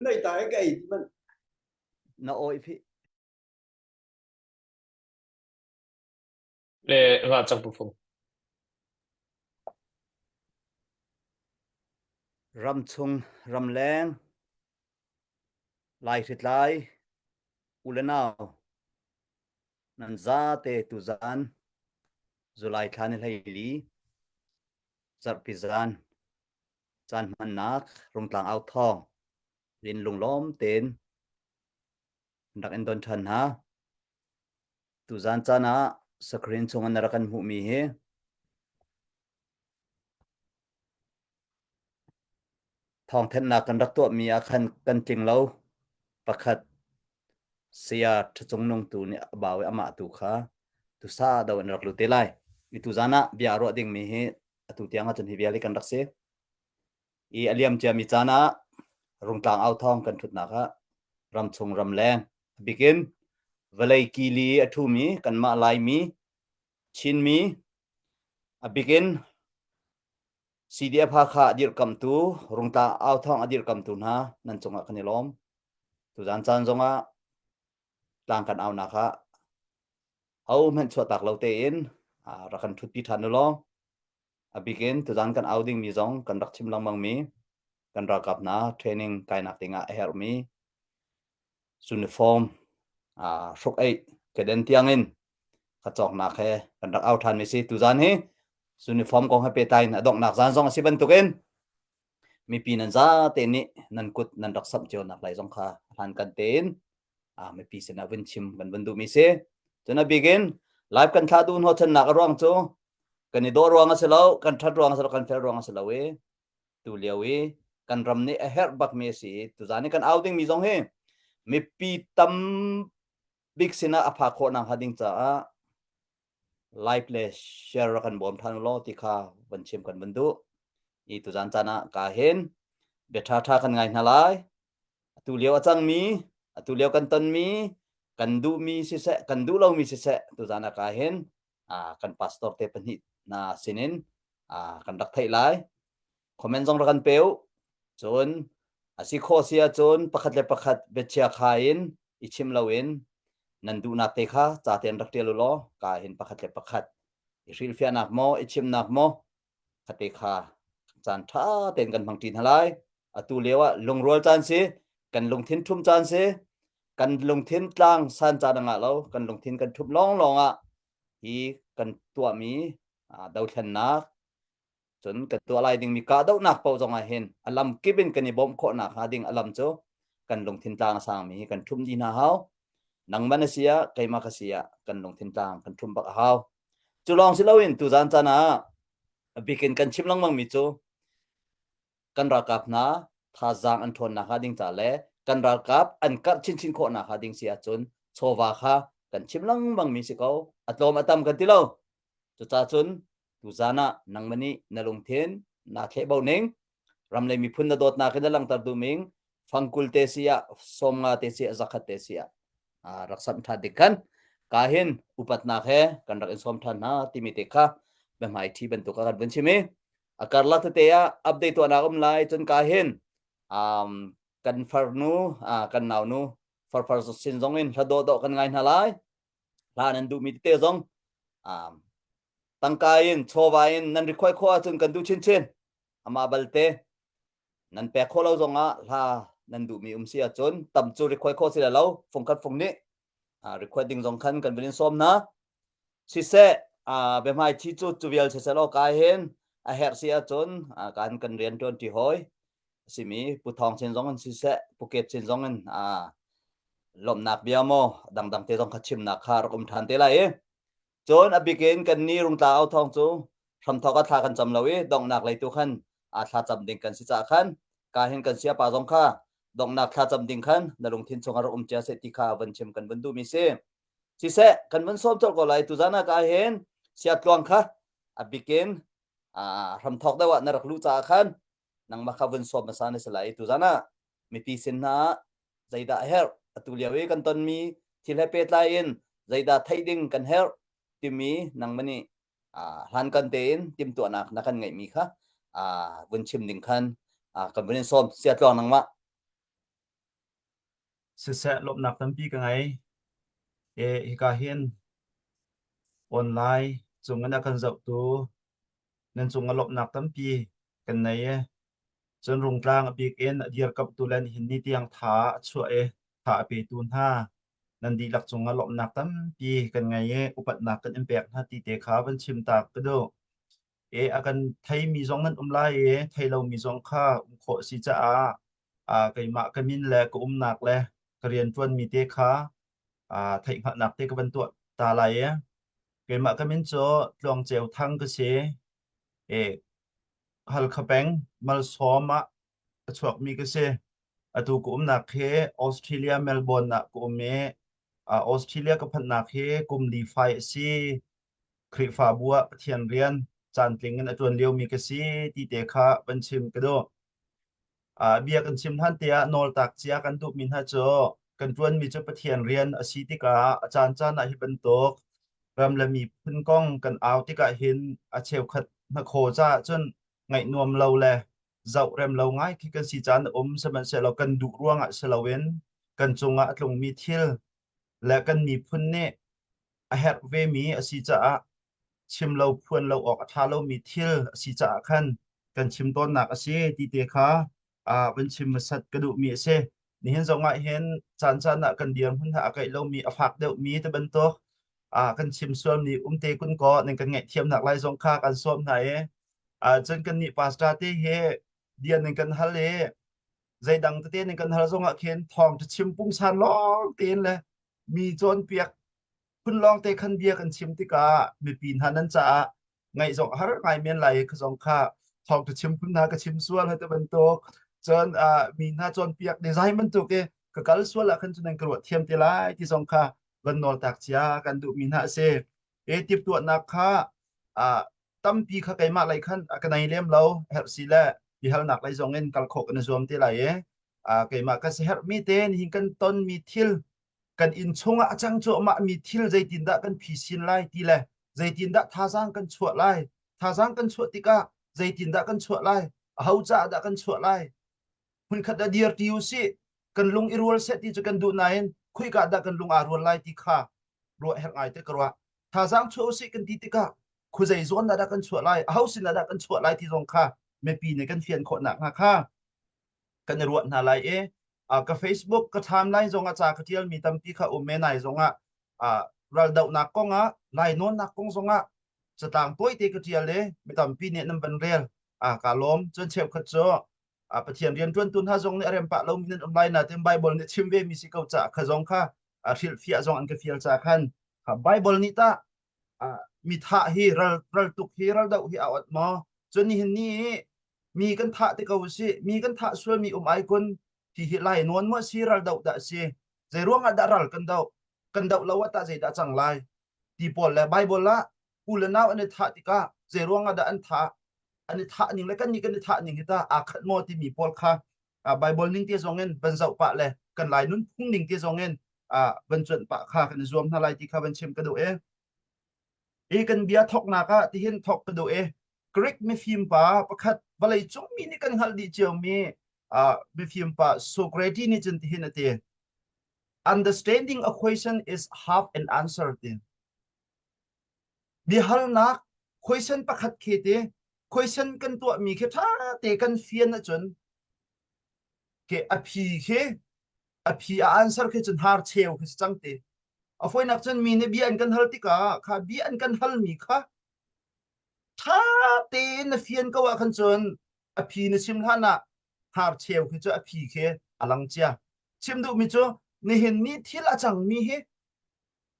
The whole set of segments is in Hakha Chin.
Nei ta ka ei ti man. Na awi phi. Le nga chang pu fung. Ramchung ramleng Lai hritlai u le nau nan zate tuzan July thla ni 14 zarhpi zan caan hmannak Rungtlang au thawng rin lunglawm tein rak in don ṭhan hna. Tuzan caan ah screen chung in na rak kan hmuhmi hi thawngthanhnak kan rak tuahmi ah khan kan tling lo. Pakhat saya ṭhacung nung tu nih a bau i amah tu kha tusa do in rak lut te lai. I tuzan ah bia ruah dingmi hi atu tiang ahcun hi vial hi kan rak si. I a liam ciami caan ah Rungtlang au thawng kan ṭhutnak ah ramchung ramleng a bikin vawlei kili a ṭhumi kanmah Laimi Chinmi a bikin CDF Hakha a dirhkamtu Rungtlang au thawng a dirhkamtu hna nan cungah kan i lawm. Tuzan caan zongah tlang kan aunak ah hohmanh chuahtak lo tein rak kan ṭhutpi ṭhan u law a bikin tuzan kan au dingmi zong kan rak chim lengmangmi kan ralkap hna training kainak dingah a herhmi uniform hruk eih keden tiangin ka cawknak he kan rak au ṭhanmi si tuzan hi uniform kong he pehtlai in a donghnak zan zong a si bantukin mipi nan zate nih nan kut nan rak samh cio nak lai zong kha hlan kan tein mipi sinah vun chim kan vun duhmi si. Cun a bik in live kan thlah duh hnawhchannak a ruang cu kan i dawh ruang a si lo, kan ṭhat ruang a si lo, kan fel ruang a si lo i tu lio i kan ram nih a herh bakmi a si i tuzan i kan au dingmi zong hi mipi tam bik sinah a phak khawh nakhnga ding caah like le share rak kan bawm ṭhan u law ti kha van chim kan van duh. I tuzan caan ah ka hin bia ṭhaṭha kan ngai hna lai. Atu lio a cangmi, atu lio kan tonmi, kan duhmi siseh, kan duh lomi siseh, tuzan ah ka hin kan pastor te pahnih hna sinin kan rak theih lai. Comment zong rak kan pe u. Cun a si khawh si ahcun pakhat le pakhat biachia kha in i chim loin nan duhnak te kha ca tein rak ṭial u law ka hin pakhat le pakhat i hrilhfiahnak maw i chimnak maw khate kha caan ṭha tein kan hmang ṭi hna lai. Atu lio ah lungrual caan si, kan lungthin ṭhum caan si, kan lungthin tlang san caan a ngah lo, kan lungthin kan ṭhum lawnglawng ah hi kan tuahmi dothlennak cun kan tuah lai dingmi kahdohnak paoh zong ah hin a lam kip in kan i bawmh khawh nakhnga ding a lam cu kan lungthin tlang a sangmi hi kan ṭhum dih hna hau. Nangmah na si ah keimah ka si ah kan lungthin tlang kan ṭhum bak a hau. Cu lawng si loin tuzan caan ah a bik in kan chim lengmangmi cu kan ralkap hna thazaang an ṭhawn nakhnga ding ca le kan ralkap an karh chinchin khawh nakhnga ding si ahcun chawva kha kan chim lengmangmi si ko. A tlawm a tam kan ti lo. Cucaah cun tuzan ah nangmah nih na lungthin naa thlehbo ning ram le miphun na dawtnak in na langhter duhming fangkul te si ah 50 te si ah zakhat te si ah rak samh ṭhan ding khan ka hin upatnak he kan rak in sawm ṭhan hna timi te kha biahmai ṭhi bantuk a kan vun chim i a karlak tete ah update tuahnak um lai cun ka hin um, kan farnu uh, kan naunu farfar sin zong in hla dawh dawh kan ngai hna lai hla nan duhmi tete zong um, tangka in chawva in nan request khawh ahcun kan duh chinchin amah balte nan pek khawh lo zongah hla nan duhmi um si ahcun tam cu request khawh si lo fungkhat fung nih request ding zong khan kan vun in sawm hna siseh biahmai thi cu cu vial siseh law kai hin a herh si ahcun kan kan rian ṭuan ṭi hawi simi Pu Thawng Cin zong in siseh Pu Ket Cin zong in lawmhnak bia maw dangdang te zong kha chimnak kha rak um ṭhan te lai i Cun a bik in kan ni Rungtla au thawng cu hramthawk ah thla kan cam lo i donghnak lei tu khan aa thla cam ding kan si caah khan ka hin kan siapa zong kha donghnak thla cam ding khan na lungthin chungah rak um cia seh ti kha van chim kan van duhmi si. Siseh kan van sawm colh ko lai tuzan ah ka hin sia tluang kha a bik in hramthawk deuh ah na rak luh caah khan nangmah kha vun sawm hmasa na si lai tuzan ah mipi sin hna ah zeidah a herh atu lio i kan tonmi thil he pehtlai in zeidah theih ding kan herh timi nangmah nih hlankan tein timhtuahnak na kan ngeihmi kha vun chim ding khan kan vun in sawm sia tluang nangmah. Siseh lawmhnak tampi ka ngei. E, hika hin online cung in a kan zohtu nan cung ah lawmhnak tampi kan nei e. Cun Rungtlang a bik in a dirkamhtu le nihin ni tiang tha a chuah i tha a petu hna nan dihlak cung ah lawmhnak tampi kan ngei i upatnak kan in pek hna ti te kha van chim ta ka duh. E a kan theimi zong nan um lai i thei lomi zong kha um khawh a si caah keimah ka min le ka umnak le ka rianṭuanmi te kha theihhngalhnak te ka van tuah ta lai i keimah ka min cu Tluang Ceu Thang ka si. E Halkha peng Malsawm ah a chuakmi ka si. Atu ka umnak hi Australia Melbourne ah ka um i Australia ka phanhnak hi kum li fai a si. Khrihfabu ah Pathian rian caantling in a ṭuan liomi ka si ti te kha van chim ka duh. Bia kan chim hlan te ah nawltak cia kan duhmi hna cu kan ṭuanmi cu Pathian rian a si tikah a caancaan ah hi bantuk ram le miphun kong kan au tikah hin a cheukhat hnakhaw caah cun ngaih nuam lo le zoh rem lo ngai khi kan si caan a um sihmanhsehlaw kan duh ruangah si loin kan cungah a tlungmi thil le kan miphun nih a herh vemi a si caah chim lo phuan lo awk a ṭha lomi thil a si caah khan kan chim tawnnak a si ti te kha van chim hmasat ka duhmi a si. Nihin zong ah hin caan caan ah kan dirhmun ha a kaih lomi a fak deuhmi te bantuk kan chim sualmi um te kun kaw nan kan ngaihthiamnak lai zong kha kan sawm hna i cun kan nih pastor te hi bia nan kan hal i zeidang tete nan kan hal zong ah khin thawng chim pungsan lawng tein le mi cawnpiak phun lawng te khan bia kan chim tikah mipi hna nan caah ngaih zong har ngai men lai kha zong kha thawngtha chim phun hna ka chim sual hate bantuk cun mi hna cawnpiak design bantuk i ka kal sual ah khan cun nan ka ruah thiam te lai ti zong kha van nawl tak cia kan duh mi hna a si e timhtuahnak kha tampi kha keimah lei khan ka nei lem lo herh si le bihalnak lei zong in kal khawh kan i zuam te lai i keimah ka si herh mi te nihin kan ton mi thil kan inn chungah a cang cuahmah mi thil zeitindah kan phisin lai ti le zeitindah thazaang kan chuah lai thazaang kan chuah tikah zeitindah kan chuah lai aho caah dah kan chuah lai hmunkhat ah dir ti usih kan lung i rual seh ti cu kan duh nain khuika dah kan lung aa rual lai ti kha ruah herh ngai te ka ruah thazaang chuah usih kan ti tikah khuazei zawn dah kan chuah lai aho sin dah kan chuah lai ti zong kha mipi nih kan fian khawh nak hnga kha kan i ruah hna lai i ka Facebook ka timeline zong ah ca ka tialmi tampi kha um me nai zong ah raldohnak kong ah lainawnnak kong zong ah catlang tawite ka tial i mi tampi nih nan van rel ka lawm cun cheukhat cu Pathian rianṭuantu hna zong nih a rem pah lomi nan um lai nain Bible nih chim ve mi si ko caah kha zong kha hrilhfiah zong an ka fial ca khan Bible nih tah mi thah hi ral ral tuk hi ral doh hi a ot maw cun nihin ni mi kan thah te ko si mi kan thah sual mi um ai kun hi hi lai nawn maw si ral doh dah si zei ruang ah dah ral kan doh kan doh lo ah tah zei dah cang lai ti pawl le Bible ah u le nau an i thah tikah zei ruang ah dah an thah an i thah ning le kan nih kan i thah ning hi ta aa khat maw timi pawl kha Bible ning te zong in van zoh pah le kan lai nunphung ning te zong in van cuanh pah kha kan i zuam hna lai ti kha van chim ka duh e i kan bia thoknak ah tihin thok ka duh e Greek mifim pa pakhat vawlei cung mi nih kan hngalh dih cio mi mifim pa Socrates nih cun tihin a ti understanding a question is half an answer ti biahalnak question pakhat khi ti question kan tuahmi khi ṭha te kan fian ahcun ke a phi khi a phi a answer khi cun har cheu khi si cang ti a foinak cun mi nih bia an kan hal tikah kha bia an kan halmi kha ṭha tein na fian ko ah khan cun a phi na chim hlan ah har cheu khi cu a phi khi a lang cia chim duhmi cu nihin ni thil a cangmi hi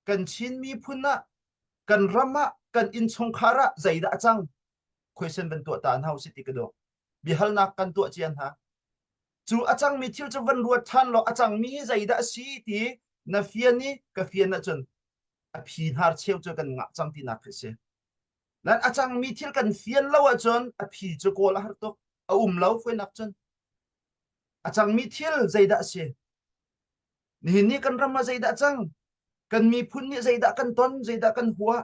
kan Chin miphun ah kan ram ah kan innchungkhar ah zeidah a cang question van tuah ta hna usih ti ka duh biahalnak kan tuah cia hna cu a cangmi thil cu van ruat ṭhan law a cangmi hi zeidah a si ti na fian i ka fian ahcun a phi hnar cheu cu kan ngah cang tinak khi si nan a cangmi thil kan fian lo ahcun a phi cu kawl a har tuk a um lo fuinak cun a cangmi thil zeidah a si Nihin ni kan ram ah zeidah cang? Kan miphun nih zeidah kan ton, zeidah kan huah?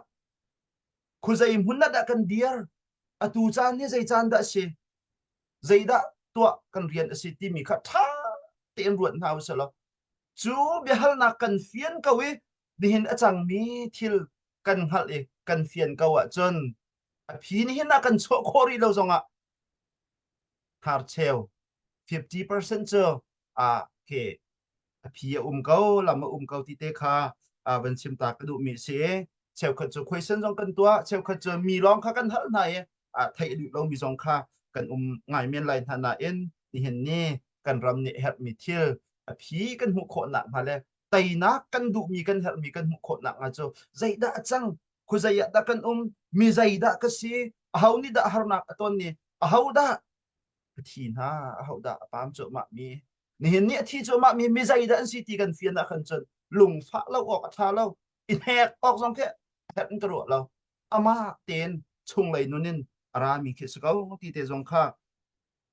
Khuazei hmun ah dah kan dir? Atu caan hi zei caan dah a si? Zeidah tuah kan rian a si timi kha ṭha tein ruat hna usih law. Cu biahalnak kan fian ko i nihin a cangmi thil kan hngalh i kan fian ko ahcun a phi nihin ah kan chuah khawh rih lo zongah hnarcheu 50% cu ah khi a phi a um ko lam a um ko ti te kha van chim ta ka duhmi a si. Cheukhat cu question zong kan tuah, cheukhat cu mi lawng kha kan hal hna i theih a duh lomi zong kha kan um ngai men lai hna nain nihin ni kan ram nih herhmi thil a phi kan hmuh khawh nakhnga le teinak kan duhmi kan herhmi kan hmuh khawh nakhnga cu zeidah a cang khuazei ah dah kan um mi zeidah ka si aho nih dah harnak a ton ni aho dah a thi hna aho dah a pam cuahmah mi nihin ni a thi cuahmah mi mi zeidah an si ti kan fian ah khan cun lungfah lo awk a ṭha lo i hnek awk zong khi herh in ka ruah lo amah tein chunglei nun in a rami khi si ko ti te zong kha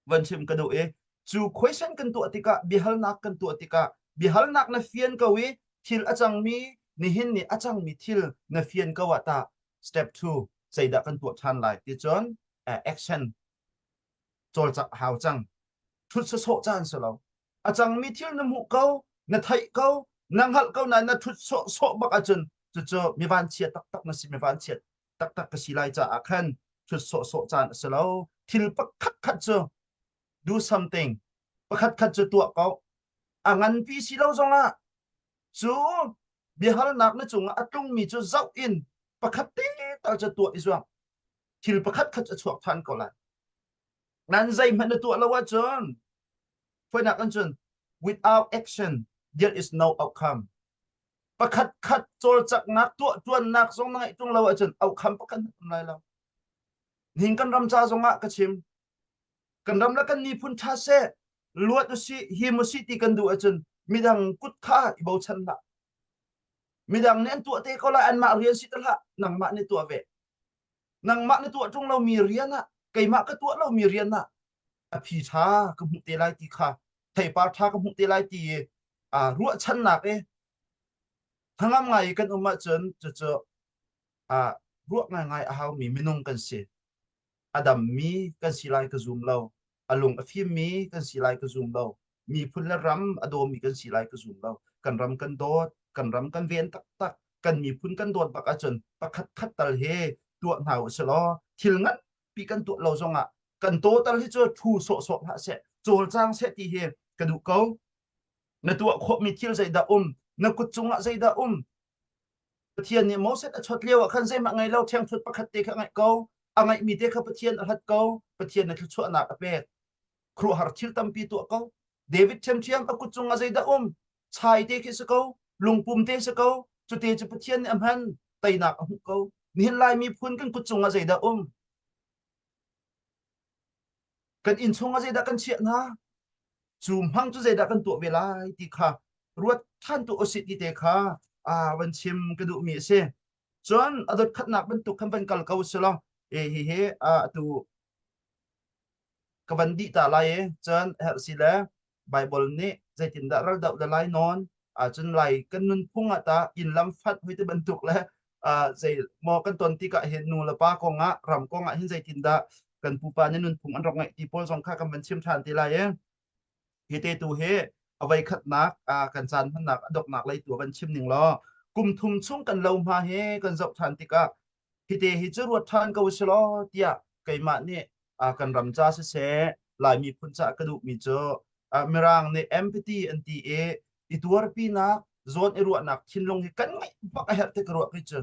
van chim ka duh i cu question kan tuah tikah biahalnak kan tuah tikah biahalnak na fian ko i thil a cangmi nihin ni a cangmi thil na fian ko ah tah step 2 zeidah kan tuah ṭhan lai ti cun action cawlcangh hau cang thut sawsawh caan si lo a cangmi thil na hmuh ko na theih ko na hngalh ko nain na thut sawhsawh bak ahcun cucu mi vanchia taktak na si mi vanchia taktak ka si lai caah khan thut sawhsawh caan a si lo thil pakhat khat cu do something pakhat khat cu tuah ko a nganpi si lo zongah cu biahalnak na cungah a tlungmi cu zoh in pakhat te tal cu tuah i zuam thil pakhat khat a chuak than ko lai nan zeihmanh na tuah lo ahcun foinak an cun without action there is no outcome pakhat khat cawlcaknak tuah tuannak zong na ngeih tung lo ahcun outcome pakhat um lai lo nihin kan ram ca zongah ka chim kan ram le kan miphun tha seh luat usih him usih ti kan duh ahcun midang kut kha i bochan hlah midang nih an tuah te ko lai anmah rian si te hlah nangmah nih tuah ve nangmah na tuah ṭung lomi rian ah keimah ka tuah lomi rian ah a phi ṭha ka hmuh te lai ti kha theipar ṭha ka hmuh te lai ti i ruahchannak i hnangam ngai i kan um ahcun cucu ruah ngaingai a haumi minung kan si. A dammi kan si lai ka zum lo. A lung a fimmi kan si lai ka zum lo. Miphun le ram a dawmi kan si lai ka zum lo. Kan ram kan dawt, kan ram kan ven taktak, kan miphun kan dawt bak ahcun pakhat khat tal he tuah hna usih law thil nganpi kan tuah lo zongah kan total hi cu thu sawhsawh hlah seh, cawlcang seh ti hi ka duh ko. Na tuah khawhmi thil zeidah um, na kut cungah zeidah um, Pathian nih Moses a chawt lio ah khan zeihmah ngei lo ṭhiangṭhunh pakhat te kha ngaih ko. A ngaihmi te kha Pathian a hlat ko. Pathian na thluachuahnak a pek. Khuaruahhar thil tampi tuah ko. David ṭhiamṭhiam a kut cungah zeidah um? Chai te khi si ko. Lungpum te si ko. Cute cu Pathian nih a hman. Teinak a hmuh ko. Nihin Lai miphun kan kut cungah zeidah um? Kan inn chungah zeidah kan chiah hna? Cu hmang cu zeidah kan tuah ve lai ti kha ruat ṭhan tu usih ti te kha van chim ka duhmi a si. Cun a dot khatnak bantuk khan van kal ko si law e hi hi atu ka van dih ta lai i cun herh si le Bible nih zeitindah ral doh le lai nawn cun lai kan nunphung ah ta inn lam fat hoi ti bantuk le zei maw kan ton tikah hin nu le pa kong ah ram kong ah hin zeitindah kan pupa nih nunphung an rak ngeih ti pawl zong kha kan van chim ṭhan ti lai i hi te tu hi a voi khatnak kan caan hmannak a doknak lei tu van chim ning law kum thum chung kan lo hma he kan zoh ṭhan tikah hi te hi cu ruat ṭhan ko si law tiah keimah nih kan ram ca siseh Lai miphun ca ka duhmi cu Mirang nih empathy an ti i i tuarpinak zawn i ruahnak thinlung hi kan ngeih bak a herh ti ka ruah kei cu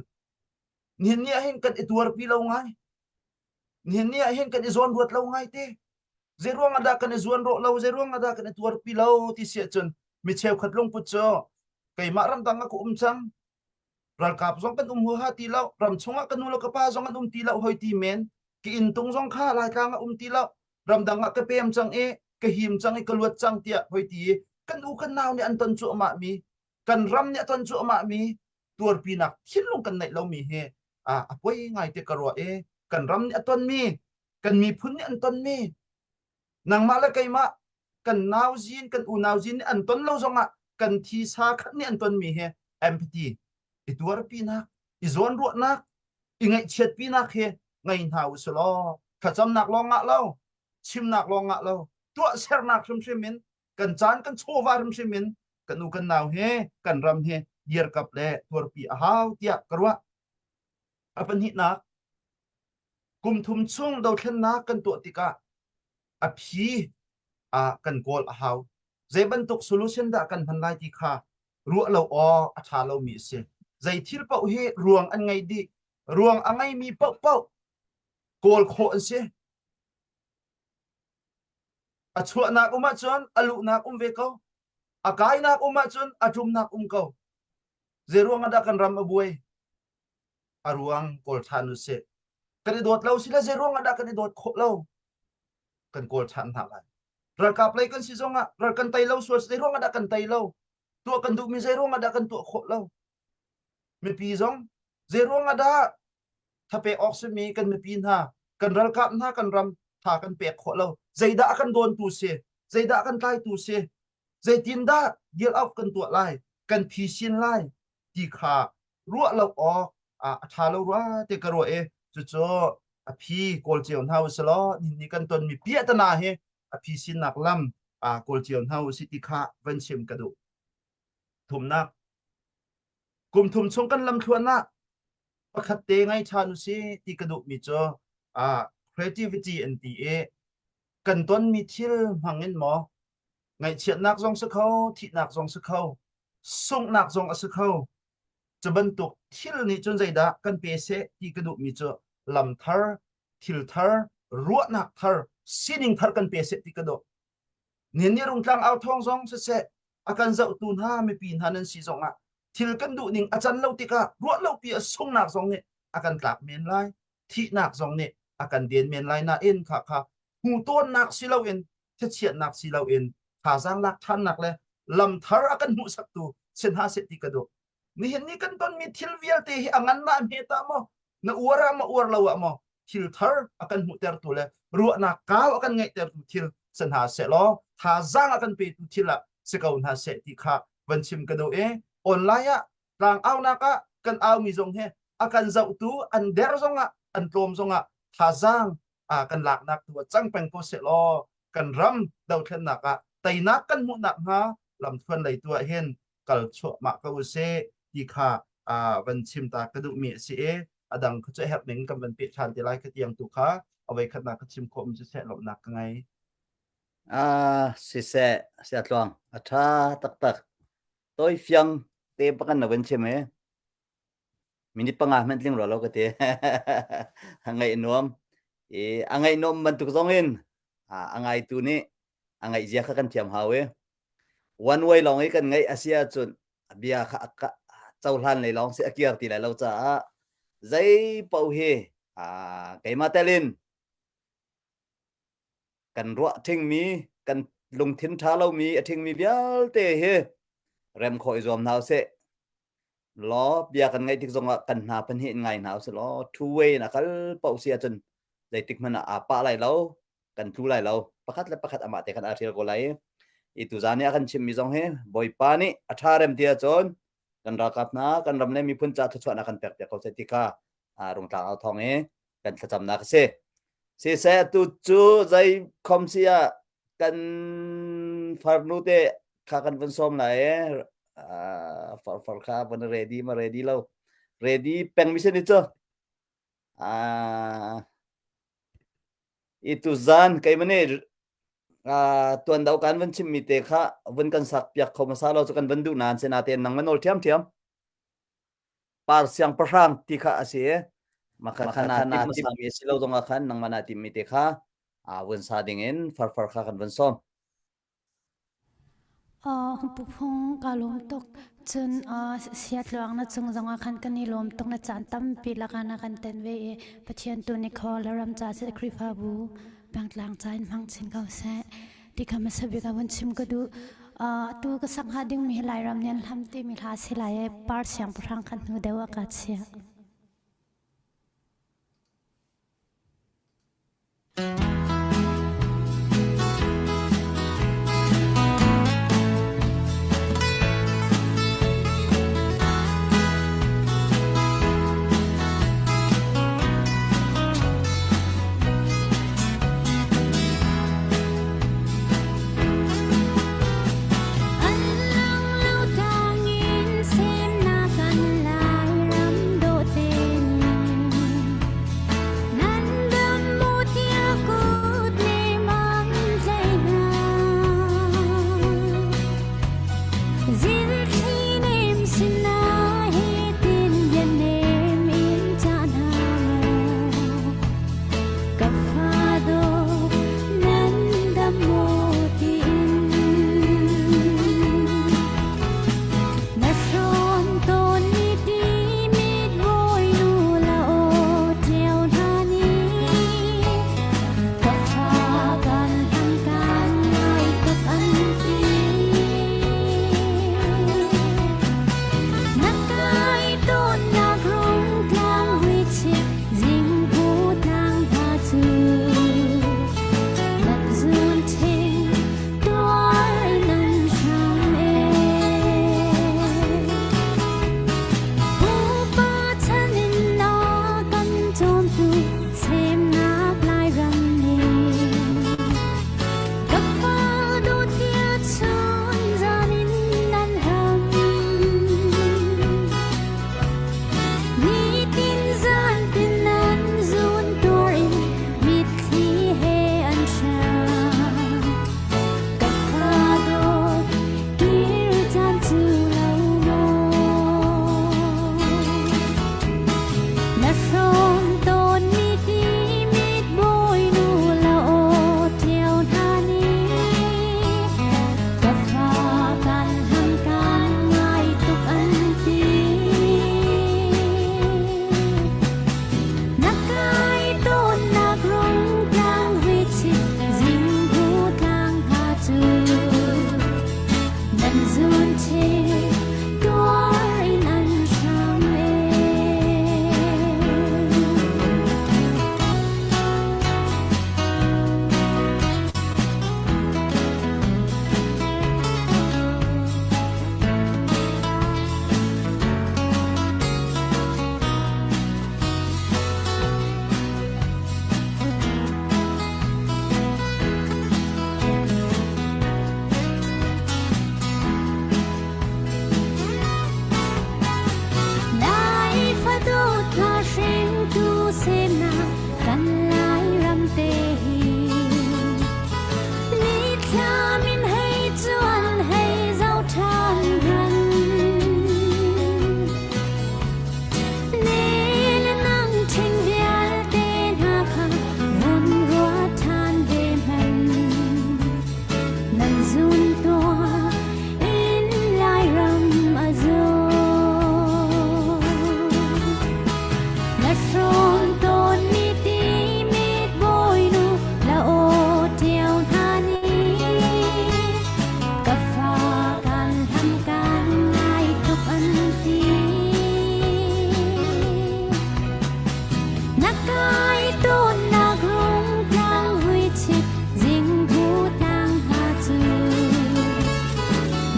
nihin ni ah hin kan i tuarpi lo ngai nihin ni ah hin kan i zawn ruat lo ngai te zei ruang ah dah kan i zuan rawh lo zei ruang ah dah kan i tuarpi lo ti si ahcun mi cheukhat lungput cu keimah ramdang ah ka um cang ralkap zong kan um huaha ti lo ram chungah ka nu le ka pa zong an um ti lo hoi ti men ki inn tung zong kha laitlang ah um ti lo ramdang ah ka pem cang i ka him cang i ka luat cang tiah hoi ti i kan u kan nau nih an ton cuahmah mi kan ram nih a ton cuahmah mi tuarpinak thinlung kan neih lomi hi a poi ngai te ka ruah i kan ram nih a tonmi kan miphun nih an tonmi nangmah le keimah kan nau zin kan unau zin nih an ton lo zongah kan thisa khat nih an tonmi hi empathy i tuarpinak i zawnruahnak i ngaihchiatpinak hi ngei hna u law thlacamnak lawng ngah lo chimnak lawng ngah lo tuahsernak hrimhrim in kan caan kan chawva hrimhrim in. Kan u kan nau he kan ram he dirkap le tuarpi a hau tiah ka ruah. A pahnihnak, kum thum chung dothlennak kan tuah tikah a phi ah kan kawl a hau. Zei bantuk solution dah kan hman lai ti kha ruah lo aw a ṭha lomi a si. Zei thil paoh hi ruang an ngei dih. Ruang a ngeimi paohpaoh kawl khawh an si. A chuahnak um ahcun a luhnak um ve ko. A kainak um ahcun a ṭumnak um ko. Zei ruang ah dah kan ram a buai? A ruang kawl ṭhan u sih. Kan i dawt lo si le zei ruang ah dah kan i dawt khawh lo? Kan kawl ṭhan hna lai. Ralkap lei kan si zong ah ral kan tei lo sual zei ruang ah dah kan tei lo? Tuah kan duhmi zei ruang ah dah kan tuah khawh lo? Mipi zong zei ruang ah dah thapek awk simi kan mipi hna kan ralkap hna kan ram tha kan pek khawh lo zeidah a kan dawntu si zeidah kan tlaitu si zeitindah deal out kan tuah lai kan phisin lai ti kha ruah lo awk a ṭha lo rua te ka ruah i cucu a phi kawl cio hna u selaw ni kan tonmi piahtana hi a phisinnak lam kawl cio hna u si ti kha van chim ka duh thumnak kum thum chung kan lamthluan ah pakhat te ngai ṭhan u si ti ka duhmi cu uh, creativity an ti i kan tonmi thil hmang in maw ngaihchiatnak zong si kho thihnak zong si kho sunghnak zong a si kho cu bantuk thil nih cun zeidah kan pe seh ti ka duhmi cu lam thar thil thar ruahnak thar sining thar kan pe seh ti ka duh Nihin ni Rungtlang au thawng zong siseh a kan zohtu hna mipi hna nan si zongah thil kan duh ning a can lo tikah ruah lopi a sungnak zong nih a kan tlak men lai thihnak zong nih a kan den men lai nain kha kha hmuhtawnnak si loin thlachiatnak si loin thazaang lak ṭhannak le lam thar a kan hmuhsaktu si hna seh ti ka duh nihin ni kan tonmi thil vialte hi a ngan ma hme ta maw na uar ah maw uar lo ah maw thil thar a kan hmuhtertu le ruahnak kau a kan ngeihtertu thil si hna seh law thazaang a kan petu thil ah si ko hna seh ti kha van chim ka duh i online ah tlang aunak ah kan aumi zong hi a kan zohtu an der zong ah an tlawm zong ah thazaang kan laknak tu ah cang peng ko seh law kan ram dothlennak ah teinak kan hmuhnak hnga lamthluan lei tu ah hin kal chuahmah ko usih ti kha van chim ta ka duhmi a si i a dang kha cu herh ning kan van peh ṭhan te lai ka tiang tu kha a voi khatnak ka chim khawhmi cu seh lawmhnak ka ngei. Ah, siseh, sia tluang, a ṭha taktak. Toi fiang te pakan na van chim e. Minute panga hmanh tling rua lo ka ti. A ngaih nuam. I a ngaih nuam bantuk zong in a ngaitu nih a ngaih zia kha kan thiam hau i one way lawng i kan ngaih a si ahcun a bia kha a cohlan lei lawng si a kir ti lai lo caah zei paoh hi keimah tel in kan ruah ṭhingmi kan lungthin ṭha lomi a ṭhingmi vialte hi rem khawh i zuam hna usih law bia kan ngaih tik zongah kan hna pahnih in ngai hna usih law two way in a kal paoh si ahcun zeitik hmanh ah aa pah lai lo kan tlu lai lo pakhat le pakhat amah te khan aa ṭhial ko lai i tuzaan i a kan chimmi zong hi Bawipa nih a ṭha rem ti ahcun kan ralkap hna kan ram le miphun ca thluachuahnak kan pek piak ko seh ti kha rungtlang au thawng i kan thlacamnak a si. Siseh tu cu zei khom si ah kan farnu te kha kan vun sawm lai e far far kha van ready ma ready lo ready peng mi se ni cu i tu zan keimah nih tuan do kan vun chim mi te kha vun kan sak piak kho masa lo chu kan vun duh nan se na te nang man ol thiam thiam par siangpahrang ti kha a si i makha kha na tim hmasa mi si lo zongah khan nangmah na timmi te kha aa vun sa dingin farfar kha kan vun sawm. Pu Phung ka lawm tuk. Cun siatluang na cung zongah khan kan i lawm tuk na caan tampi lakah na kan ten ve i Pathian tu nih khaw le ram ca seh Khrihfabu pengtlang ca in hmang chin ko seh ti kha hmasa bik ah vun chim ka duh. Atu ka sak hnga dingmi hi Lairam nih an hlam timi hla si lai i par siangpahrang khan hnu deuh ah ka chiah. Ching tuar in an hram e. Lai fadawt hla hringtu semnak kan Lairam te hi Nithlam in hei cuan hei zoh ṭhan ran. Ni le nang ṭhing vialte hna kha vun ruat ṭhan ve hmanh. Nan zun tuah in Lairam a zaw. Na hrawn tawnmi timit bawinu la aw ṭiao hna nih ka fa kan hlam kan ngai tuk an ti. Na kai tawnnak rungtlang vuichip zingbu tlang hna cu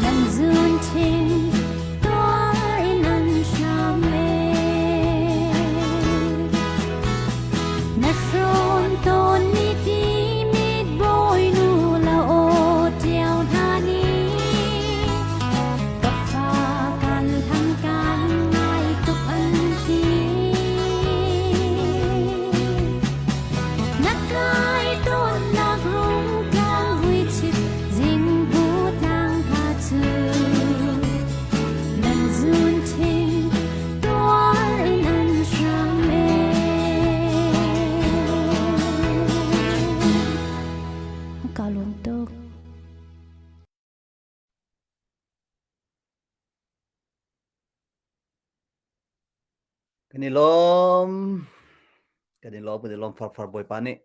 nan zun chin tuar in an hram e. Na hrawn tawnmi timit bawinu la aw ṭiao hna nih ka fa kan hlam kan ngai tuk an ti. Na kai tawnnak rungtlang vuichip zingbu tlang hna cu nan zun ṭhing tuar in an hram e. Ka lawm tuk. Kan i lawm. Kan i lawm, kan i lawm farfar Bawipa nih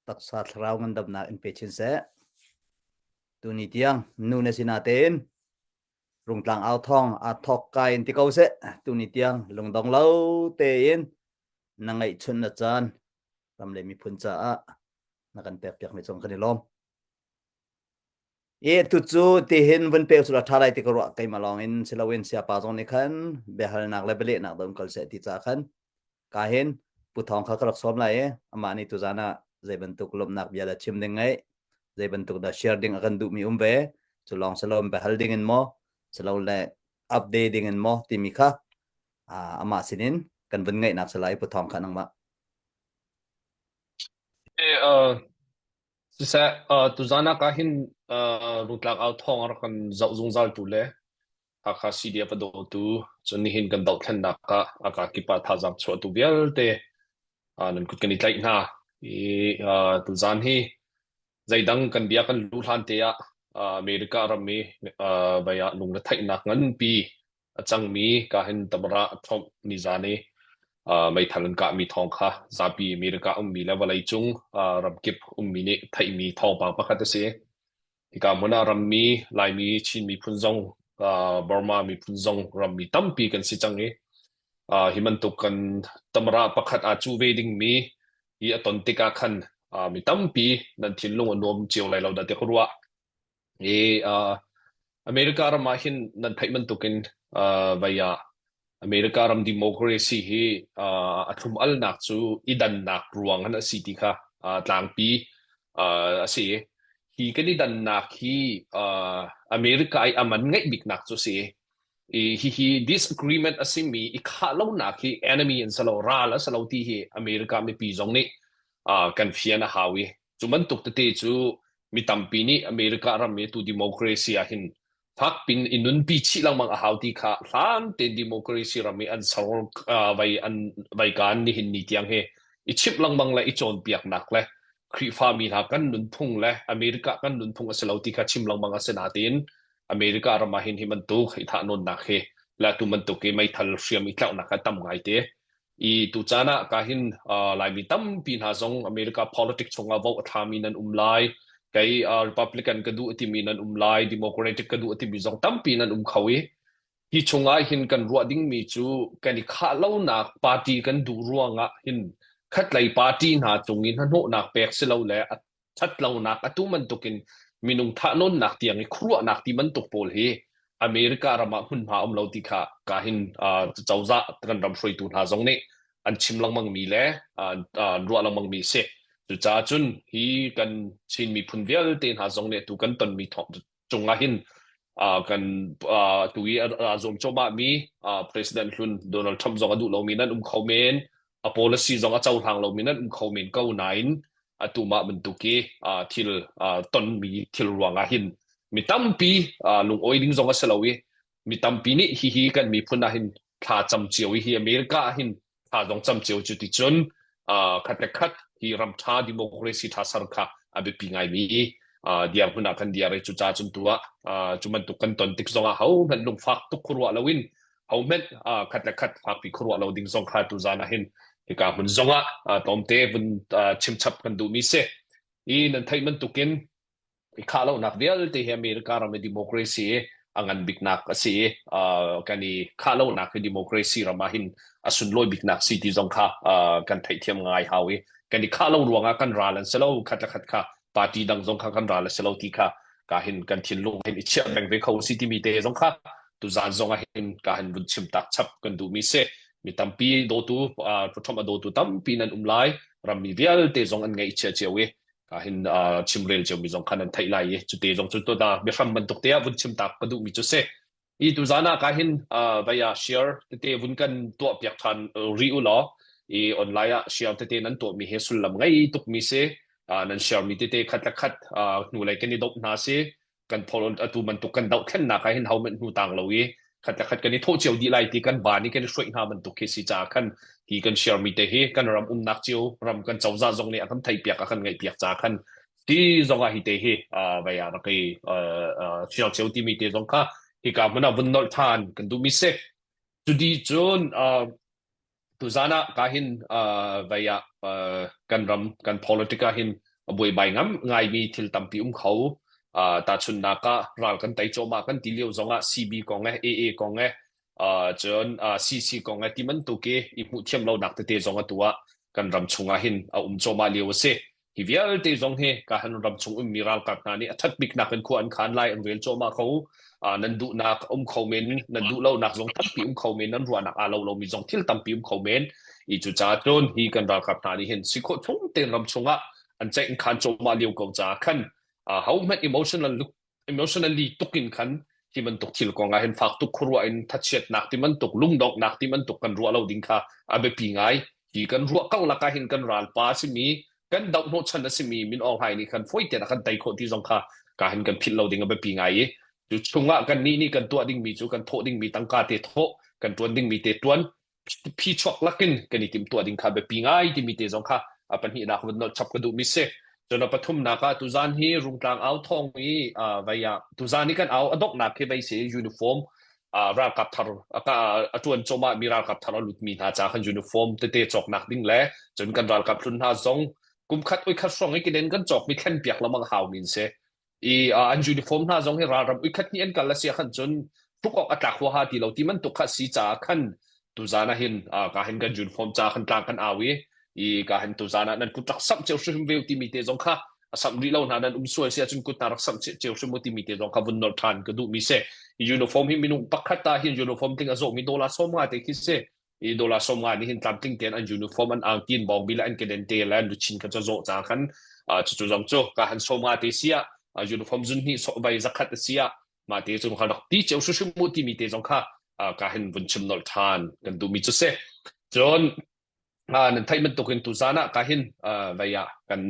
taksa thlarau ngandamnak in pe chin seh. Tuni tiang nu na si natein rungtlang au thawng aa thawk ka in ti ko seh. Tuni tiang lungdong lo tein na ngeihchun na caan ram le miphun caah na kan pek piak mi cung kan i lawm. I tu cu tihin vun pek cu la ṭha lai ti ka ruah keimah lawng in si loin siapa zong nih khan biahalnak le bialehnak dong kal seh ti ca khan ka hin Pu Thawng kha ka rak sawm lai i amah nih tuzaan ah zei bantuk lawmhnak bia le chim ding ngeih zei bantuk dah share ding a kan duhmi um ve cu lawng si loin biahal ding in maw si lo le update ding in maw timi kha amah sinin kan vun ngeihnak si lai Pu Thawng kha nangmah. Eh, uh, Siseh, tuzaan ah hin Rungtlang au thawng a rak kan zoh zungzaltu le Hakha CDF a dawtu, cun nihin kan dohthlennak ah a kakip ah thazaang chuahtu vialte nan kut kan i tlaih hna. I tuzaan hi zeidang kan bia kan luh hlan te ah America ram i vei ah lungretheihnak nganpi a cangmi ka hin Tamara Trump nizan i meithal an kahmi thawng kha zapi America ummi le vawleicung ramkip ummi nih theihmi thawngpang pakhat a si. Hika hmun ah rammi, Laimi, Chin miphun zong, Burma miphun zong rammi tampi kan si cang i hi bantuk kan Tamara pakhat aa cuh ve dingmi hi a ton tikah khan mi tampi nan thinlung a nuam cio lai lo dah ti ka ruah. I America ram ah hin nan theih bantukin vei ah America ram democracy hi a thlum alnak cu i dannak ruang in a si ti kha tlangpi a si. Hi kan i dannak hi America i a man ngeih biknak cu a si. I hihi disagreement a simi i khah lonak hi enemy an si lo, ral a si lo ti hi America mipi zong nih kan fian a hau i Cu bantuk tete cu mi tampi nih America ram i tu democracy ah hin fakpin i nunpi chih lengmang a hau ti kha hlan tein democracy ram i an ser vai an vai kaan nihin ni tiang hi i chimh lengmang le i cawnpiaknak le Khrihfami hna kan nunphung le America kan nunphung a si lo ti kha chim lengmang a si nain America ram ah hin hi bantuk i thahnawnnak hi le tu bantuk i meithal hriam i tlauhnak a tam ngai te. I tucaan ah ka hin Laimi tampi hna zong America politics chungah vote a thlami nan um lai. Kei uh, Republican ka duh timi nan um lai, Democratic ka duh timi zong tampi nan um kho i hi chungah hin kan ruah dingmi cu kan i khah lonak party kan duh ruangah hin khatlei party hna cung i hnahnawhnak pek si lo le a ṭhatlonak atu bantukin minung thahnawnnak tiang i khuaruahnak ti bantuk pawl hi America ram ah hmunhma um lo ti kha ka hin uh, cozah kan ram hruaitu hna zong nih an chim lengmang mi le uh, an ruah lengmang mi si. Cucaah cun hi kan Chin miphun vialte hna zong nih tu kan tonmi cungah hin uh, kan uh, tu i a zuam cuahmah mi uh, President hlun Donald Trump zong a duh lomi nan um kho men a policy zong a cohlang lomi nan um kho men ko nain atu mah bantuk i uh, thil uh, tonmi thil ruangah hin mi tampi uh, lungawi ding zong a si lo i mi tampi nih hihi kan miphun ah hin thla cam cio i hi America ah hin thla zong cam cio cu ti cun uh, khat le khat hi ram tha democracy tha ser kha a biapi ngaimi uh, dirhmun ah kan dir i cuca cun tu ah uh, cu bantuk kan ton tik zong ah ho hmanh lungfak tuk khuaruah loin ho hmanh uh, khat le khat fakpi khuaruah lo ding zong kha tu zan ah hin hika hmun zong ah uh, tlawmte vun uh, chimchap kan duhmi si i nan theih bantukin i khah lonak vialte hi America ram i democracy i a ngan biknak a si i uh, kan i khah lonak hi democracy ram ah hin a sunlawi biknak si ti zong kha uh, kan theihthiam ngai hau i kan i khah lo ruangah kan ral an si lo khat le khat kha party dang zong kha kan ral a si lo ti kha ka hin kan thinlung hin i chiah peng ve kho si timi te zong kha tuzan zong ah hin ka hin vun chim tak chap kan duhmi si mi tampi dawtu uh, Trump a dawtu tampi nan um lai rammi vialte zong an ngaih chia cio i ka hin chimrel ciomi zong khan an theih lai i cute zong cu tuta biahram bantuk te ah vun chim tak ka duhmi cu si i tuzan ah ka hin vai ah share tete vun kan tuah piak than ri u law i online ah share tete nan tuahmi he sullam ngei tukmi si nan share mi tete khat le khat hnulei kan i dop hna si kan thol atu bantuk kan dohthlennak ah hin ho hmanh hnu tang lo i khat le khat kan i thawh cio dih lai ti kan van i kan i hruai hna bantuk khi si caah khan hi kan share mi te hi kan ram umnak cio ram kan cozah zong nih a kan theihpiak a kan ngaihpiak caah khan ti zong ah hi te hi vei ah rak i share cio timi te zong kha hika hmun ah vun nolh than kan duhmi si cu cun Tuzan ah ka hin uh, vei ah uh, kan ram kan politic ah hin a buaibai ngam ngaimi thil tampi um kho. Uh, tahchunhnak ah ral kan tei cawmah kan ti lio zong ah CB kong eh AA kong eh uh, cun uh, CC kong eh ti bantuk i i hmuh thiam lonak tete zong atu ah kan ram chungah hin a um cawmah lio a si. Hi vialte zong hi ka han ram chung ummi ralkap hna nih a ṭhat biknak in khua an khan lai an rel cuahmah ko. Uh, nan duhnak um kho men, nan duh lonak zong tampi um kho men, nan ruahnak aa lo lomi zong thil tampi um kho men. I cucaah cun hi kan ralkap hna nih hin si khawh chung tein ram chungah an ceih an khan cuahmah lio ko caah khan uh, hohmanh emotional emotionally tuk in khan hi bantuk thil kong ah hin fak tuk khuaruah in thachiatnak ti bantuk lungdonghnak ti bantuk kan ruah lo ding kha a biapi ngai hi kan ruah ko lakah hin kan ralpa a simi kan doh hnawhchan a simi Min Aung Hlaing nih khan fawi tein a kan tei khawh ti zong kha ka hin kan philh lo ding a biapi ngai i cu chungah kan nih nih kan tuah dingmi cu kan thawh dingmi tangka te thawh kan tuan dingmi te tuan phi chuak lakin kan i timhtuah ding kha biapi ngai timi te zong kha a pahnihnak vun nolh chap ka duhmi si. Cun a pathumnak ah tuzan hi Rungtlang au thawng i vei ah tuzan i kan au a donghnak khi vei si uniform ralkap thar a tuan cawmah mi ralkap thar a lutmi hna ca khan uniform tete cawknak ding le cun kan ralkap hlun hna zong kumkhat uikhat hrawng i kinen kan cawkmi thlen piak lamang hau min si i uh, an uniform hna zong hi ralram uikhat hnih an kal a si khan cun hruk awk a tlak huaha ti lo ti bantuk kha si caah khan tuzan ah hin uh, ka hin kan uniform ca khan tlang kan au i i ka hin tuzan ah nan kut rak samh cio hrim veu timi te zong kha a samh rih lo hna nan um sual si ahcun kut hna rak samh cio hrim u timi te zong kha vun nolh than ka duh mi si uniform hi minung pakhat ah hin uniform tling a zawh mi dollar 50 te khi si i dollar 50 nih hin tlamtling tein an uniform an angki an bawngbi le an keden te le an luchin kha cu zawh ca khan cucu zong cu ka han 50 te si ah uniform zun hnih vai zakhat a si ah mah te cu kha rak ti cio hrimhrim mu timi te zong kha ka hin vun chim nolh than kan duhmi cu si cun nan theih bantukin tuzan ah ka hin vei ah kan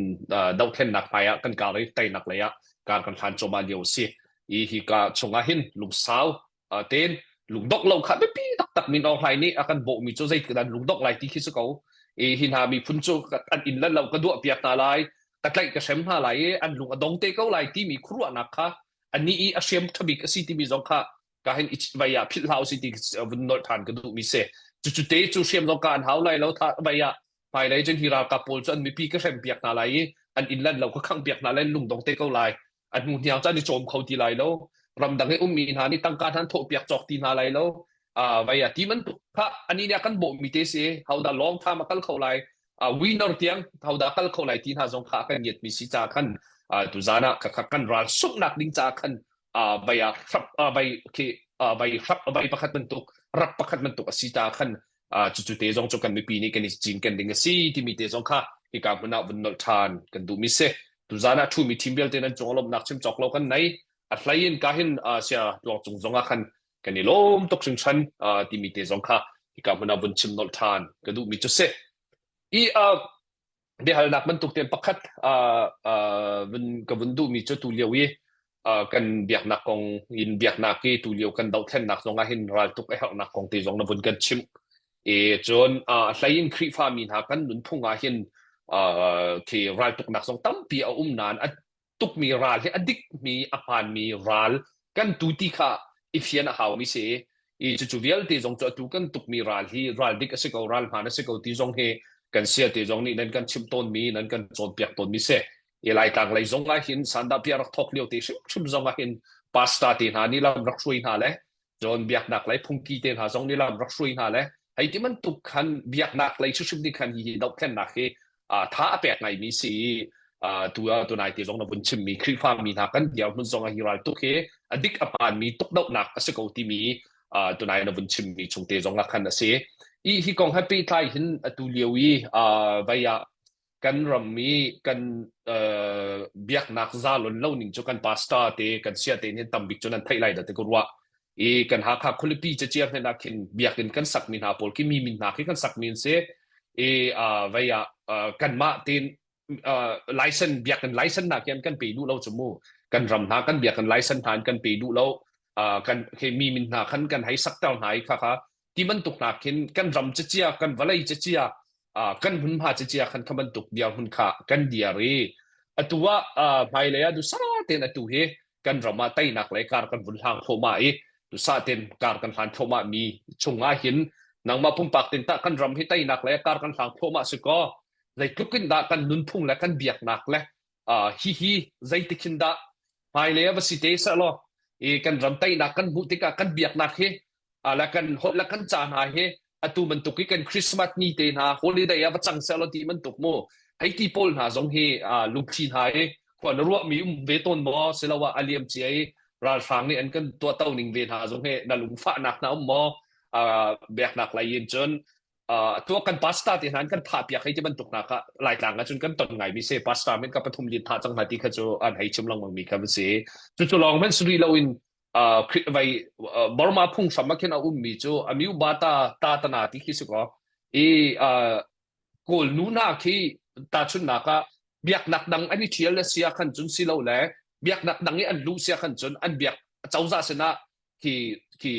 dohthlennak hmai ah kan kar i teinak lei ah kar kan hlan cuahmah lio a si i hi ka chungah hin lungsau tein lungdongh lo kha biapi taktak Min Aung Hlaing nih a kan bawhmi cu zeitik dah lungdongh lai ti khi si ko. I hi hna miphun cu an inn le lo ka duah piak hna lai, ka tlaih ka hrem hna lai i an lung a dong te ko lai timi khuaruahnak kha anih i a hriam ṭhabik a si timi zong kha ka hin vai ah philh hlah usih ti vun nolh ṭhan ka duhmi si. Cucu te cu hriam zong ka an hau lai lo tha vai ah hmailei cun hi ralkap pawl cu an mipi ka hrem piak hna lai i. An inn lan lo ka khangh piak hna lai lungdong te ko lai. A hnu hniang caan i cawm kho ti lai lo. Ramdang i ummi hna nih tangka hna an thawh piak cawk ti hna lai lo. Vai a ti bantuk kha ani nih a kan bawhmi te si. Hodah long time a kal kho lai. Winner tiang hodah kal kho lai ti hna zong kha a kan ngiatmi si ca khan tuzan ah kan ral sunghnak ding ca khan vai ah hrap vai khi vai hrap vai pakhat bantuk rap pakhat bantuk a si ta khan cucu te zong cu kan mipi nih kan i cinken ding a si timi te zong kha hika hmun ah vun nolh ṭhan kan duhmi si. Tuzan ah ṭhumi team vialte nan cung lawmhnak chim cawk lo kan nei. A hlei in ka hin sia tuang cung zong ah khan kan i lawm tuk hringhran timi te zong kha hika hmun ah vun chim nolh ṭhan ka duhmi cu si. I biahalnak bantuk tein pakhat vun ka vun duhmi cu tu lio i kan biaknak kong in biaknak i tu lio kan dohthlennak zong ah hin raltuk a herhnak kong te zong na vun kan chimh. E cun a hlei in Khrihfa mi hna kan nunphung ah hin khi raltuknak zong tampi a um nain a tukmi ral hi a dikmi a hmaanmi ral kan tu ti kha i fian a haumi si i cucu vialte zong cu atu kan tukmi ral hi ral dik a si ko ral hmaan a si ko ti zong hi kan sia te zong nih nan kan chimh tawnmi nan kan cawnpiak tawnmi si i Laitlang lei zong ah hin sandahpiah rak thawk lio te hrimhrim zong ah hin pastor te hna nih lam rak hruai hna le Cun biaknak lei phungki te hna zong nih lam rak hruai hna le hei ti bantuk khan biaknak lei hrimhrim nih khan hihi dohthlennak hi tha a pek ngaimi si i tu tunai te zong na vun chimmi Khrihfa mi hna kan dirhmun zong ah hi ral tuk hi a dik a hmaanmi tukdohnak a si ko timi tunai na vun chimmi chung te zong ah khan a si. I hi kong he pehtlai hin atu lio i vai ah kan ram i kan biaknak zalon lo ning cu kan pastor te kan sia te nih tambik cu nan theih lai dah ti ka ruah i kan Hakha khualipi ceciar hnen ah khin biakinn kan sakmi hna pawl khi mi min hna khi kan sakmi an si i vei ah kanmah tein license biakinn license hna khi an kan pe duh lo cu mu kan ram hna kan biakinn license hna an kan pe duh lo kan khi mi min hna khan kan hei sakter hna i kha kha ti bantuk hna khin kan ram cacia kan vawlei cacia kan hmunhma cacia khan kha bantuk dirhmun kha kan diar i atu ah hmailei ah dusa tein atu hi kan ram ah teinak le kar kan vun hlang thluahmah i dusa tein kar kan hlan thluahmah mi chung ah hin nangmah pumpak tin tah kan ram hi teinak le kar kan hlang thluahmah si kaw zeitluk in dah kan nunphung le kan biaknak le hihi zeitik hin dah hmailei ah va si te seh law i kan ram teinak kan hmuh tikah kan biaknak hi ala kan holh la kan ca hna hi atu bantuk i kan Christmas ni te hna holiday ah va cang seh law ti bantuk mu hei ti pawl hna zong hi lungthli hna i khua na ruahmi um ve tawn maw siloah a liam cia i ralhrang nih an kan tuahto ning ve hna zong hi na lungfahnak hna um maw biaknak lei in cun tua kan pastor te hna an kan thah piak hei ti bantuk hna kha Laitlang ah cun kan ton ngai mi se pastor men ka pathum lin thah cang hna ti kha cu an hei chim lengmang mi kha si cu cu lawng men sri lo in vai Burma phunghram ah khin a ummi cu Amyu Bata Tatana ti khi si ko i Kawl nu hna khi tahchunhnak ah biaknak dang an i ṭhial le sia khan cun si lo le biaknak dang i an luh sia khan cun an biak cozah sinah khi khi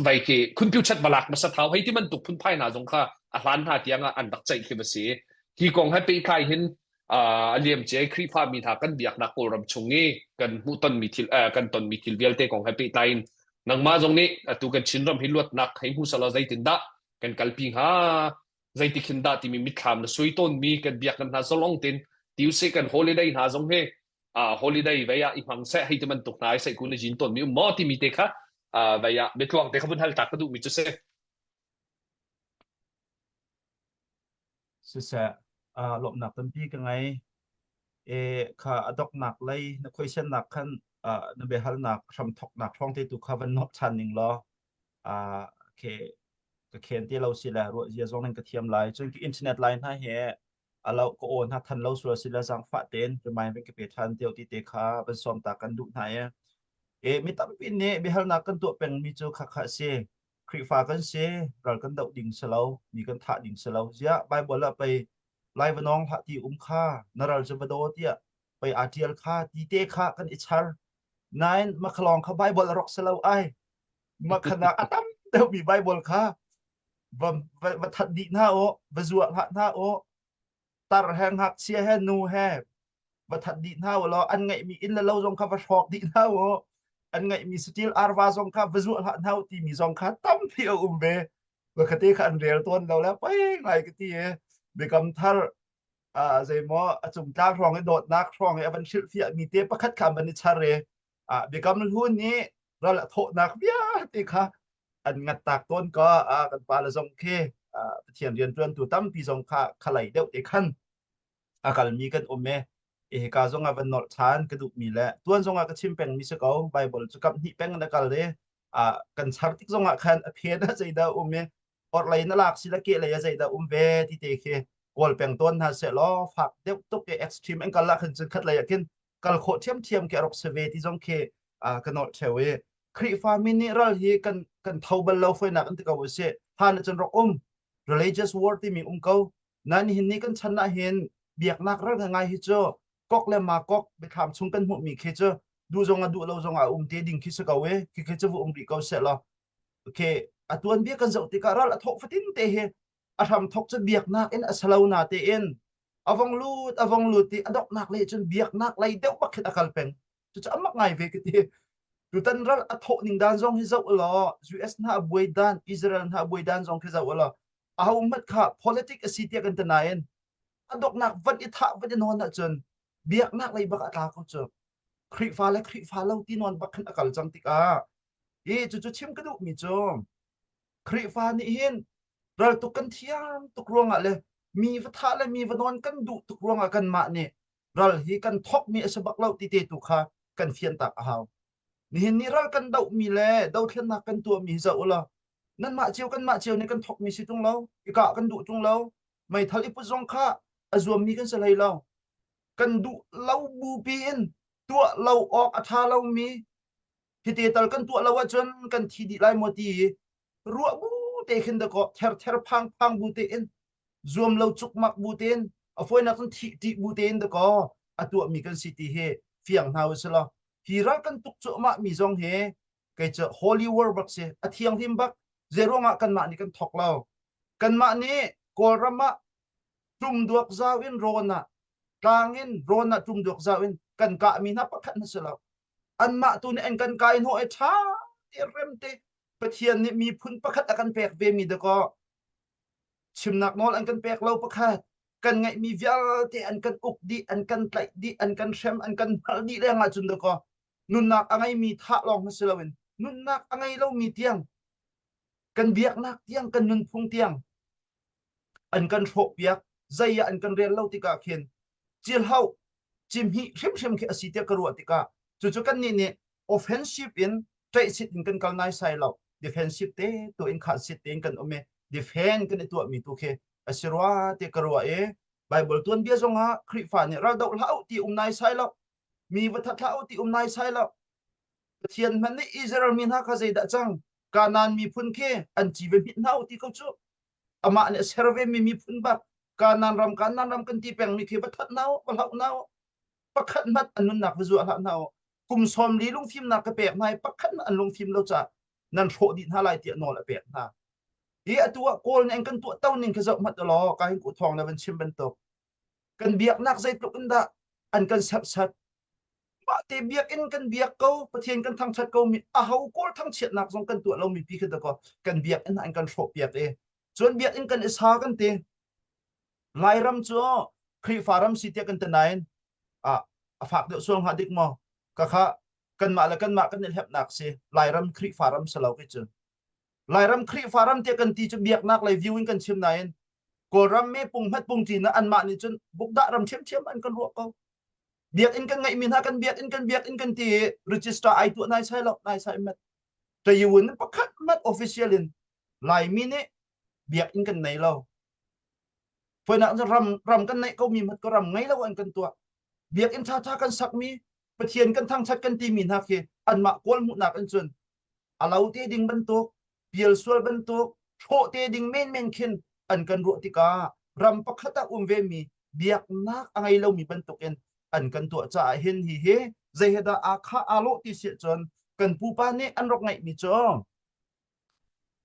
vai khi khunpiu chat balak hmasa thau hei ti bantuk phunphai hna zong kha a hlan hna tiang ah an rak ceih khi va si hi kong he pehtlai hin a liamcia Khrihfa mi hna kan biaknak Kawlram chung i kan hmuhtonmi thil kan tonmi thil vialte kong he pehtlai in nangmah zong nih atu kan Chinram hi luatnak hei hmu selaw zeitindah kan kalpi hnga zeitik hin dah timi mitthlam na sui tawnmi kan biaknak hna zalong tin ti usih kan holiday hna zong hi holiday vei ah i hmang seh hei ti bantuk hna i sei kun na jin tawnmi um maw timi te kha vei ah biatluang te kha vun hal ta ka duhmi cu si. Siseh, lawmhnak tampi ka ngei. E, kha a doknak lei na khuaisennak khan na biahalnak hramthoknak hrawng te tu kha van nawp ṭhan ning law ke ka khen te lo si le ruah zia zong in ka thiam lai. Cun ka internet line hna hi alo ka aw hna than lo sual si le zaangfah tein remind van ka pe ṭhan deuh ti te kha van sawm ta kan duh hna e. E, mi tampi nih biahalnak kan tuah pengmi cu kha kha a si. Khrihfa kan si, ral kan doh ding si lo, mi kan thah ding si lo. Ziah Baibal ah pei lai va nawng hlah ti um kha, na ral cu va daw tiah pei aa ṭial kha ti te kha kan i char. Nain makhalawng kha Baibal a rak si lo ai. Makhanak a tam deuhmi Baibal kha va, va, va that dih hna aw, va zuah hlah hna aw, tar he ngakchia he nu he va that dih hna u law an ngeihmi inn le lo zong kha va hrawk dih hna u an ngeihmi satil arva zong kha va zuah hlah hna u timi zong kha tampi a um ve va khate kha an rel tawn lo le pei ngai ka ti e biakam thar. Zeimaw a cungtlang hrawng i dawtnak hrawng i a van hrilhfiah mi te pakhat kha an van i char i biakam hlun nih ral a thawhnak vialte kha an ngat tak tawn ka kan pa le zong khi Pathian rianṭuantu tampi zong kha khalei deuh te khan a kalmi kan um e. Hika zong ah van nolh ṭhan ka duhmi le tuan zong ah ka chim pengmi si ko. Bible cu kap hnih peng in a kal i kan char tik zong ah khan a phen ah zeidah um i orhlei na lak si le kehlei ah zeidah um ve ti te khi kawl peng tawn hna seh law fak deuh tuk i extreme an kal ah khan cun khat lei ah khin kal khawh ṭhiamṭhiam khi a rak si ve ti zong khi ka nolh ṭheo i Khrihfa mi nih ral hi kan kan tho bal lo foinak an ti ko usih. Hlan ah cun rak um religious war timi um ko. Nain nihin ni kan chan ah hin biaknak ral ngai hi cu kok le ma kok biathlam chung kan hmuhmi khi cu duh zong ah duh lo zong ah um te ding khi si ko i khi khi cu vu um rih ko seh law. Okay, a tuanbia kan zoh tikah ral a thawk fatin te hi a hram thawk cu biaknak in a salo na tein a vong lut a vong lut i a donghnak lei cun biaknak lei deuh bak khin a kal peng. Cucu a mak ngai ve ka ti. Tutan ral a thawh ning dan zong hi zoh law US hna a buai dan, Israel hna a buai dan zong khi zoh law aho hmanh kha politic a si tiah kan ti nain a donghnak van i thah van i nawn ahcun biaknak lei bak a tla ko cu. Khrihfa le Khrihfa lo ti nawn bak khin a kal cang tikah hi cucu chim ka duhmi cu Khrihfa nih hin raltuk kan thiam tuk ruangah le mi va thah le mi va nawn kan duh tuk ruangah kanmah nih ral hi kan thokmi a si bak lo ti te tu kha kan fian tak a hau. Nihin ni ral kan dohmi le dothlennak kan tuahmi hi zoh ulaw nanmah cio kanmah cio nih kan thokmi si tung lo, i kah kan duh tung lo, meithal i put zong kha a zuammi kan si hlei lo. Kan duh lo bupi in tuah lo awk a ṭha lomi hite tal kan tuah lo ahcun kan thi dih lai maw ti ruah bu te khin dakaw therther phang phang bu tein zuam lo cukmak bu tein a fawinak cun thih ṭih bu tein dakaw a tuahmi kan si ti hi fiang hna u sih law hi ral kan tuk cuahmah mi zong hi kei cu holy war bak si a thianghlim bak zeiruangah kanmah nih kan thok lo kanmah nih Kawlram ah ṭumduak zau in rawn ah tlang in rawn ah ṭumduak zau in kan kahmi hna pakhat na si lo anmah tu nih an kan kai hnawh i ṭha te rem te Pathian nih miphun pakhat a kan pek ve mi dakaw chimnak nawl an kan pek lo pakhat kan ngeihmi vialte an kan uk dih an kan tlaih dih an kan hrem an kan hngalh dih leng ahcun dakaw nunnak a ngeimi thah lawng si loin nunnak a ngei lomi tiang kan biaknak tiang kan nunphung tiang an kan hrawhpiak zei ah an kan rel lo tikah khin cilhauh cimhih hrimhrim khi a si tiah ka ruah tikah cucu kannih nih offensive in ṭaihsit in kan kal naisai lo defensive te tu in khasit tein kan um i defend kan i tuahmi tu khi a si rua ti ka ruah i Bible tuanbia zongah Khrihfa nih ral doh hlah u ti um naisai lo mi va that hlah u ti um naisai lo Pathian hmanh nih Israel mi hna kha zeidah cang Kanaan miphun khi an ci ve hmit hna u ti ko cu amah nih a ser ve mi miphun bak Kanaan ram Kanaan ram kan ti peng mi khi va that hna u va hloh hna u pakhat hmanh an nunnak va zuah hlah hna u kum 40 lungfimnak ka pek hna i pakhat hmanh an lungfim lo caah nan hrawh dih hna lai tiah nawl a pek hna hi atu ah kawl nih an kan tuah to ning khi zoh hmanh law ka hin ku thawng na van chim bantuk kan biaknak zeitluk in dah an kan serhsat mah te biakinn kan biak ko Pathian kan thangṭhat ko mi aho kawl thangchiatnak zong kan tuah lomi pi khi dakaw kan biakinn an kan hrawh piak i cun biakinn kan i sa kan ti Lairam cu Khrihfa ram si tiah kan ti nain a a fak deuh sual hnga dik maw ka kha kanmah le kanmah kan i hlepnak si Lairam Khrihfa ram si lo khi cu Lairam Khrihfa ram tiah kan ti cu biaknak lei view in kan chim nain Kawlram me pung hmat pung ṭin ah anmah nih cun bukdah ram ṭhiamṭhiam an kan ruah ko biakinn kan ngeihmi hna kan biakinn kan biakinn kan ti i register ai tuah nai sai lo nai sai mat tayun pakhat mat official in Laimi nih biakinn kan nei lo foinak ram ram kan neih ko mi mat ko ram ngei lo an kan tuah biakinn tha tha kan sakmi Pathian kan thangthat kan ti mi hna khi anmah kawl hmuhnak in cun a lo te ding bantuk pialsual bantuk hrawh te ding menmen khin an kan ruah tikah ram pakhat ah um vemi biaknak a ngei lomi bantukin an kan tuah caah hin hi hi zei he dah aa khah aa lawh ti si ahcun kan pupa nih an rak ngeihmi cu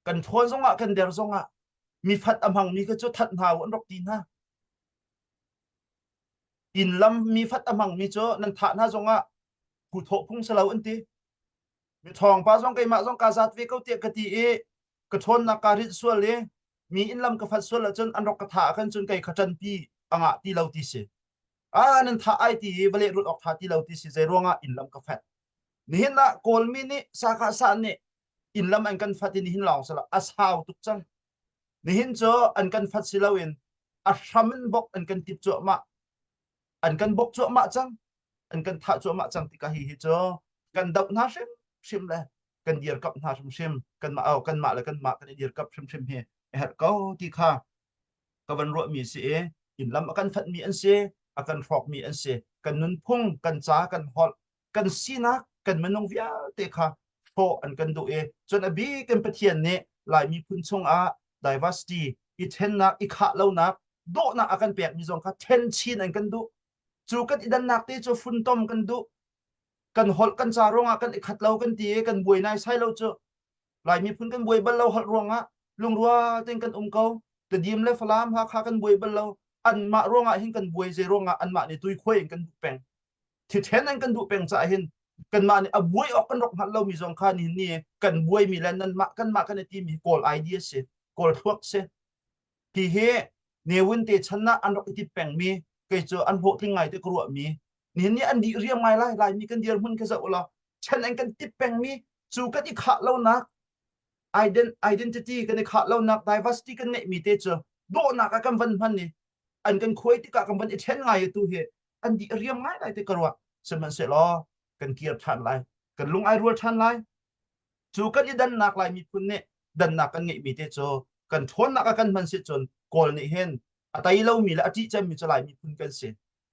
kan ṭhawn zongah kan der zongah mi fat a hmangmi kha cu that hna u an rak ti hna inn lam mi fat a hmangmi cu nan thah hna zongah phu thawh phung si lo an ti Miṭhawng pa zong keimah zong kaa zat ve ko tiah ka ti i ka ṭhawnnak kaa rinh sual i mi inn lam ka fat sual ahcun an rak ka thah ahkhan cun kei kha ṭanpi. A ngah ti lo ti si. A nan thah ai ti i va lehrulh awk tha ti lo ti si zei ruangah inn lam ka fat. Nihin ah Kawlmi nih sakah sah nih inn lam an kan fat i nihin lawng sila a sau tuk cang. Nihin cu an kan fat si loin a hram in bok an kan tip cuahmah. An kan bok cuahmah cang. An kan thah cuahmah cang tikah hi hi cu kan doh hna hrimhrim le kan dirkamh hna hrimhrim kanmah oh kanmah le kanmah kan i dirkamh hrimhrim hi a herh ko ti kha ka van ruahmi si i inn lam a kan fatmi an si a kan hrawkmi an si kan nunphung kan ca kan holh kan sinak kan minung vialte kha hrawh an kan duh i cun a bik in Pathian nih Lai miphun chungah diversity i thennak i khah lonak dawhnak a kan pekmi zong kha then chin an kan duh cu kan i dannak te cu funtom kan duh kan holh kan ca ruangah kan i khat lo kan ti i kan buai nai sai lo cu Lai miphun kan buai bal lo holh ruangah lungrual tein kan um ko Tedim le Falam Hakha kan buai bal lo anmah ruangah hin kan buai zei ruangah anmah nih tuikhuai in kan duh peng thithen an kan duh peng caah hin kanmah nih a buai awk kan rak hngalh lomi zong kha nihin ni kan buaimi le nanmah kanmah kan i timi Kawl idea si Kawl thluak si hi hi Ne Win te chan ah an rak i tip pengmi kei cu an hlawhtling ngai te ka ruahmi nihin ni an dih riam ngai lai Laimi kan dirhmun ka zoh law chan an kan tip pengmi cu kan i khah lonak identity kan i khah lonak diversity kan ngeihmi te cu dawhnak ah kan van hman i an kan khuai tikah kan van i ṭhen ngai tu hi an dih riam ngai lai te ka ruah sihmanhsehlaw kan kir ṭhan lai kan lung ai rual ṭhan lai cu kan i dannak lai miphun nih dannak kan ngeihmi te cu kan ṭhawnnak ah kan hman si cun Kawl nih hin a tei lomi le a ṭih cemmi cu Lai miphun kan si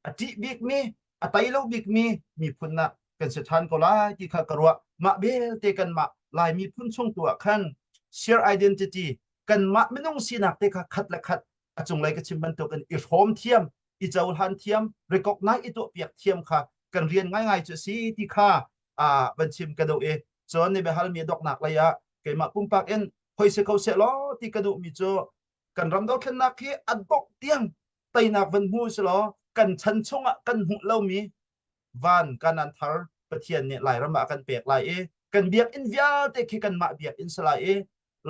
a ṭih bikmi a tei lo bikmi miphun ah kan si ṭhan ko lai ti kha ka ruah mah belte kanmah Lai miphun chung tu ah khan share identity kanmah minung sinak te kha khat le khat a cunglei ka chim bantukin i hrawm thiam i cohlan thiam recognize i tuahpiak thiam kha kan rian ngaingai cu a si ti kha uh, van chim ka duh i cun ni biahalmi doknak lei ah keimah pumpak in hoi si kho seh law ti ka duhmi cu kan ram dothlennak hi a dongh tiang teinak van hmu si law kan chan chungah kan hmuh lomi van kanan thar Pathian nih Lairam ah kan pek lai i kan biakinn vialte khi kanmah biakinn si lai i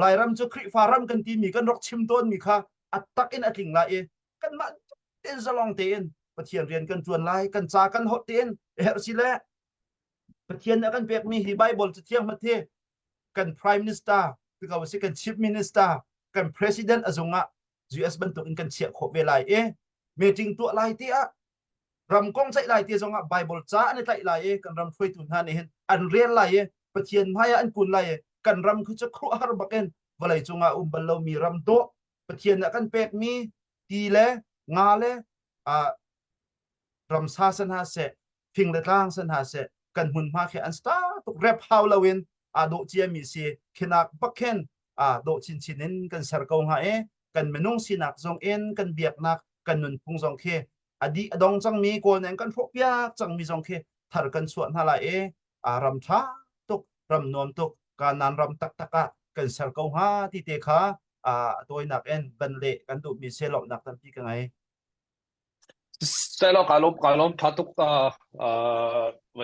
Lairam cu Khrihfa ram kan timi kan rak chim tawnmi kha a tak in a tling lai i kanmah tein zalong tein Pathian rian kan ṭuan lai kan ca kan holh tein herh si le Pathian nih a kan pekmi hi Bible cathiang hmat hi kan Prime Minister ti si kan Chief Minister kan President a zung ah US bantuk in kan chiah khawh ve lai i meeting tuah lai ti ah ram kong ceih lai ti zong ah Bible ca an i tlaih lai i kan ram hruaitu hna nih hin an rel lai i Pathian hmai ah an kun lai i kan ram khu cu khuaruahhar bakin vawlei cungah um bal lomi ram dawh Pathian nih a kan pekmi ti le nga le uh, ramsa san hna seh fing le tlang san hna seh kan hmunhma khi an sta tuk rep hau loin aa dawh ciami si khinak bak khin aa dawh chinchin in kan ser ko hnga i kan minung sinak zong in kan biaknak kan nunphung zong khi a dih a dong cangmi kawl nih an kan hrawhpiak cangmi zong khi thar kan chuah hna lai i aa ram ṭha tuk ram nuam tuk kanan ram taktak ah kan ser ko hnga ti te kha a tawinak in ban leh kan duhmi se lawmhnak tampi ka ngei. Selo ka lawm ka lawm tha tuk uh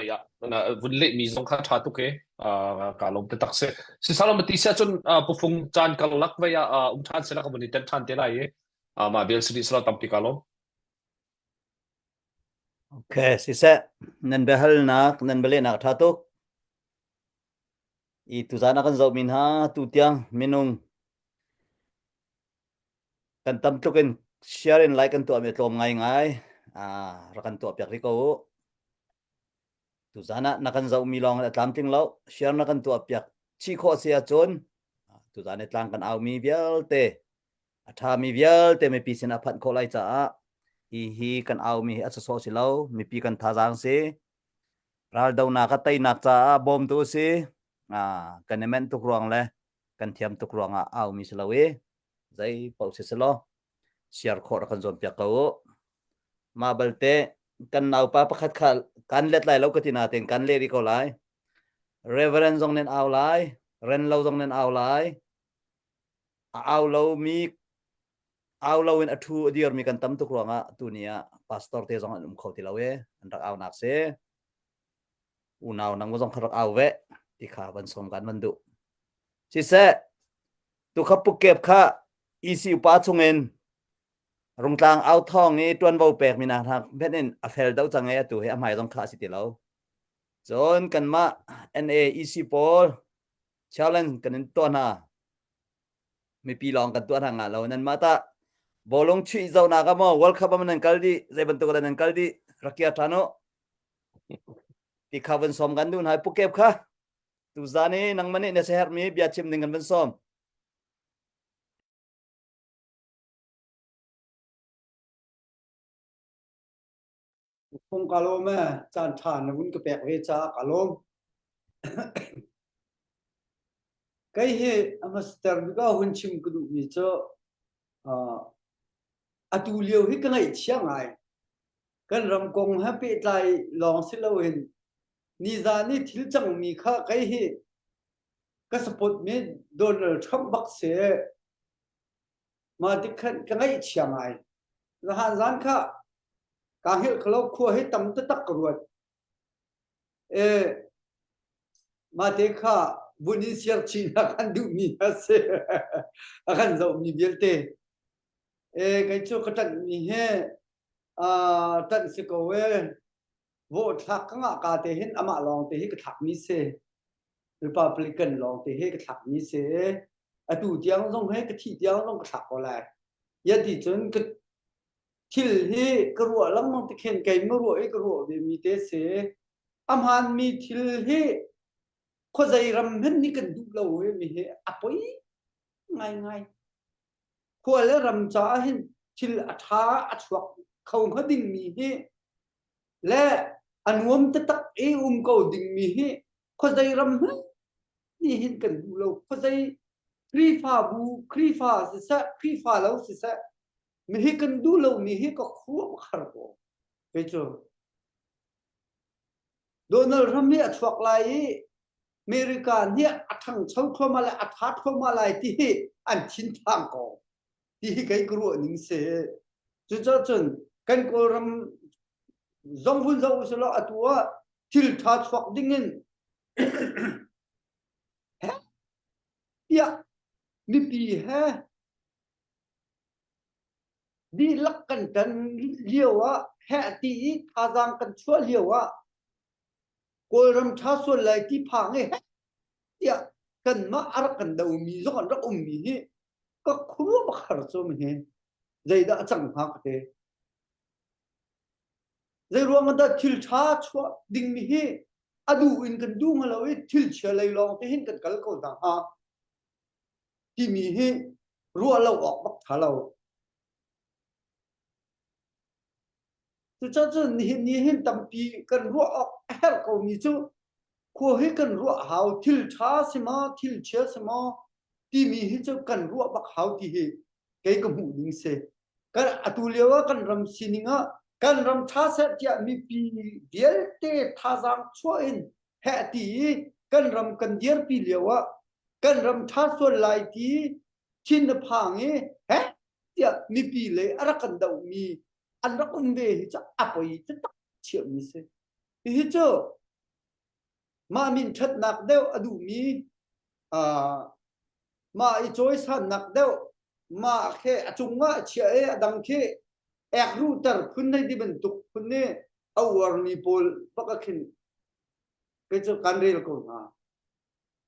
ya vun leh mi zong kha tha tuk e ka lawm te tak se si salom ti sia cun pufung caan karlak vai ah um than sela ka vun i tel than te lai e ma bel sidi selo tampi ka lawm Okay, siseh nan biahalnak nan bialehnak tha tuk. I tuzan a kan zohmi hna tu tiang minung Kan tam tluk in share in like kan tuahmi a tlawm ngaingai. Ah, rak kan tuah piak rih ko u. Tuzan ah na kan zohmi lawng in a tlamtling lo. Share na kan tuah piak chih khawh si ahcun tuzan i tlang kan aumi vialte a ṭhami vialte mipi sin a phanh khawh lai caah hi hi kan aumi hi a sawsawh si lo mipi kan thazaang si raldonak a teinak caah bawmtu si ah kan i menh tuk ruang le kan thiam tuk ruangah aumi si lo i zei paoh si selaw siar khawh rak kan zuam piak ko u. Mah balte kan naupa pakhat kha kan let lai lo ka ti nain kan leh rih ko lai. Reverend zong nan au lai, ren lo zong nan au lai. A au lomi au lo in a thu a dirmi kan tam tuk ruangah tuni ah pastor te zong an um kho ti lo e an rak au nak si. Unau nang zong kha rak au ve ti kha van som kan van duh. Siseh, Tukha pukep kha EC upa chungin Rungtlang au thawng i ṭuanvo pekmi hna hmenh in a fel deuh cang i atu hi a hmai zong khah a si ti lo. Cun kanmah NAEC pawl challenge kan in tuah hna. Mipi lawng kan tuah hna nga lo. Nanmah tah bawlung chuih zohnak ah maw World Cup ah nan kal dih, zei bantuk dah nan kal dih, rak kir ṭhan u. Ti kha vun sawm kan duh hna. Pu Kep kha tuzan i nangmah nih na siaherhmi bia chim ding kan vun sawm. Phung ka lawm e, caan ṭha na vun ka pek ve caah ka lawm. Kei hi a hmasater bik ah hun chim ka duhmi cu uh, atu lio hi ka ngaihchia ngai. Kan ram kong he pehtlai lawng si loin nizan i thil cangmi kha kei hi ka support mi Donald Trump bak si. Mah tik khan ka ngaihchia ngai. Zahan zan kha kaa hngilh kholo khua hi tam taktak ka ruat. E mah te kha vun in siar chin a kan duhmi a si. A kan zohmi vialte. E kei cu ka ṭanhmi hi aa ṭanh si ko e. Vote thlak ka ngah ka te hin amah lawng te hi ka thlakmi si. Republican lawng te hi ka thlakmi si. Atu tiang zong he ka thih tiang zong ka thlak ko lai. Ya ti cun ka thil hi ka ruah lengmang ti khin kei ma ruah i ka ruah ve mi te si. A hmaanmi thil hi khuazei ram hmanh nih kan duh lo i mi hi a poi ngaingai. Khua le ram caah hin thil a ṭha a chuak kho hnga dingmi hi le a nuam taktak i um ko dingmi hi khuazei ram hmanh nih hin kan duh lo. Khuazei Khrihfabu, Khrihfa siseh, Khrihfa lo siseh, mihi kan duh lomi hi ka khuam khar ko. Kei cu Donald Trump hi a chuak lai i America nih a ṭhangcho thluahmah le a ṭha thluahmah lai ti hi an thinphang ko. Ti hi kei ka ruah ning si. Cucaah cun kan Kawlram zong vun zoh usih law atu ah thil ṭha chuak ding in he tiah mipi he dihlak kan ṭan lio ah heh ti i thazaang kan chuah lio ah Kawlram ṭha sual lai ti phang i heh tiah kanmah a rak kan domi zong an rak ummi hi ka khuaruah bak har cu hi zeidah a cang hnga ka ti. Zei ruang ah dah thil ṭha chuah dingmi hi a duh in kan duh hnga lo i thil chia lei lawng te hin kan kal ko hna hnga timi hi ruah lo awk bak ṭha lo. Cucaah nihin ni hin tampi kan ruah awk a herh komi cu khua hi kan ruah hau thil ṭha si maw thil chia si maw timi hi cu kan ruah bak hau ti hi kei ka hmuh ning si. Kan atu lio ah kan ram sining ah kan ram ṭha seh tiah mipi vialte thazaang chuah in heh ti i kan ram kan dirpi lio ah kan ram ṭha sual lai ti thin a phang i heh tiah mipi lei a rak kan dohmi an rak um ve hi cu a poi taktak chiahmi si. Hihi cu mah min ṭhatnak deuh a duhmi uh, mah i cawisannak deuh mah khi a cungah a chiah i a dang khi ek ruhter phun hei ti bantuk phun nih a uarmi pawl bak ah khin kei cu kan rel ko hna.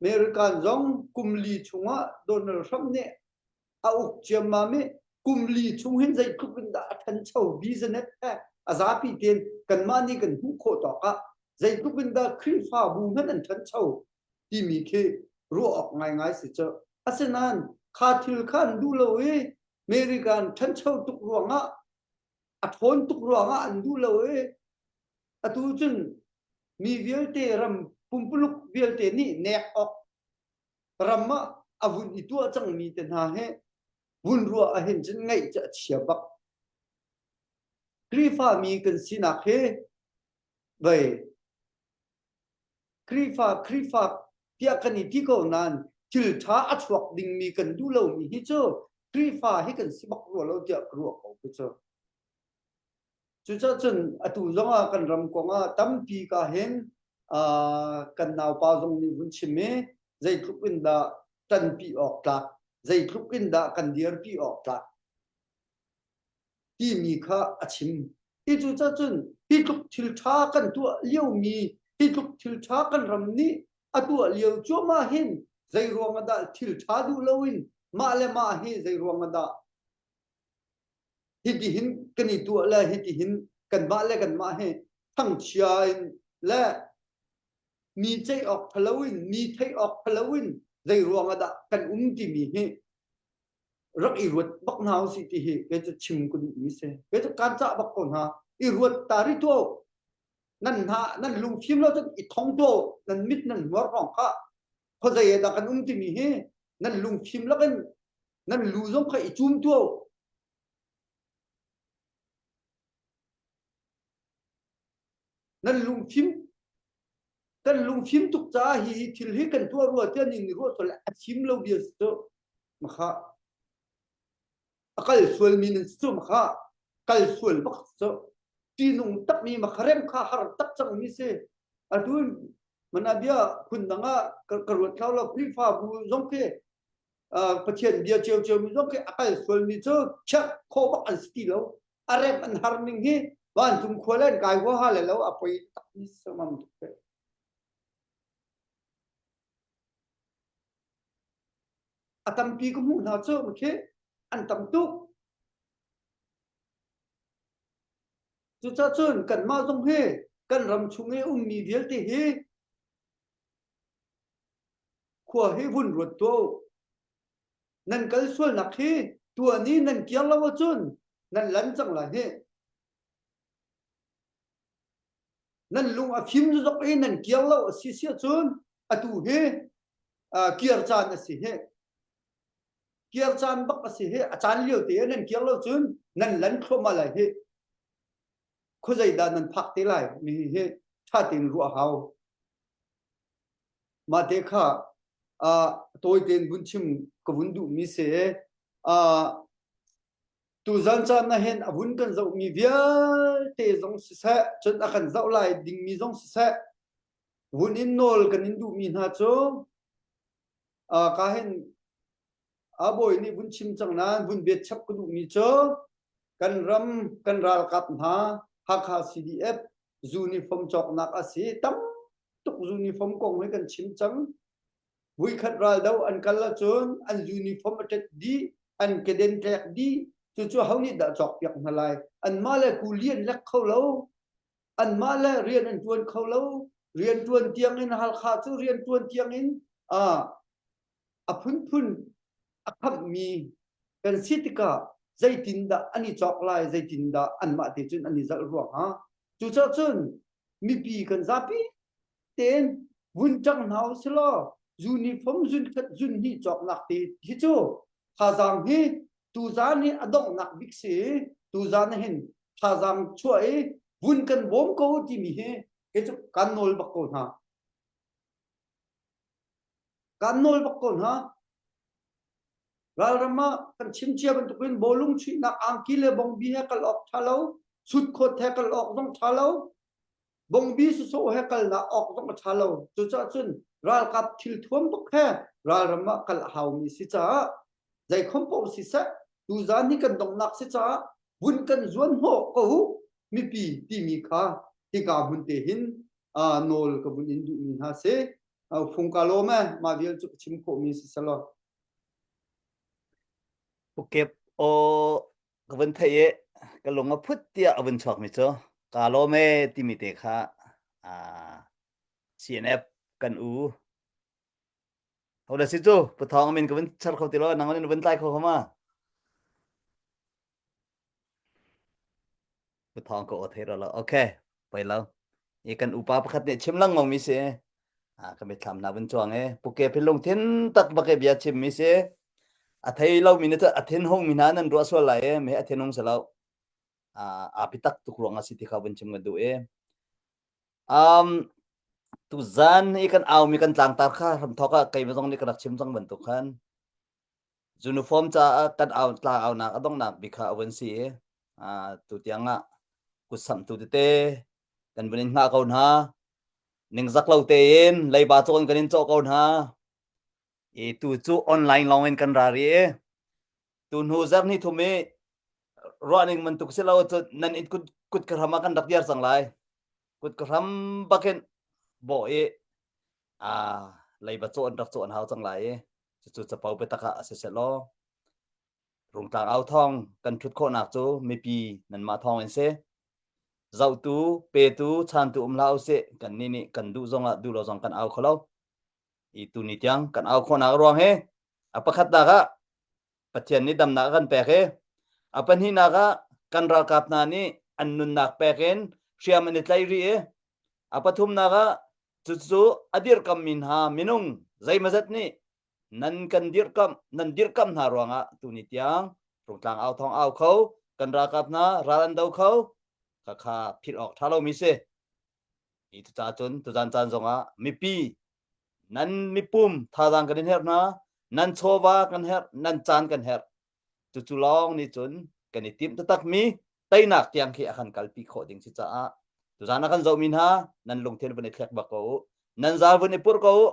American zong kum li chungah Donald Trump nih a uk ciammam i kum li chung hin zeitluk in dah a ṭhancho business he a zapi tein kanmah nih kan hmuh khawh tawk ah zeitluk in dah Khrihfabu hmanh an ṭhancho timi khi ruah awk ngaingai si cu. Asinain kha thil kha an duh lo i American ṭhancho tuk ruangah a ṭhawn tuk ruangah an duh lo i atu cun mi vialte ram pumpuluk vialte nih nek awk ram ah a vun i tuah cangmi te hna he vun ruah ahhin cun ngaih cu a chia bak. Khrihfa mi kan sinak hi vei Khrihfa Khrihfa tiah kan i ti ko nain thil ṭha a chuak dingmi kan duh lomi hi cu Khrihfa hi kan si bak rua lo tiah ka ruah ko ku cu. Cucaah cun atu zongah kan ram kongah tampi ka hin kan naupa zong nih vun chim i zeitluk in dah ṭanpi awk tlak, zeitluk in dah kan dirpi awk tlak. Timi kha a chim. Hi cu cun hi tluk thil ṭha kan tuah liomi, hi tluk thil ṭha kan ram nih a tuah lio cuahmah hin zei ruang ah dah thil ṭha duh loin mah le mah hi zei ruang ah dah hitihin kan i tuah le hitihin kanmah le kanmah hi thangchia in le mi ceih awk ṭha loin mi theih awk ṭha loin zei ruang ah dah kan um timi hi rak i ruat bak hna usih ti hi kei cu chim ka duhmi si. Kei cu kaan cah bak ko hna. I ruat ta rih tuah u. Nan hna nan lungfim lo cun i thong tuah u. Nan mit nan hmuar hrawng kha khuazei ah dah kan um timi hi nan lungfim lakin nan lu zong kha i cum tuah u. Nan lungfim kan lungfim tuk caah hi thil hi kan tuah rua tiah ning ruah sual a chim lo bia cu makha a kal sual mi nan cu makha kal sual bak cu tinung tak mi makha rem kha har tak cang mi si atu mana bia phun dang ah ka ruat thlau lo Khrihfabu zong khi Pathian bia cio cio mi zong khi a kal sual mi cu check khawh bak an si ti lo a rem an har ning hi vancung khua le an kai huaha le lo a poi tak mi samam tuk a tampi ka hmuh hna cu khi an tam tuk cucacun kanmah zong hi kan ram chung i ummi vialte hi khua hi vun ruat tuah u nan kal sualnak hi tuan i nan kir lo ahcun nan lan cang lai hi nan lung a fim zok i nan kir lo a si si ahcun atu hi kir caan a si hi kir caan bak a si hi a caan lio te nan kir lo cun nan lan thluahmah lai hi khuazei dah nan phak te lai mi hi ṭha tein ruah hau mah te kha tawi tein vun chim ka vun duhmi si tuzan caan ah hin a vun kan zohmi vialte zong siseh cun a kan zoh lai dingmi zong siseh vun in nawl kan in duhmi hna cu ka hin a bawi nih vun chim cang nain vun biat chap ka duhmi cu kan ram kan ralkap hna Hakha CDF uniform cawknak a si tam tuk uniform kong hi kan chim cang Vuikhat raldo an kal ahcun an uniform a ṭet dih, an keden tlek dih. Cucu ho nih dah cawkpiak hna lai? Anmah le kuli an lek kho lo. Anmah le rian an ṭuan kho lo. Rian ṭuan tiangin Halkha cu rian ṭuan tiangin a phunphun a khamhmi kan si tikah zeitindah an i cawk lai, zeitindah anmah te cun an i zalh rua hnga? Cucaah cun mipi kan zapi tein vun ṭang hna usih law uniform zun khat zun hnih cawknak te hi cu thazaang hi tuzaan hi a donghnak bik si tuzaan hin thazaang chuah i vun kan bawm ko timi hi kei cu kan nawl bak ko hna kan nawl bak ko hna ralram ah kan chim cia bantukin bawlung chuihnak angki le bongbi he kal awk ṭha lo chutkhawt he kal awk zong ṭha lo Bongbi sawsawh he kalnak awk zong a ṭha lo. Cucaah cun ralkap thilthuam bak he ralram ah kal a haumi si caah zeikhom paoh siseh tuzaan hi kan donghnak si caah vun kan zuan hnawh ko u mipi timi kha hika hmun te hin nawl ka vun in duhmi hna si. Fung ka lawm e mah vial cu ka chim khawhmi si selaw. Pukep aw ka vun theih i ka lung a phut tiah a vun chuakmi cu kaa lawm ee timi te kha CNF kan u ho da si cu Pu Thawng min ka vun char kho ti lo nang in vun tlai kho ma Pu Thawng ka aw thei ro lo okay poi lo i kan upa pakhat nih chim lengmang mi si ka mitthlam na vun chuang e puke phi lungthin tak bak e bia chim mi si a thei lo mi na a thin hung mi hna nan ruah sual lai e me a thin hung selo a pi tak tuk ruang a si ti kha vun chim kan duh e um tu zan i kan au mi kan tlangtar kha ram thok ah kei zong nih ka rak chim cang bantuk khan Uniform caah kan au tla aunak a donghnak bik kha a vun si i tu tiang ah kutsamhtu tete kan vun in hngah ko hna. Ningzak lo tein leiba cawn kan in cawh ko hna. I tu cu online lawng in kan ra rih i tu hnu zarh hnih thum i. Ruahning bantuk si lo cun nan in kut kut ka hram ah kan rak diar cang lai. Kut ka hram bakin bawh i a leiba cawh an rak cawh an hau cang lai i cucu capo biatak ah a si seh law Rungtlang au thawng kan ṭhut khawhnak cu mipi nanmah thawng in si. Zohtu, petu, chantu um hlah usih kannih nih kan duh zongah duh lo zong kan au kho lo. I tuni tiang kan au khawhnak ruang hi a pakhatnak ah Pathian nih damnak a kan pek i a pahnihnak ah kan ralkap hna nih an nunnak pek in hriam an i tlaih rih i a pathumnak ah cucu a dirkammi hna minung zeimazat nih nan kan dirkamh nan dirkamh hna ruangah tuni tiang Rungtlang au thawng au kho kan ralkap hna ral an do kho khakha philh awk ṭha lomi si. Hi cucaah cun tuzan caan zongah mipi nan mipum thazaang kan in herh hna nan chawva kan herh nan caan kan herh cucu lawng nih cun kan i timh taktakmi teinak tiang khi a kan kalpi khawh ding si caah tuzan a kan zohmi hna nan lungthin vun i thlek bak ko u nan zal vun i purh ko u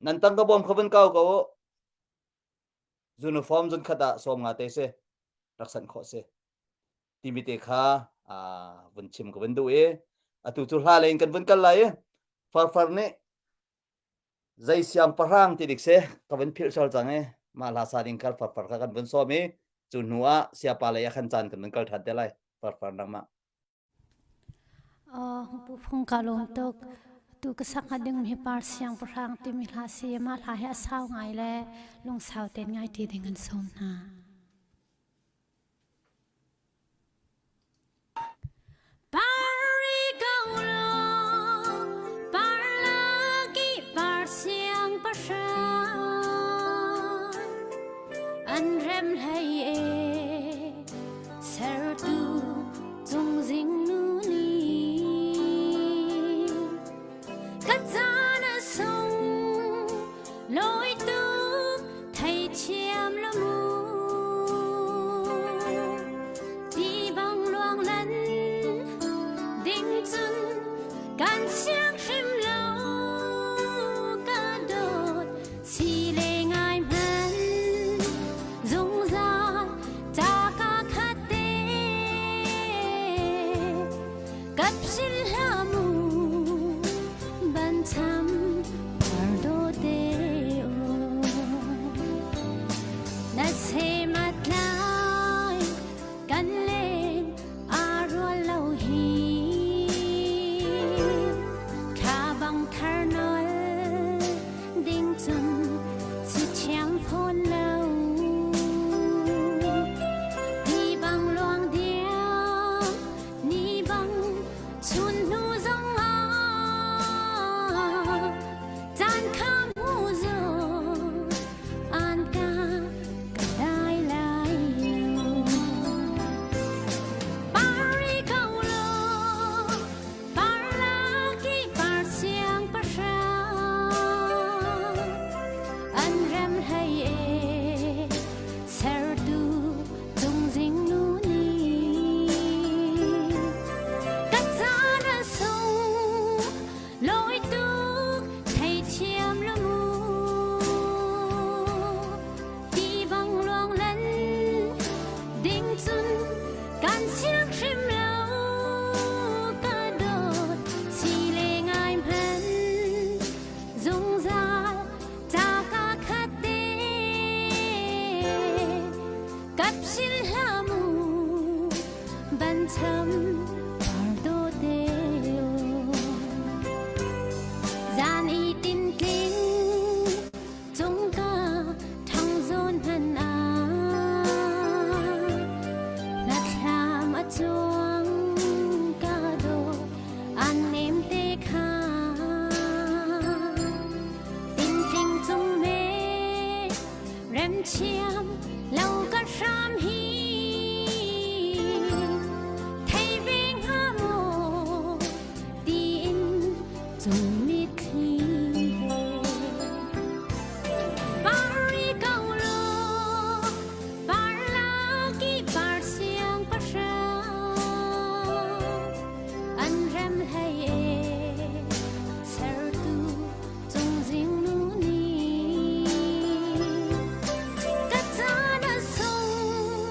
nan tangka bawm kha vun kau ko u uniform zun khat ah sawm nga te si rak sanh khawh si timi te kha vun chim ka vun duh i atu cu hla lei in kan vun kal lai i farfar nih zei siangpahrang ti dik si ka vun philh sual cang i mah hla sa ding kal farfar kha kan vun sawm i cu hnu ah siapa lei ah khan caan kan vun kal ṭhan te lai farfar nangmah Pu Phung ka lawm tuk. Tu ka sak hnga ding hi par siangpahrang timi hla si. Mah hla hi a sau ngai le lungsau tein ngai ti ding an sawm hna. Pari ko law, par laki par siangpahrang an rem hlei e sertu cungzing nu nih ka caan a sung lawi tuk theithiam lo mu ti bang luang lan ding cun kan siang hrim lo ka dawt si le ngai hman zungzal ta ka khat te kap sin hlah mu ban cham pardo te o na se mat lai kan len a rual lo hi thla bang thar nol ding cun si thiam fawn lo ti bang luang diam ni bang chun hnu zong ah caan kha mu zo an ka ka dai lai lo Pari ko lo par laki par siang pahrang an rem hlei e sertu cungzing nu nih ka caan a sung lawi tuk theithiam lo mu ti bang luang lan ding cun kan siang hrim lo ka dawt si le ngai hman zungzal ca ka khat te kap sil hlah mu ban cham pardo te zan i tin tling cung ka thang zawn hman ah na thlam a chuang ka dawt an nem te kha tin tling cung me rem chiam lo ka hram hi thei ve hnga maw tiin cung mitthli he Pari ko law par laki par siang pahrang an rem hlei e sertu cungzing nu nih ka caan a sung.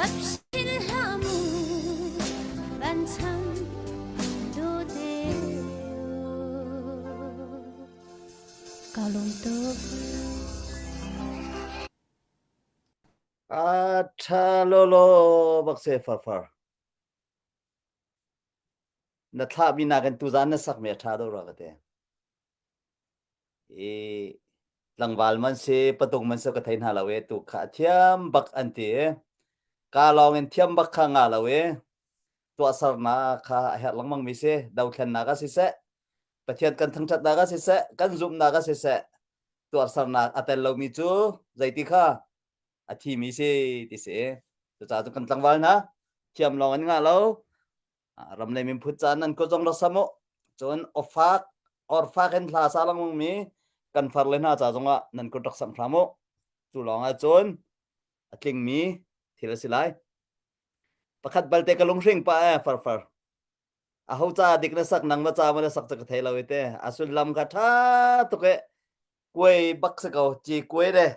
Kap sin hlah mu van cham dawte Ka lawm tuk. A tha lolo bak se farfar. Na thlah mi nakin tuzan na sak mi a tha do ra ka te. I tlangval man si patung man si ka thei hna lo e tu kha thiam bak an ti e. Ka lawng in thiam bak kha nga lo e. Tuahsernak kha a herh lengmang mi si. Dothlennak ah siseh, Pathian kan thangṭhatnak ah siseh, kan zumhnak ah siseh, tuahsernak a tel lomi cu zeiti kha a thimi si ti si. Cucaah cun kan tlangval hna thiam lawng an ngah lo. Ram le miphun caan nan kut zong rak sam u. Cun awfak orfak in hla sa lengmang mi kan far le hna ca zongah nan kut rak samh hram u. Cu lawng ah cun a tlingmi thil a si lai. Pakhat balte ka lunghring pa eh farfar. Aho ca dik na sak nang ma ca ma na sak ca ka thei lo i te. A sullam kha ṭha tuk e. Kuai bak si ko ci kuai de.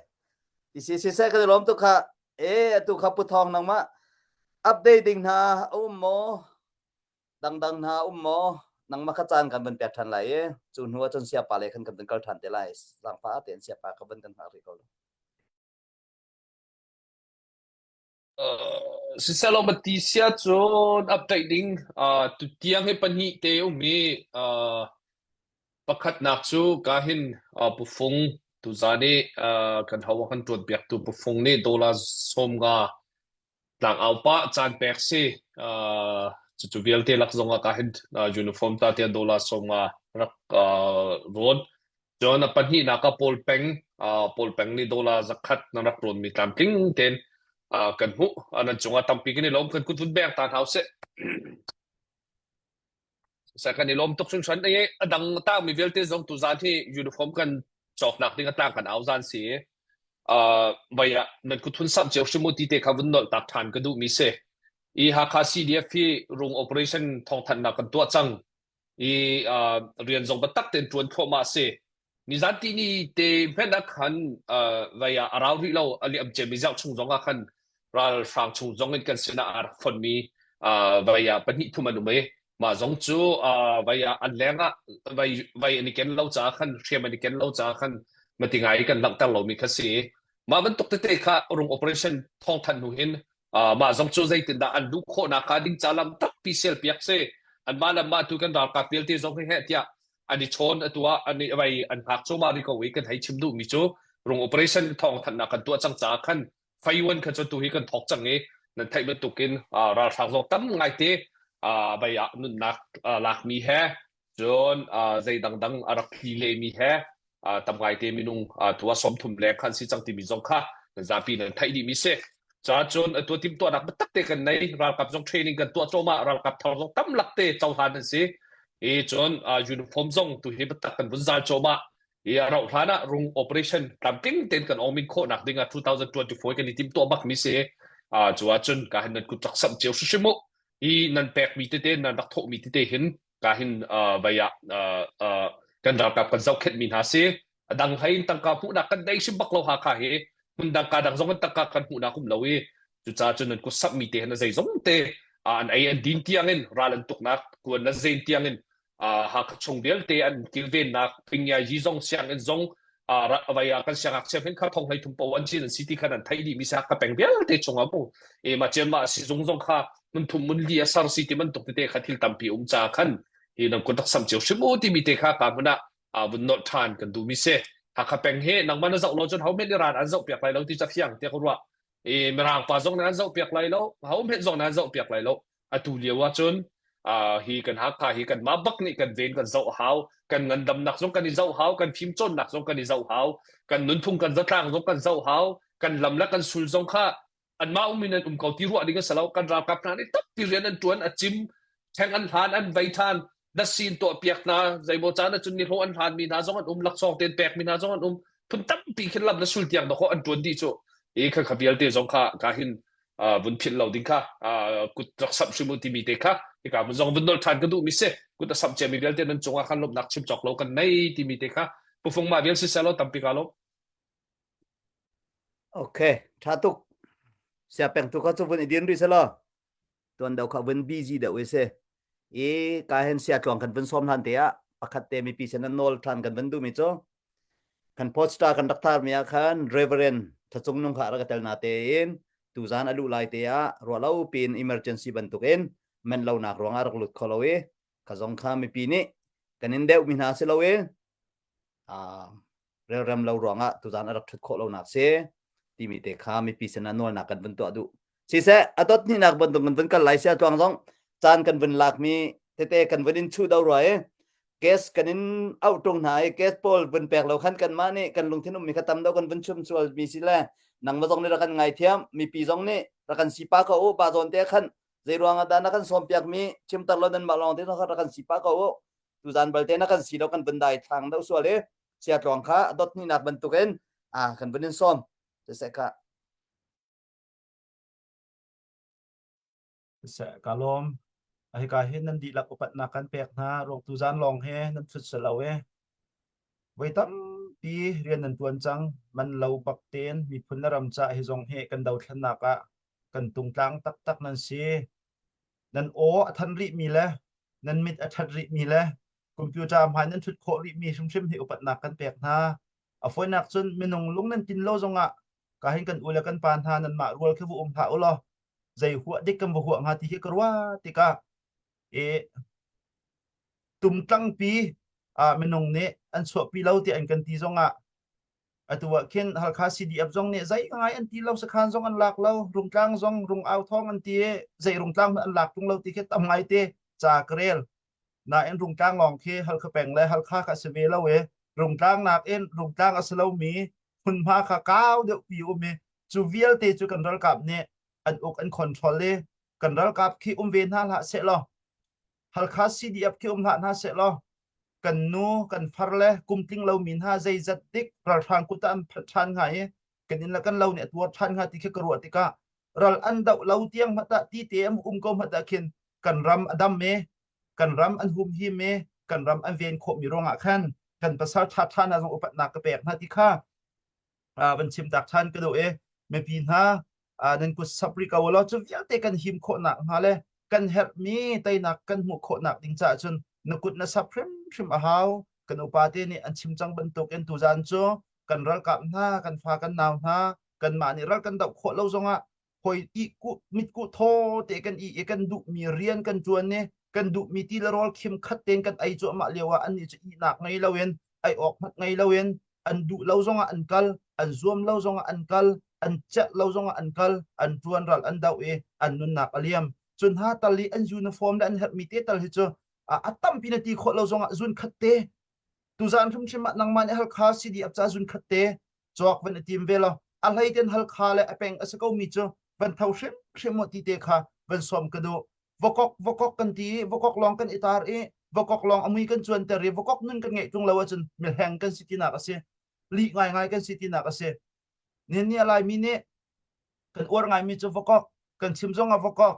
Ti si si seh ka lawm tuk kha. E atu kha pu thawng nang ma update ding hna a um maw? Dangdang hna um maw? Nangmah kha caan kan van pek ṭhan lai i cu hnu ah cun siapa le khan kan van kal ṭhan te lai. Zaangfah tein siapa ka van kan hngak rih ko lo. Uh, siselaw mati sia cun update ding uh, tutiang hi pahnih te um i uh, pakhatnak cu ka hin uh, pufung tuzan i uh, kan hawa kan tuan piaktu pufung nih dollar 50 tlangau pah caan pek si uh, cucu vialte lak zong ah ka hin uh, uniform ta tiah dollar 50 rak uh, rawn Cun a pahnihnak ah Paul Peng, uh, Paul Peng nih dollar zakhat na rak rawnmi tlamtling tein uh, kan hmuh. Uh, nan cungah tampi kan i lawm, kan kut vun beng ta hna usih. Sa kan i lawm tuk hringhran. Ei, a dang tangmi vialte zong tuzan hi uniform kan cawknak ding a tlang kan au zan si. Uh, vai ah nan kut hun samh cio hrim u ti te kha vun nolh tak ṭhan ka duhmi si. I Hakha CDF hi rung operation thawngthanhnak kan tuah cang. I uh, rian zong biatak tein ṭuan thluahmah a si. Nizan tihni te hmanh ah khan uh, vai ah a rau rih lo a liam ciami zarh chung zong ah khan ralhrang chung zong in kan sinah aa rak fonmi uh, vai ah pahnih thum an um i mah zong cu uh, vai ah an leng ah vai vai an i ken lo caah khan hriam an i ken lo caah khan mati ngai kan langhter lomi kha si. Mah bantuk tete kha rung operation thawngthanh hnu hin mah zong cu zeitindah an luh khawhnak kha ding ca lam tampi sial piak si anmah le mah tu kan ralkap vialte zong hi heh tiah an i chawn atu ah an i vai an hngak cuahmah rih ko i kan hei chim duhmi cu rung operation thawng thanhnak kan tuah cang caah khan faiwan kha cu tu hi kan thawk cang i nan theih bantukin ralhrang zong tam ngaite vai ah nunnak lakmi he cun zei dangdang a rak tli lemi he tam ngaite minung tu ah 30 leng khan si cang timi zong kha zapi nan theih dihmi si. Ca cun atu timhtuahnak biatak te kan nei ralkap zong training kan tuah cawmah ralkap thar zong tam lak te cohlan an si. I cun uniform zong tu hi biatak kan vun zal cawmah i a rauh hlan ah rung operation tlamtling tein kan omin khawhnak ding ah 2024 kan i timhtuah bak mi si. Cu ahcun ka hin nan kut rak samh cio hrimhrim u. I nan pekmi tete nan rak thawhmi tete hin ka hin vai ah kan ralkap kan zohkhenhmi hna si a dang hlei in tangka hmuhnak kan nei hrim bak lo Hakha hi hmun dang ka dang zong in tangka kan hmuhnak um lo i cucaah cun nan kut samhmi te hin a zeizong te an ei an din tiang in ral an tuknak kuan na zen tiang in Hakha chung vialte an kilvennak pingya yi zong sianginn zong vai ah kan siangngakchia hin kha thong hlei thum po an cin an si ti khan an theih dih mi sa ka peng vialte chung ah mu e ma chen ma sizung zong kha mun thum mun li a sar si ti bantuk tete kha thil tampi um ca khan hi nan kun rak sam cio hrim u ti mi te kha ka hmun ah a vun nolh than kan duh mi si Hakha peng he nangmah na zoh lo cun ho men i ran an zoh piak lai lo ti ca fiang te ka ruah e mirang pa zong nan zoh piak lai lo ho men zong nan zoh piak lai lo atu lio ah cun hi kan Hakha hi kan mah bak nih kan ven kan zoh hau kan ngandamnak zong kan i zoh hau kan fimcawnnak zong kan i zoh hau kan nunphung kan zatlang zong kan zoh hau kan lam le kan sul zong kha anmah um in an um ko ti ruah ding a si lo kan ralkap hna nih tampi rian an ṭuan a cim ṭheng an hlan an vei ṭhan dasin tuah piak hna zeimaw caan ahcun nihlawh an hlan mi hna zong an um laksawng tein pek mi hna zong an um phun tampi khin lam le sul tiang dawh an ṭuan dih cu i kha kha vialte zong kha ka hin vun philh lo ding kha kut rak samh hrim u timi te kha hika mun zong vun nol ṭhan ka duh mi si kut a samh ciami vialte nan cungah khan lawmhnak chim cawk lo kan nei timi te kha pufung ma vial si selaw tampi ka lawm Okay, ṭha tuk. Sia peng tu kha cu vun i din rih selaw tuan deuh kha vun busy deuh i si. I ka hen sia tluang kan vun sawm hlan te ah pakhat te mipi sin an nawl than kan vun duhmi cu kan poster kan rak tar mi ah khan Reverend Thacung Nung kha rak tel na tein tuzan a luh lai te ah ruahlo pin emergency bantukin men lo nak ruangah rak lut kho lo i kha zong kha mipi nih kan in deuh mi hna si lo i relrem lo ruangah tuzan a rak ṭhut khawh lonak si timi te kha mipi sinah nawlnak kan vun tuah duh. Siseh a dot hnihnak bantuk kan vun kal lai sia tluang zong caan kan vun lakmi tete kan vun in chuh do rua i gas kan in auh ṭung hna i gas pawl vun pek lo khan kanmah nih kan lungthin ummi kha tam deuh kan vun chum sual mi si le nangmah zong nih rak kan ngaithiam mipi zong nih rak kan sipa ko u pa zawn te khan zei ruangah dah na kan sawm piak mi chimter lo nan mah lawng te rak kan sipa ko u tuzan balte na kan si lo kan vun dai thlang deuh sual i sia tluang kha dot hnihnak bantukin a kan vun in sawm siseh ka Siseh ka lawm a hika hin nan dihlak upatnak kan pek hna ruang tuzan lawng he nan thut selo e voi tampi rian nan tuan cang man lo bak ten miphun le ram ca hi zong he kan dothlennak ah kan tungtlang taktak nan si Nan aw a than rihmi le nan mit a ṭhat rihmi le computer hmai nan ṭhut khawh rihmi hrimhrim hi upatnak kan pek hna. A fawinak cun minung lung nan tin lo zongah ka hin kan u le kan pa hna nanmah rual khi va um hlah u law zei huah dik kan va huah hnga ti hi ka ruah tikah e tumtlangpi ah minung nih an chuahpi lo ti an kan ti zongah Atu ah khin Halkha CDF zong nih zei ngai an ti lo, sakhan zong an lak lo, Rungtlang zong rung au thawng an ti i zei rungtlang hmanh an lak tung lo ti khi tam ngai te ca ka rel. Nain Rungtlang lawng khi Halkha peng le Halkha kha a si ve lo i Rungtlang nakin Rungtlang a si lomi hmunhma kha kau deuh pi um i cu vialte cu kan ralkap nih an uk an control i kan ralkap khi um ve hna hlah sehlaw Halkha CDF khi um hlah hna sehlaw kan nu kan far le kum tling lomi hna zeizat dik ralhrang kut ah an phanh ṭhan hnga i kan inn le kan lo nih a tuar ṭhan hnga ti khi ka ruah tikah ral an doh lo tiang hmanh ah ti te an um ko hmanh ah khin kan ram a dam i kan ram an humhim i kan ram an ven khawhmi ruangah khan kan pasal ṭhaṭha hna zong upatnak ka pek hna ti kha van chim tak ṭhan ka duh i mipi hna nan kut sap rih ko law cu vialte kan him khawhnak hnga le kan herhmi teinak kan hmuh khawhnak ding caah cun na kut na sap hrimhrim a hau. Kan upa te nih an chim cang bantukin tuzan cu kan ralkap hna, kan fa kan nau hna, kanmah nih ral kan doh khawh lo zongah hoi i ku mit ku thaw te kan i i kan duhmi rian kan ṭuan i kan duhmi ti le rawl khim khat tein kan ei cuahmah lio ah annih cu ihnak ngei loin ei awk hmanh ngei loin an duh lo zongah an kal an zuam lo zongah an kal an celh lo zongah an kal an ṭuan ral an doh i an nunnak a liam cun ha tal i an uniform le an herhmi te tal hi cu a tampi na ti khawh lo zongah zun khat te tuzan hrimhrim ah nangmah nih Halkha CDF ca zun khat te cawk van i tim ve lo a hlei ten Halkha le a peng a si ko mi cu van tho hrimhrim mu ti te kha van sawm ka duh vokok vokok kan ti i vokok lawng kan i tar i vokok lawng a mui kan cuanter i vokok nun kan ngeih ṭung lo ahcun mihleng kan si tinak a si lih ngaingai kan si tinak a si nihin ni a laimi nih kan uar ngaimi cu vokok kan chim zong ah vokok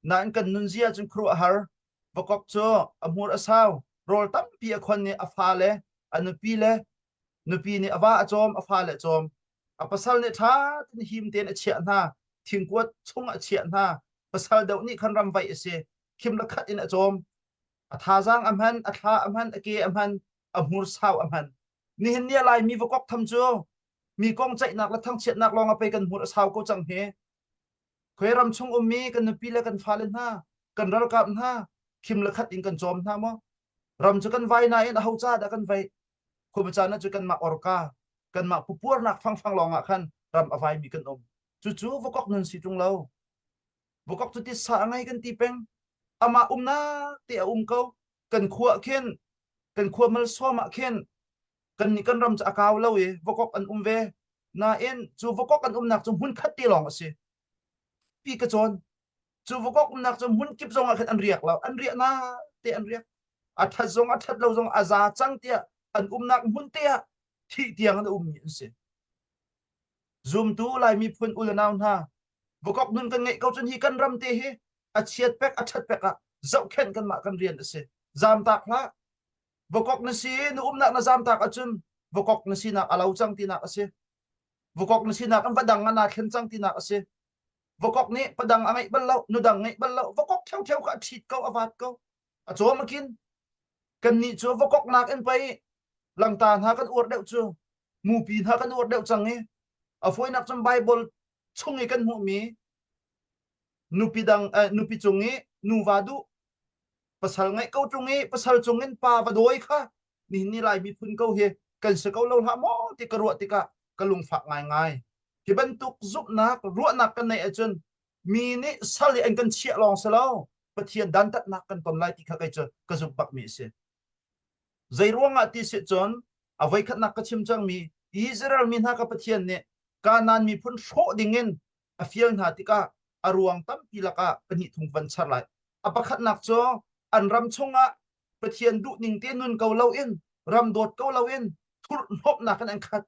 nain kan nunzia cun khuaruahhar vokok cu a hmur a sau rawl tampi a khon i a fale a nupi le nupi nih a va a cawm a fale a cawm a pasal nih ṭha tein him tein a chiah hna thingkuat chung a chiah hna pasal deuh nih khan ram vaih a si khim le khat in a cawm a thazaang a hman a thla a hman a ke a hman a hmur sau a hman nihin ni a laimi vakok tham cu mi kong ceihnak le thangchiatnak lawng a pei kan hmur a sau ko cang hi khoi ram chung ummi kan nupi le kan fale hna kan ralkap hna khim le khat in kan cawm hna maw ram cu kan vai nain a ho ca dah kan vai khuamacaan cu kanmah orka kanmah pupuarnak fangfang lawng ah khan ram a vaimi kan um cucu vakok nun si ṭung lo Vokok cu titsa a ngei kan ti peng. Amah umnak te a um ko. Kan khua khin, kan khua malsawm ah khin, kan nih kan ram cu a kau lo i vokok an um ve. Nain cu vokok an umnak cu hmun khat te lawng a si. Pi ka cawn. Cu vokok umnak cu hmun kip zong ah khin an riak lo. An riahnak te an riak. A that zong a that lo zong a za cang tiah an umnak hmun te ah thih tiang an ummi an si. Zumtu Lai miphun u le nau hna, Vakok nun kan ngeih ko cun hi kan ram te hi a chiat pek a ṭhat pek ah zohkhenh kanmah kan rian a si. Zamtak hlah. Vakok na si na umnak na zamtak ahcun vakok na sinak a lo cang tinak a si. Vakok na sinak an va dang ah naa thlen cang tinak a si. Vakok nih padang a ngeih bal lo, nudang ngeih bal lo, vakok ṭheuṭheu kha a ṭhit ko, a vat ko. A cawm a kin. Kannih cu vakok nakin pei langta hna kan uar deuh cu, mupi hna kan uar deuh cang i a fawinak cun Bible chung i kan hmuhmi nupi dang eh, nupi cung i nuva duh pasal ngeih ko ṭung i pasal cung in pa va dawi kha nihin ni Lai miphun ko hi kan si ko lo hlah maw ti ka ruah tikah ka lungfak ngaingai. Hi bantuk zumhnak ruahnak kan neih ahcun mi nih sal i an kan chiah lawng si lo Pathian dantatnak kan ton lai ti kha kei cu ka zumh bakmi a si. Zei ruangah ti si cun a voikhatnak ka chim cangmi Israel mi hna ka Pathian nih Kanaan miphun hrawh dingin a fial hna tikah a ruang tampi lakah pahnih thum van char lai. A pakhatnak cu an ram chungah Pathian duhning te nun ko loin ram dawt ko loin thurhhnawmhnak in an khat.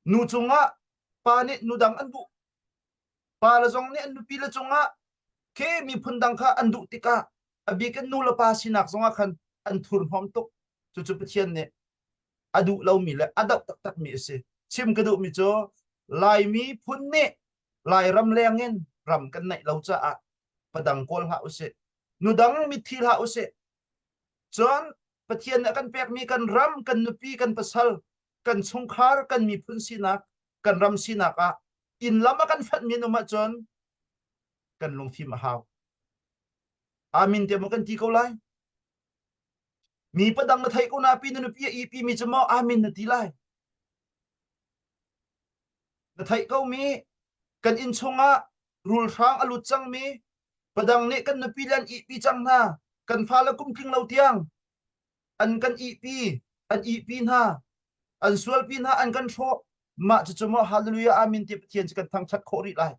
Nu cungah pa nih nu dang an duh. Pa le zong nih an nupi le cungah khi miphun dang kha an duh tikah a bik in nu le pa sinak zongah khan an thurhnawm tuk. Cucu Pathian nih a duh lomi le a doh taktakmi a si. Chim ka duhmi cu Laimi phun nih Lairam leng in ram kan neih lo caah padang kawl hlah usih. Nudang mitthi hlah usih. Cun Pathian nih a kan pekmi kan ram, kan nupi, kan pasal, kan chungkhar, kan miphun sinak, kan ram sinak ah inn lam a kan fanhmi an um ahcun kan lungfim a hau. Amin tiah maw kan ti ko lai? Mi padang na theih ko na pi na nupi a ipi mi cu maw amin na ti lai? Na theih ko mi kan inn chungah rulhrang a lut cang mi padang nih kan nupi le an ihpi cang hna kan fale kum tling lo tiang an kan ihpi an ihpi hna an sualpi hna an kan hrawh mah cucu maw hallelujah amin ti Pathian cu kan thangthat khawh rih lai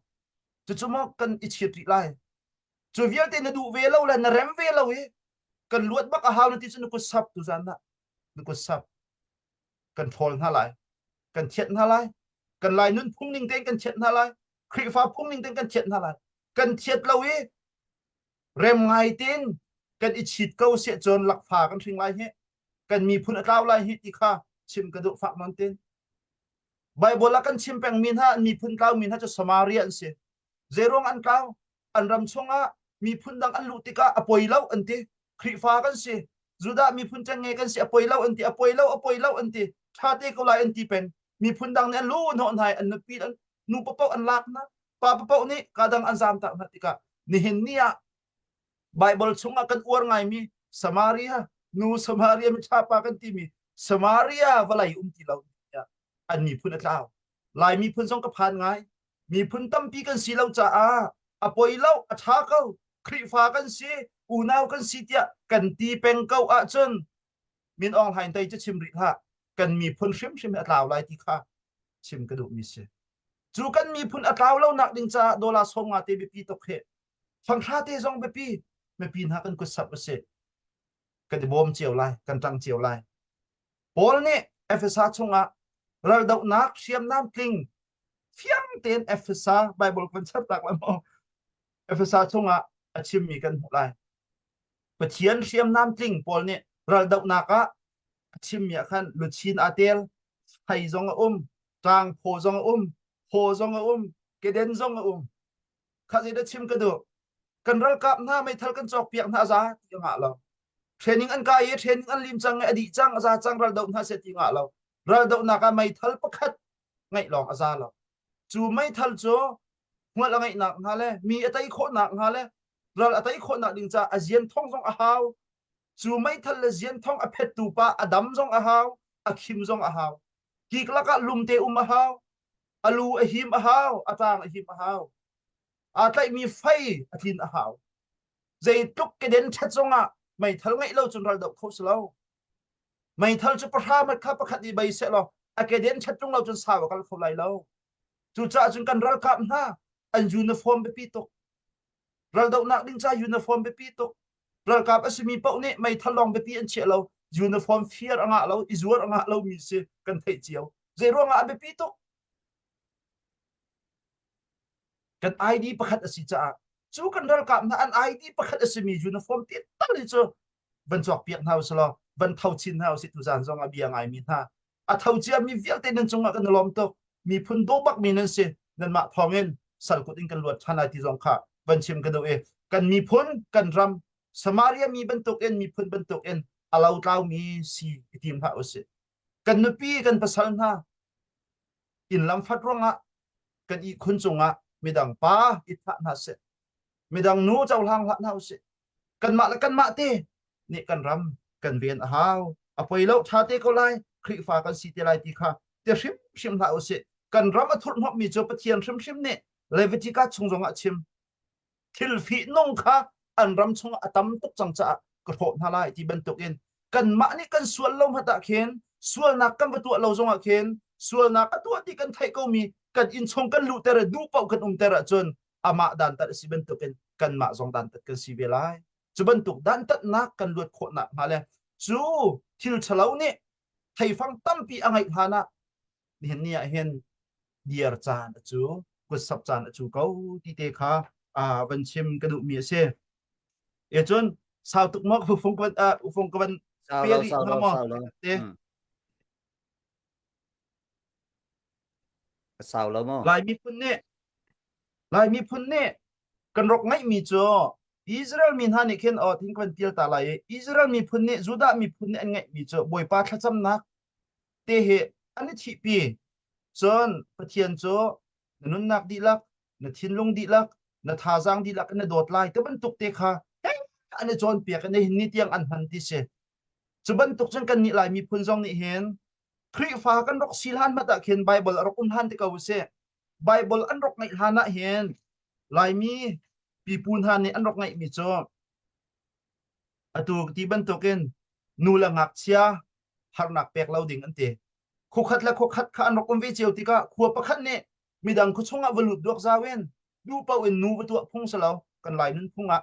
cucu maw kan i chiat rih lai cu vialte na duh ve lo le na rem ve lo i kan luat bak a hau na ti cu na kut sap tu zan ah na kut sap kan ṭhawl hna lai kan thiat hna lai kan lai nun phung ning tein kan thiat hna lai Khrihfa phung ning tein kan thiat hna lai kan thiat lo i rem ngai tein kan i chit ko siah cun lakfa kan hring lai hi kan miphun a tlau lai hi ti kha chim ka duh fak non tin Bible ah kan chim pengmi hna miphun tlau mi hna cu Samaria an si zeiruang an tlau an ram chungah miphun dang an luh tikah a poi lo an ti Khrihfa kan si Judah miphun ṭengnge kan si a poi lo an ti a poi lo a poi lo an ti ṭha te ko lai an ti peng miphun dang nih an lu hnawh hna an nupi an nu paoh an lak hna pa paoh nih ka dang an zam tak hna tikah nihin ni ah Bible chungah kan uar ngaimi Samaria nu Samaria miṭha pa kan timi Samaria vawlei um ti lo an miphun a tlau Lai miphun zong ka phan ngai miphun tampi kan si lo caah a poi lo a ṭha ko Khrihfa kan si unau kan si tiah kan ti peng ko ahcun Min Aung Hlaing tei cu chim rih hlah kan miphun hrimhrim hi a tlau lai ti kha chim ka duhmi si cu kan miphun a tlau lo nak ding caah dollar 50 te biapi tuk hi fanghra te zong biapi mipi hna kan kut sap usih kan i bawm cio lai kan ṭang cio lai Paul nih Efesa chungah raldohnak hriamnam tling fiang tein Efesa Bible kan char tak lai maw Efesa chungah a chimmi kan hmuh lai Pathian hriamnam tling Paul nih raldohnak ah a chimmi ah khan luchin aa tel thei zong a um ṭangphaw zong a um phaw zong a um keden zong a um kha zeidah chim ka duh kan ralkap hna meithal kan cawk piak hna za ti ngah lo training an kai i training an lim cang i a dih cang a za cang raldoh hna seh ti ngah lo raldohnak ah meithal pakhat ngeih lawng a za lo cu meithal cu hmual a ngeihnak hnga le mi a tei khawhnak hnga le ral a tei khawhnak ding caah a zian thong zong a hau cu meithal le zian thong a phettu pa a dam zong a hau a khim zong a hau kik lakah lumte um a hau a lu a him a hau a tang a him a hau aa tlaihmi fei a tlin a hau zeitluk keden ṭhat zongah meithal ngeih lo cun ral doh kho si lo meithal cu pahra mat kha pakhat i bei seh law a keden ṭhat ṭung lo cun sau a kal kho lai lo cucaah cun kan ralkap hna an uniform biapi tuk raldohnak ding ca uniform biapi tuk ralkap a simi paoh nih meithal lawng biapi an chiah lo uniform fir a ngah lo i zuar a ngah lomi si kan theih cio zei ruangah a biapi tuk kan ID pakhat a si caah cu kan ralkap hna an ID pakhat a simi uniform te tal hi cu van cawk piak hna usih law van tho chin hna usih tuzaan zong a bia ngaimi hna a tho ciami vialte nan cungah kan i lawm tuk miphun daw bakmi nan si nanmah thawngin. sal kut in kan luat ṭhan lai ti zong kha van chim ka duh i kan miphun kan ram Samaria mi bantukin miphun bantukin a lotlaumi si i tim hlah usih. Kan nupi kan pasal hna inn lam fat ruangah kan ihkhun cungah midang pa i thah hna seh midang nu cohlang hlah hna usih kanmah le kanmah te nih kan ram kan ven a hau a poi lo ṭha te ko lai Khrihfa kan si te lai ti kha te hrimhrim hlah usih kan ram a thurhhnawmhmi cu Pathian hrimhrim nih Leviticus chung zongah a chim thil fihnung kha an ram chungah a tam tuk cang caah ka hrawh hna lai ti bantukin kanmah nih kan sual lo hmanh ah khin sualnak kan va tuah lo zongah khin sualnak a tuah ti kan theih komi kan innchung kan luhter i duh paoh kan umter ahcun amah dantat a si bantukin kanmah zong dantat kan si ve lai. Cu bantuk dantatnak kan luat khawhnak hnga le cu thil ṭhalo nih theifang tampi a ngeih hlan ah nihin ni ah hin diar caan a cu kutsap caan a cu ko ti te kha van chim ka duhmi a si. E cun sau tuk maw ka fung ka van ufung ka van Sau pe lo, rih sau hnga lo, maw sau lo. te Mm. Sau lo maw? Lai miphun nih Lai miphun nih kan rak ngeihmi cu Israel mi hna nih khin aw thing kan tial ta lai i Israel miphun nih Judah miphun nih an ngeihmi cu Bawipa thlacamnak te hi an i thihpi. Cun Pathian cu na nunnak dihlak, na thinlung dihlak, na thazaang dihlak in na dawt lai ti bantuk te kha an i cawnpiak i nihin ni tiang an hman ti si. Cu bantuk cun kannih Lai miphun zong nih hin Khrihfa kan rak si hlan hmanh ah khin Bible a rak um hlan te ko usih. Bible an rak ngeih hlan ah hin Laimi pipu hna nih an rak ngeihmi cu atu ti bantukin nu le ngakchia harnak pek lo ding an ti. Khuakhat le khuakhat kha an rak um ve cio tikah khua pakhat nih midang khua chungah va lut duak zau in duh paoh in nu va tuah phung si lo kan Lai nunphung ah.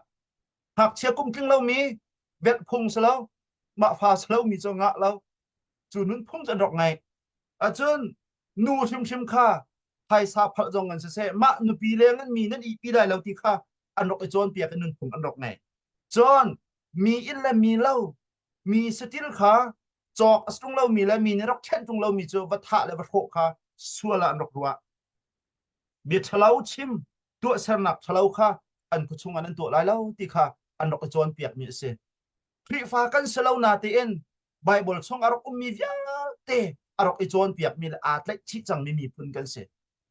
Ngakchia kum tling lomi velh phung si lo mah fa si lomi cu ngah lo cu nunphung cu an rak ngeih. Ahcun nu hrimhrim kha phaisa phalh zong an siseh mah nupi leng in mi nan ihpi lai lo ti kha an rak i cawnpiak i nunphung an rak ngei. Cun mi inn le mi lo mi satil kha cawk a tung lomi le mi nih rak ṭhenh ṭung lomi cu va thah le va hrawh kha sual ah an rak ruah. Bia ṭhalo chim tuahsernak ṭhalo kha an khuachung ah nan tuah lai lo ti kha an rak i cawnpiakmi a si. Khrihfa kan si lo natein Bible chung a rak ummi vialte a rak i cawnpiakmi le aa tlaih chih cangmi miphun kan si.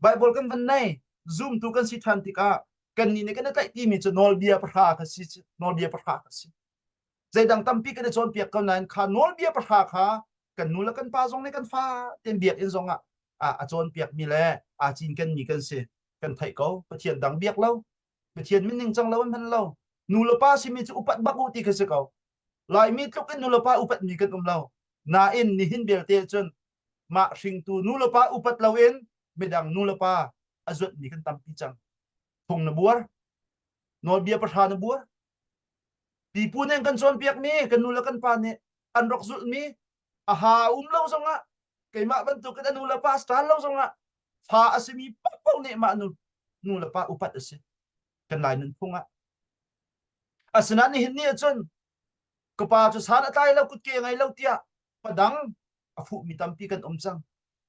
Bible kan van nei, zumtu kan si ṭhan tikah kannih nih kan i tlaih timi cu nawlbia pahra kha si, nawlbia pahra kha si. Zeidang tampi kan i cawnpiak ko nain kha nawlbia pahra kha kan nu le kan pa zong nih kan fa ten biakinn zong ah a cawnpiakmi le aa cinkenmi kan si. Kan theih ko. Pathian dang biak lo. Pathian min ningcang lo an hman lo. Nu le pa simi cu upat bak u ti kha si ko. Laimi tluk in nu le pa upatmi kan um lo. Nain nihin belte cun mah hringtu nu le pa upat loin midang nu le pa a zuatmi kan tampi cang. Phung na buar, nawlbia pahra na buar. Pipu nih an kan cawnpiakmi kan nu le kan pa nih an rak zulhmi a ha um lo zongah keimah bantukin a nu le pa star lo zongah fa a simi paohpaoh nih mah nu nu le pa upat a si kan Lai nunphung ah. Asinain nihin ni ahcun ka pa cu san a tlai lo kutke a ngei lo tiah padang a fuhmi tampi kan um cang.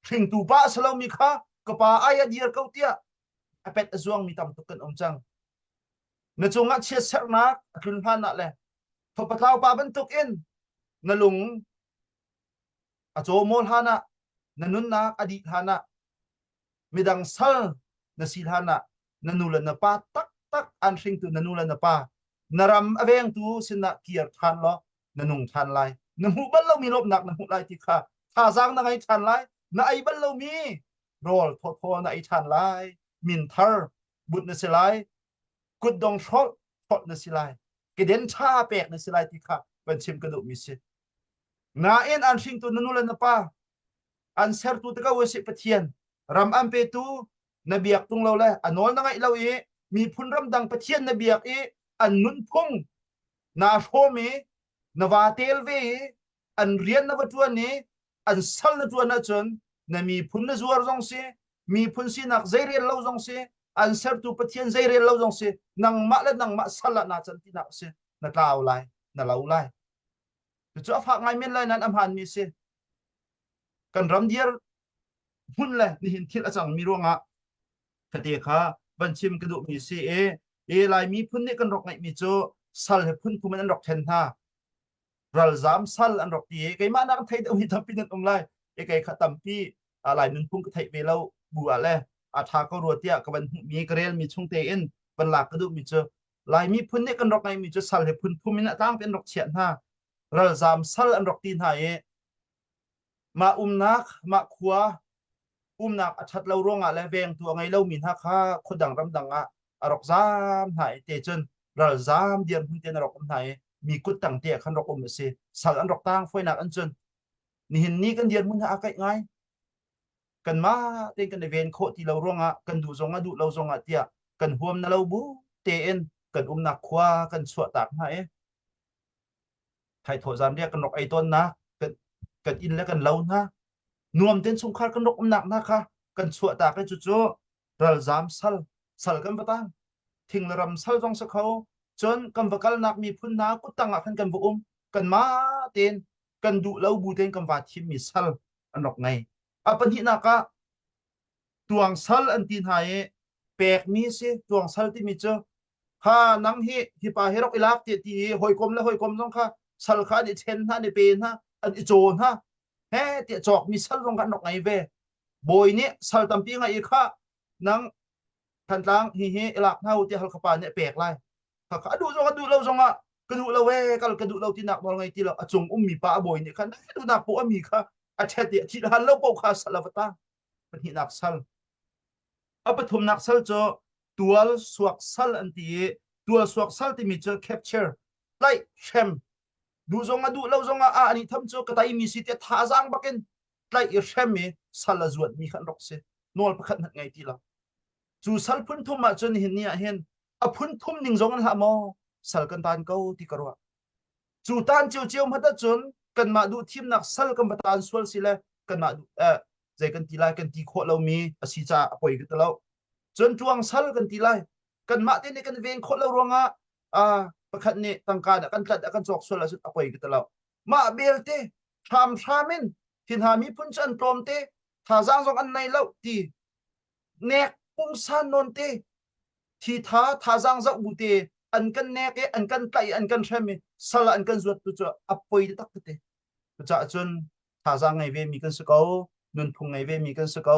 Hringtu pa a si lomi kha ka pa ai a dir ko tiah a pet a zuangmi tam tuk kan um cang. Na cungah chiatserhnak a tlun hlan ah le thopatlau pa bantukin na lung a cawmaw hlan ah na nunnak a dih hlan ah midang sal na si hlan ah na nu le na pa taktak an hringtu na nu le na pa na ram a vengtu sinah kir ṭhan law na nung ṭhan lai na hmuh bal lomi lawmhnak na hmuh lai ti kha thazaang na ngei ṭhan lai na ei bal lomi rawl thawthaw na ei ṭhan lai min thar but na si lai kutdong hrolh hrolh na si lai keden ṭha pek na si lai ti kha van chim ka duhmi si nain an hringtu na nu le na pa an sertu te ko si Pathian ram an petu na biak tung lo le a nawl na ngaih lo i miphun ramdang Pathian na biak i an nunphung naa hrawm i na va tel ve i an rian na va ṭuan i an sal na ṭuan ahcun na miphun na zuar zong si miphun sinak zeirel lo zong si an sertu Pathian zeirel lo zong si nangmah le nangmah sal ah naa can tinak si na tlau lai na lo lai cucu a fak ngai men lai nan a hmaanmi si kan ram dir hmun le nihin thil a cangmi ruangah fate kha. van chim ka duhmi si i i Laimi phun nih kan rak ngeihmi cu sal he phun thum in an rak then hna. Ralzam sal an rak ti i keimah nak thei deuh hi tampi nan um lai. I kei kha tampi Lai nunphung ka theih ve lo bu ah le a ṭha ko rua tiah ka van hmuhmi ka relmi chung tein van lak ka duhmi cu Laimi phun nih kan rak ngeihmi cu sal he phun thum in a tlang tein rak chiah hna. Ralzam sal an rak ti hna i mah umnak mah khua umnak a ṭhat lo ruangah le vengtu a ngei lomi hna kha khuadang ramdang ah a rak zaam hna i te cun ralzaam dirhmun tein a rak um hna i mi kut tang te ah khan rak um a si. Sal an rak tang fawinak an cun nihin ni kan dirhmun ha aa kaih ngai. Kanmah tein kan i ven khawh ti lo ruangah kan duh zongah duh lo zongah tiah kan huam na lo bu tein kan umnak khua kan chuahtak hna i thaithawh zanriah kan rak ei tawnnak kan kan inn le kan lo hna nuam ten chungkhar kan rak umnak hna kha kan chuahtak i cucu ralzam sal sal kan va tang thing le ram sal zong si kho cun kan va kalnak miphun hna kuttang ah khan kan va um kanmah tein kan duh lo bu tein kan va thimmi sal an rak ngei a pahnihnak ah tuang sal an ti hna i pekmi si tuang sal timi cu ha nang hi hi pa hi rak i lak ti ti i hawikom le hawikom zong kha sal kha an i chen hna an i pe hna an i caw hna he tiah cawkmi sal zong kha an rak ngei ve bawi nih sal tampi ngai i kha nang Thantlang hi hi i lak hna u tiah Halkha pa nih a pek lai kha kha a duh zong a duh lo zong ah ka duh lo ee kal ka duh lo tinak nawl ngei ti lo a cung ummi pa a bawi nih khan duhnak poh ami kha a ṭhet i a thih hlan lo poh kha sal a va tang pahnihnak sal a pathumnak sal cu tual suak sal an ti i tual suak sal timi cu capture tlaih hrem duh zong a duh lo zong ah a ani tham cu ka tai mi si tiah thazaang bakin tlaih i hrem i sal a zuat mi kha an rak si nawl pakhat hmanh ngei ti lo cu sal phun thum ah cun hin ni ah hin a phun thum ning zong an hlah maw sal kan tan ko ti ka ruah cu tan cio cio hmat ahcun kanmah duh thimnak sal kan va tan sual si le kanmah duh eh, zei kan ti lai kan ti khawh lomi a si caah a poi ka ti lo cun tuang sal kan ti lai kanmah te nih kan ven khawh lo ruangah ah pakhat nih tangka dah kan tlat ah kan cawk sual ahcun a poi ka ti lo mah belte hramhram in hi hna miphun cu an tlawm te thazaang zong an nei lo ti nek pungsan nawn te thi tha thazaang zoh bu te an kan nek i an kan tlaih an kan hrem i sal an kan zuat tu cu a poi tak te cucaah cun thazaang ngei ve mi kan si ko nunphung ngei ve mi kan si ko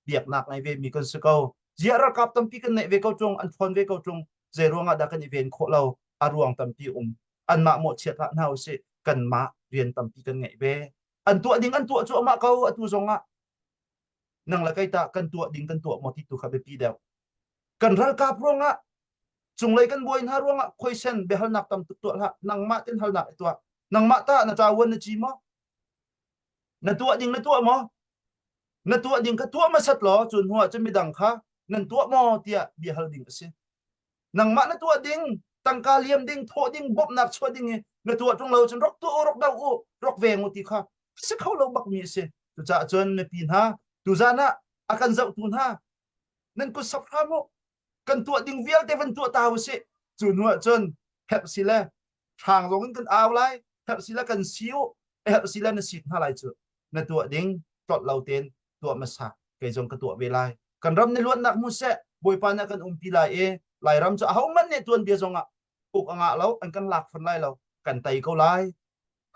biaknak ngei ve mi kan si ko ziah ralkap tampi kan neih ve ko tung an ṭhawn ve ko tung zei ruangah dah kan i ven khawh lo a ruang tampi um anmah mawhchiat hlah hna usih kanmah rian tampi kan ngeih ve an tuah ding an tuah cuahmah ko atu zongah nang le kei tah kan tuah ding kan tuah maw ti tu kha biapi deuh kan ralkap ruangah cunglei kan buai hna ruangah khoisen biahalnak tam tuk tuah hlah nangmah tin halnak i tuah nangmah tah na ṭawan na ci maw na tuah ding na tuah maw na tuah ding kha tuah hmasat law cu hnu ah cun midang kha nan tuah maw tiah bia hal ding a si nangmah na tuah ding tangka liam ding thawh ding bawmhnak chuah ding i na tuah ṭung lo cun rak tuah u rak do u rak veng u ti kha si kho lo bakmi a si cucaah cun mipi hna tuzan ah a kan zohtu hna nan kut sap hram u kan tuah ding vialte van tuah ta u sih cu hnu ah cun herh si le hrang zong in kan au lai herh si le kan si u herh si le na sit hna lai cu na tuah ding tlolh lo tein tuah hmasa kei zong ka tuah ve lai kan ram ni luatnak hmu seh bawipa nih kan umpi lai i lairam cu ahohmanh nih tuanbia zong ah uk a ngah lo an kan lak fon lai lo kan tei ko lai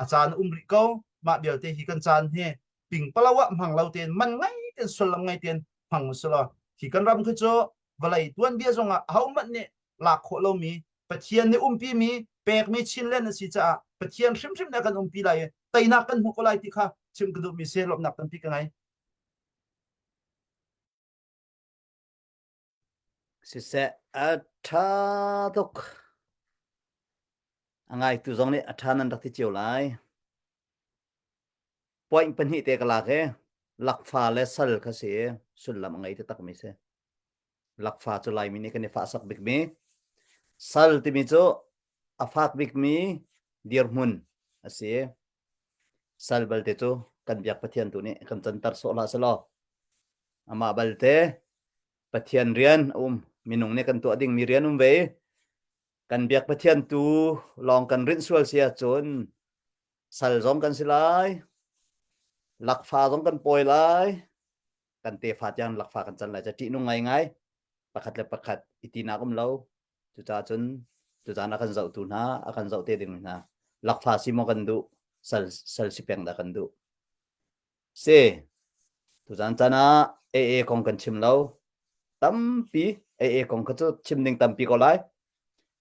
a caan um rih ko mah vialte hi kan caan hi pingpalo ah hmang lo tein man ngai tein sullam ngai tein hmang usulaw hi kan ram khi cu vawlei tuanbia zong ah ahohmanh nih lak khawh lomi Pathian nih umpi mi pekmi Chinland a si caah Pathian hrimhrim nih a kan umpi lai i teinak kan hmu ko lai ti kha chim ka duhmi si lawmhnak tampi ka ngei. Siseh a ṭha tuk. A ngaitu zong nih a ṭha nan rak ti cio lai. Point pahnih te ka lak i lakfa le sal kha si i sullam a ngei taktakmi si. Lakfa cu Laimi nih kan i fahsak bikmi. Sal timi cu a fak bikmi dirhmun a si. Sal balte cu kan biak Pathian tu nih kan canter sawh hlah selaw amah balte Pathian rian a um minung nih kan tuah dingmi rian um ve i kan biak Pathian tu lawng kan rinh sual si ahcun sal zong kan si lai lakfa zong kan pawi lai kan tefa tiang lakfa kan can lai ca ṭihnung ngaingai. Pakhat le pakhat i tinak um lo. Cucaah cun tuzaan a kan zohtu hna, a kan zoh te ding hna, lakfa si maw kan duh, sal, sal si peng dah kan duh. Si, tuzaan caan ah AA kong kan chim lo. Tampi AA kong kha cu chim ding tampi ko lai.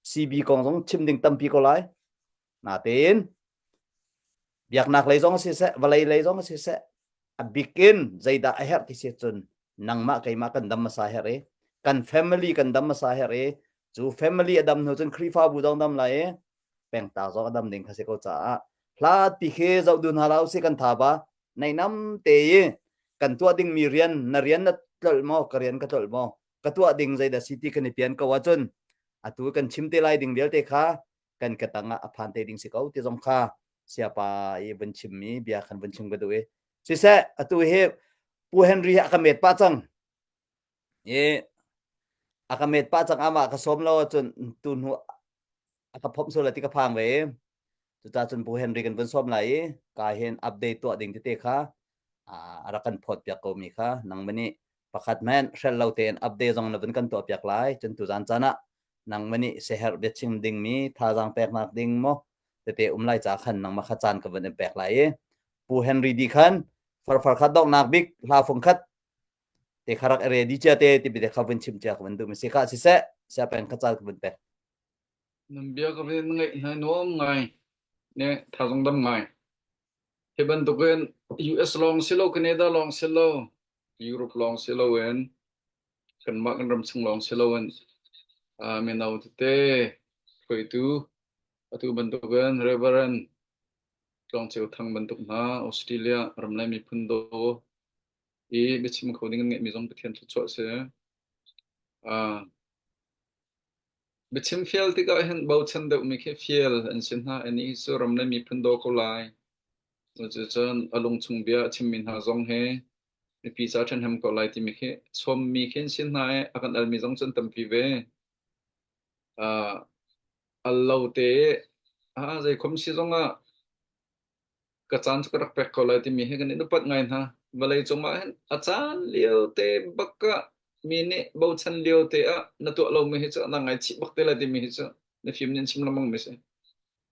CB kong zong chim ding tampi ko lai. Natein biaknak lei zong siseh, vawlei lei zong siseh, a bik in zeidah a herh ti si cun nangmah keimah kan dam hmasa herh i kan family kan dam hmasa herh i cu family a dam hnu cun Khrihfabu zong dam lai i pengtlang zong a dam ding kha si ko caah hlat pi khi zoh dun hna la usih kan tha ba nainam te i kan tuah dingmi rian na rian na tlolh maw ka rian ka tlolh maw ka tuah ding zeidah si ti kan i pian ko ahcun atu kan chim te lai ding vialte kha kan ka tang ah a phan te ding si ko ti zong kha siapa i vun chimmi bia khan vun chim ka duh i siseh atu hi Pu Henry hi a ka met pah cang i a ka met pah cang amah ka sawm lo ahcun tu hnu a ka phomh sual ti ka phang ve i cucaah cun Pu Henry kan vun sawm lai i ka hin update tuah ding tete kha a rak kan phawt piak ko mi kha nangmah nih pakhat hmanh hrelh lo tein update zong na vun kan tuah piak lai cun tuzan caan ah nangmah nih siaherh biachim dingmi thazaang peknak ding maw tete um lai ca khan nangmah kha caan ka vun in pek lai i Pu Henry di khan farfar khat donghnak bik hla fung khat te kha rak ready cia te ti te kha vun chim cia ka vun duh mi si kha siseh sia peng kha caan ka vun pek Nan bia ka vun ngaih hna nuam ngai ne thazang dam ngai hi bantukin US lawng si lo Canada lawng si lo Europe lawng si lo in kanmah kan ram chung lawng si loin uh, mino tete hruaitu atu bantukin Reverend Tlawng Ceu Thang bantuk hna Australia ramlai miphun daw i biachim kho ding an ngeihmi zong Pathian thluachuah si. Uh, biachim fial tikah hin bochan deuhmi khi fial an si hna. Ani cu ram le miphun daw ko lai. Cucun a lungchung bia a chimmi hna zong hi mipi ca ṭhahnem ko lai timi khi sawmmi khi an si hna i a kan almi zong cu an tampi ve. Uh, al lo te ah zeikhom si zongah ka caan cu ka rak pek ko lai timi hi kan i upat ngai hna. Vawlei cungah hin a caan lio te bak ah mi nih bochan lio te ah na tuah lomi hi cu na ngaichih bak te lai timi hi cu na fim nih an chim lengmang mi si.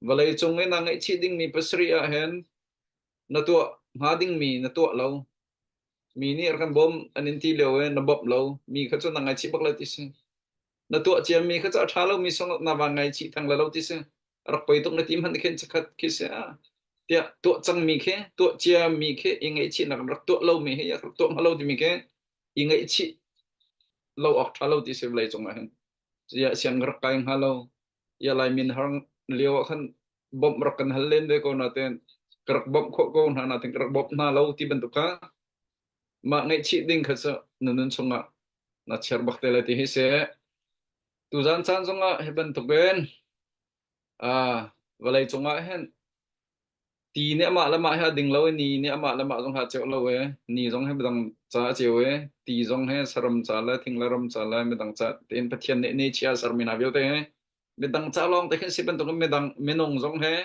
Vawlei cung i na ngaihchih dingmi pasarih ah hin na tuah hnga dingmi na tuah lo. Mi nih rak kan bawm an in ti lio i na bawmh lo. Mi kha cu na ngaichih bak lai ti si. Na tuah ciami kha cu a ṭha lomi song na van ngaichih theng lai lo ti si. Rak poi tuk na ti hmanh khin chikkhat khi si ah tiah tuah cangmi khi tuah ciami khi i ngaihchihnak rak tuah lomi hi rak tuah hnga lo timi khi i ngaihchih lo awk ṭha lo ti si vawlei cungah hin. Ziah siang rak kai hnga lo. Ya Lai min har lio ah khan bawmh rak kan hal len ve ko nain ka rak bawmh khawh ko hna nain ka rak bawmh hna lo ti bantuk kha mah ngaihchih ding kha cu na nun chungah na chiar bak te lai ti hi si. Tuzan caan zongah hi bantuk in ah vawlei cungah hin Ti nih amah le mah he a ding lo i ni nih amah le mah zong he a ceuh lo i ni zong he midang ca a ceu i ti zong he saram ca le thing le ram ca le midang ca tein Pathian nih ni chia a sermi hna vialte he midang ca lawng te khin si bantukin midang minung zong he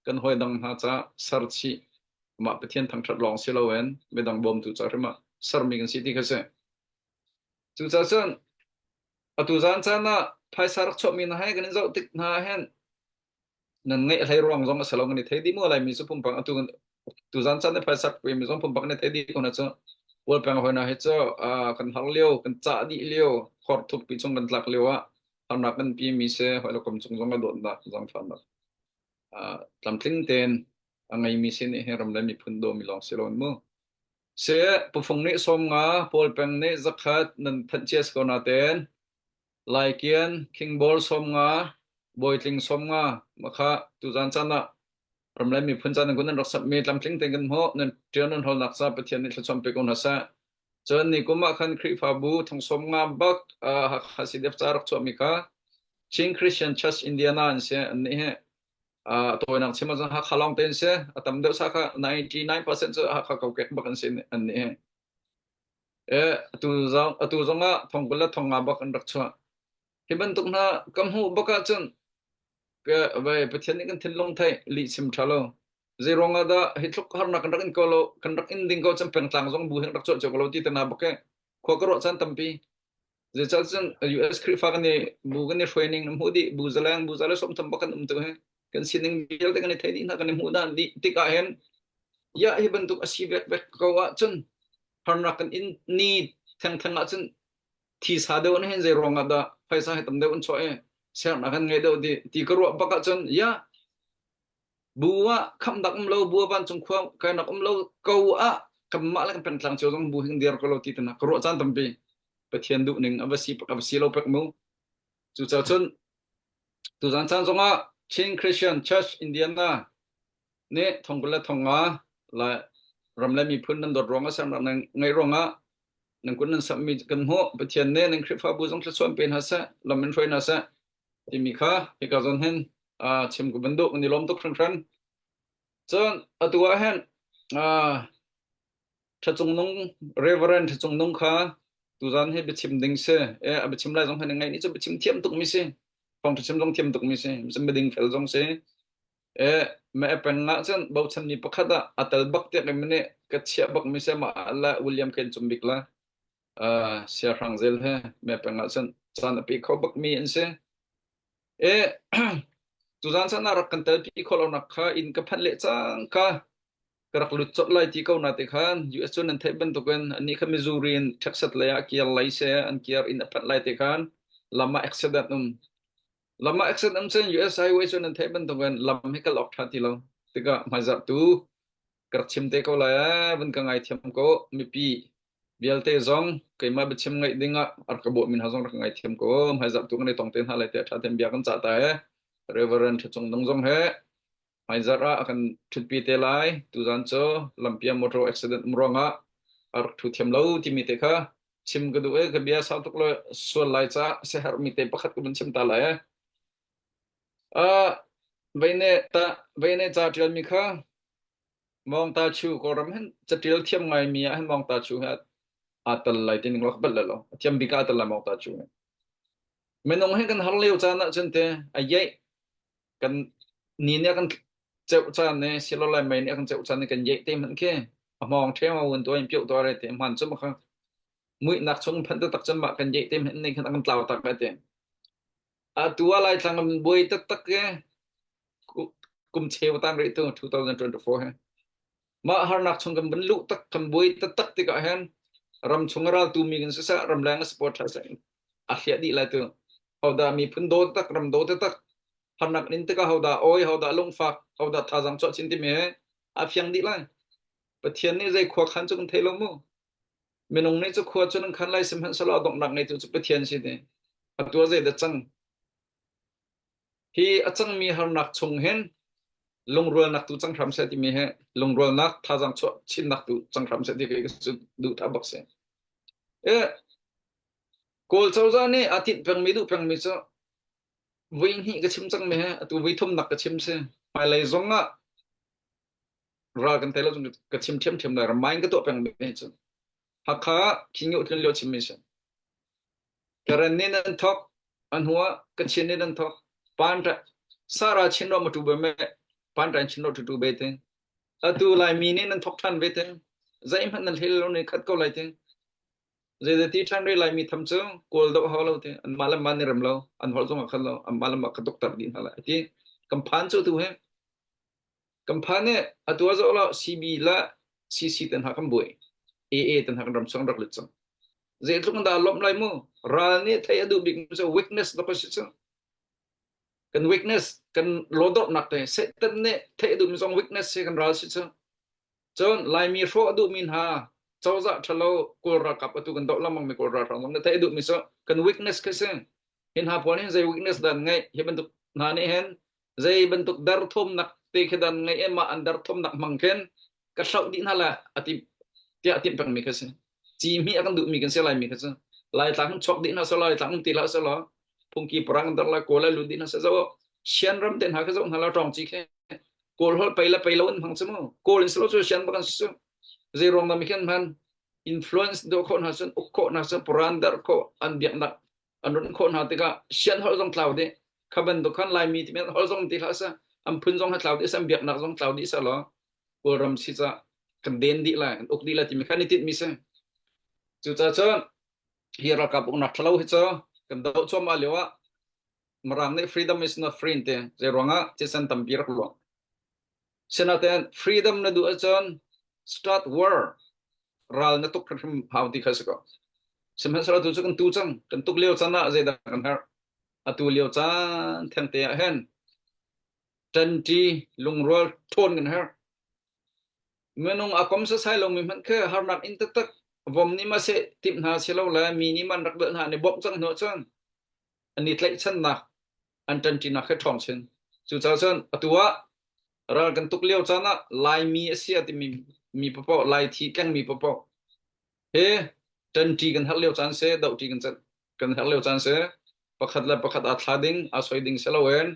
kan hawi dang hna ca ser chih amah Pathian thangṭhat lawng si loin midang bawmtu ca hrim ah sermi kan si ti kha si. Cucaah cun atu zan caan ah phaisa rak chuahmi hna he kan in zoh tik hna ah hin Nan ngeih hlei ruang zong a si lo kan i thei dih mu Laimi cu pumpak atu tuzan caan i phaisa mi zong pumpak kan i thei dih ko na cu Ual peng hoi na hi cu kan har lio kan cah dih lio khor thukpi chung kan tlak lio ah harnak kan pi mi si hoi le kom cung zong a dawtnak zangfahnak tlamtling tein a ngei mi si nih hin ram le miphun daw mi lawng si lo mu se pufung nih som nga pawl peng nih zakhat nan thanh cia si ko na ten Laikian, Khingbawr 50, Bawitling 50, makha tuzan caan ah ram le miphun caan in nan rak sakmi tlamtling tein kan hmuh. Nan ṭial nan hawlnak ca Pathian nih thluachuah pe ko hna seh. Cun ni kum ah khan Khrihfabu thong 50 bak Hakha CDF ca rak chuahmi kha Chin Christian Church Indiana an si. Annih hi a tawinak chim ahcun Hakha lawng te an si. A tam deuh sa kha 99% cu Hakha kokek bak an si annih hi. Atu zong atu zongah thong 20 le thong nga bak an rak chuah. Hi bantuk hna ka hmuh bak ahcun ka vai Pathian nih kan thinlung theih lihchim ṭha lo. Zei ruang ah dah hi tluk harnak kan rak in ko lo kan rak in ding ko cun pengtlang zong bu hin rak chuah cio ko lo ti te hna bak hi khua ka ruah caan tampi. Zeicah cun US Khrihfa kan i bu kan i hruai ning na hmuh dih bu zaleng bu zale 30 bak kan um tu hi kan sining vialte kan i thei dih hna kan i hmuh dan dih tikah hin ya hi bantuk a si vek vek ko ahcun harnak kan in ni thengtheng ahcun thisa deuh na hin zei ruang ah dah phaisa hi tam deuh an chuah i sernak kan ngei deuh ti ti ka ruah bak ahcun ya bu ah khamnak um lo bu ah vancung khua kainak um lo ko ah kanmah le kan pengtlang cio zong bu hing dir ko lo ti tana ka ruah caan tampi Pathian duh ning a va si a va si lo pek mu cucaah cun tuzan caan zongah Chin Christian Church Indiana nih thongkul le thonga lai ram le miphun nan dawt ruangah sernak nan ngeih ruangah nan kun nan sammi kan hmuh Pathian nih nan Khrihfabu zong thluachuah pe hna seh lam in hruai hna seh timi kha hika zawn hin chim ka van duh kan i lawm tuk hringhran cun atu ah hin Ṭhacungnung Reverend Ṭhacungnung kha tuzan hi biachim ding si e a biachim lai zong hin ngai ni cu biachim thiam tuk mi si thawng ṭha chim zong thiam tuk mi si cun miding fel zong si e me peng ah cun bochan mi pakhat ah a tel bak tiak in mene ka chiah bak mi se ma la William Ken cum bik la siahrang zel he me peng ah cun caan a pe kho bak mi an si e tuzan chan ah rak kan tel pi kho lo nak kha in ka phanh le cang ka ka rak lut colh lai ti ko na te khan US cu nan theih bantukin anih kha Missouri in Texas lei ah kir lai se an kir in a phanh lai te khan lam ah accident um lam ah accident um cun US highway cu nan theih bantukin lam hi kal awk tha ti lo tikah hmaizarh tu ka rak chim te ko lai eh vun ka ngaithiam ko mipi vialte zong keimah biachim ngaih ding ah ar ka bawh min ha zong rak ngaithiam ko hmaizarh tu kan i tong te hna lai te tha ten bia kan cah ta eh Reverend Thachung Nung zong he Hmaizarh ah a kan ṭhutpi te lai. Tuzan cu lampi ah motor accident um ruangah a rak ṭhu thiam lo timi te kha chim ka duh i ka bia sau tuk lo sual lai caah siaherhmi te pakhat ka vun chim ta lai. Uh, veine ta veine ca ṭialmi kha Mawng Ta Chu Kawlram hin caṭial thiam ngaimi ah hin Mawng Ta Chu hi aa tel lai ti ning lo ka palh lo. A thiam bik ah aa tel lai Mawng Ta Chu hi. Minung hi kan har lio caan ah cun te a yeih kan ni nih a kan ceuh caan ne silole mei nih a kan ceuh caan ne kan yeih te hmanh khi a hmawng ṭheu a un tuah in pioh tuah re te hman cu kha muihnak chung phanh taktak cun mah kan yeih te hmanh nih khan a kan tlau tak ve te atu ah Laitlang kan buai taktak ke kum cheu tan rih tu 2024 he mah harnak chung kan van luh tak kan buai taktak tikah hin ram chung a raltu mi kan siseh ramleng a support tha seh a hliah dih lai tu hodah miphun daw tak ram daw tak harnak nin tikah hodah oi hodah lungfak hodah thazang chuah chin timi he a fiang dih lai pathian nih zei khua khan cu kan thei lo mu minung nih cu khua cu nan khan lai sihmanhsehlaw donghnak ngeitu cu pathian si ti atu zei dah cang Hi a cangmi harnak chung hin lungrualnak tu cang hram seh timi hi lungrualnak thazaang chuah chinnak tu cang hram seh ti ka duh tha bak si. E, Kawl cozah nih a tinh pengmi duh pengmi cu vui hnih ka chim cangmi he atu vui thumnak ka chim si. Hmailei zong ah ral kan tei lo cun ka chim ṭhiamṭhiam lai ramain ka tuah pengmi hi cu. Hakha Khingyuh tlun lio chimmi si. Karen nih nan thawk, a hnuah Kachin nih nan thawk. Pan Sara Chin ro matu be me pan ran Chin ro tu be te. Atu Laimi nih nan thawk than ve te. Zeihmanh nan hlei lo ne khat ko lai te. Zeizati than re Laimi tham cu kawl do hau lo te. An mah le mah ni rem lo, an holh zong a khat lo, an mah le mah ka doktor dih hna lai. Ati kan phan cu tu he. Kan phan i atu ah zoh law CB le CC te hna kan buai. AA te hna kan ram chung rak lut cang. Zeitluk dah lawmh lai mu? Ral nih theih a duh bik cu weakness dok a si cu. Kan weakness, kan lawdawrnak te Satan nih theih a duhmi zong weakness si kan ral si cu. Cun Laimi hrawh a duhmi hna cozah ṭhalo Kawl ralkap atu kan doh lengmang mi Kawl ralhrang zong nih theih a duhmi cu kan weakness khi si. Hi hna pawl hin zei weakness dan ngeih hi bantuk hna nih hin zei bantuk derthawmnak te khi dan ngeih i mah an derthawmnak hmang khin ka hloh dih hna la ati tiah timh pengmi kha si ci hmi a kan duhmi kan si laimi kha si laitlang hun chuak dih hna selaw laitlang um ti hlah selaw phungki parang dar la kawl lu dih hna se zo sian ram te hna kha zo hna la tawng chi khe kawl hol pei la pei lo in hmang chu mu kawl in selo chu sian bakan su zei ruang da mi khin man influence do kho hna sun uk kho hna sun puran dar kho an biaknak an run khawh hna tikah sian holh zong tlau dih kha bantuk khan laimi timi holh zong ti hlah seh an phun zong ha tlau dih an biaknak zong tlau dih seh law kawlram si ca kan den dih lai kan uk dih lai timi khan i tinh mi si cucaah cun. Hi ralkap uknak ṭhalo hi cu kan doh cuahmah lio ah Mirang nih freedom is not free ti zei ruangah thisen tampi rak luang. Sinain freedom na duh ahcun start war ral na tuk hrim hau ti kha si ko. Sihmanhsehlaw tu cu kan tu cang kan tuk lio caan ah zeidah kan herh? Atu lio caan thengte ah hin ṭanṭi lungrual ṭhawn kan herh. Minung a kom sasai lomi hmanh khi harnak in taktak vom nih ma seh timh hna si lo le mi nih man rak belh hna nih bawmh cang hnu cun an i tlaihchannak an ṭanṭinak hi ṭhawng chin. Cucaah cun atu ah ral kan tuk lio caan ah Laimi a si a timi mi paoh Lai thi kengmi paoh he ṭanṭi kan herh lio caan si, dohṭi kan kan herh lio caan si. Pakhat le pakhat aa thla ding, aa soi ding si loin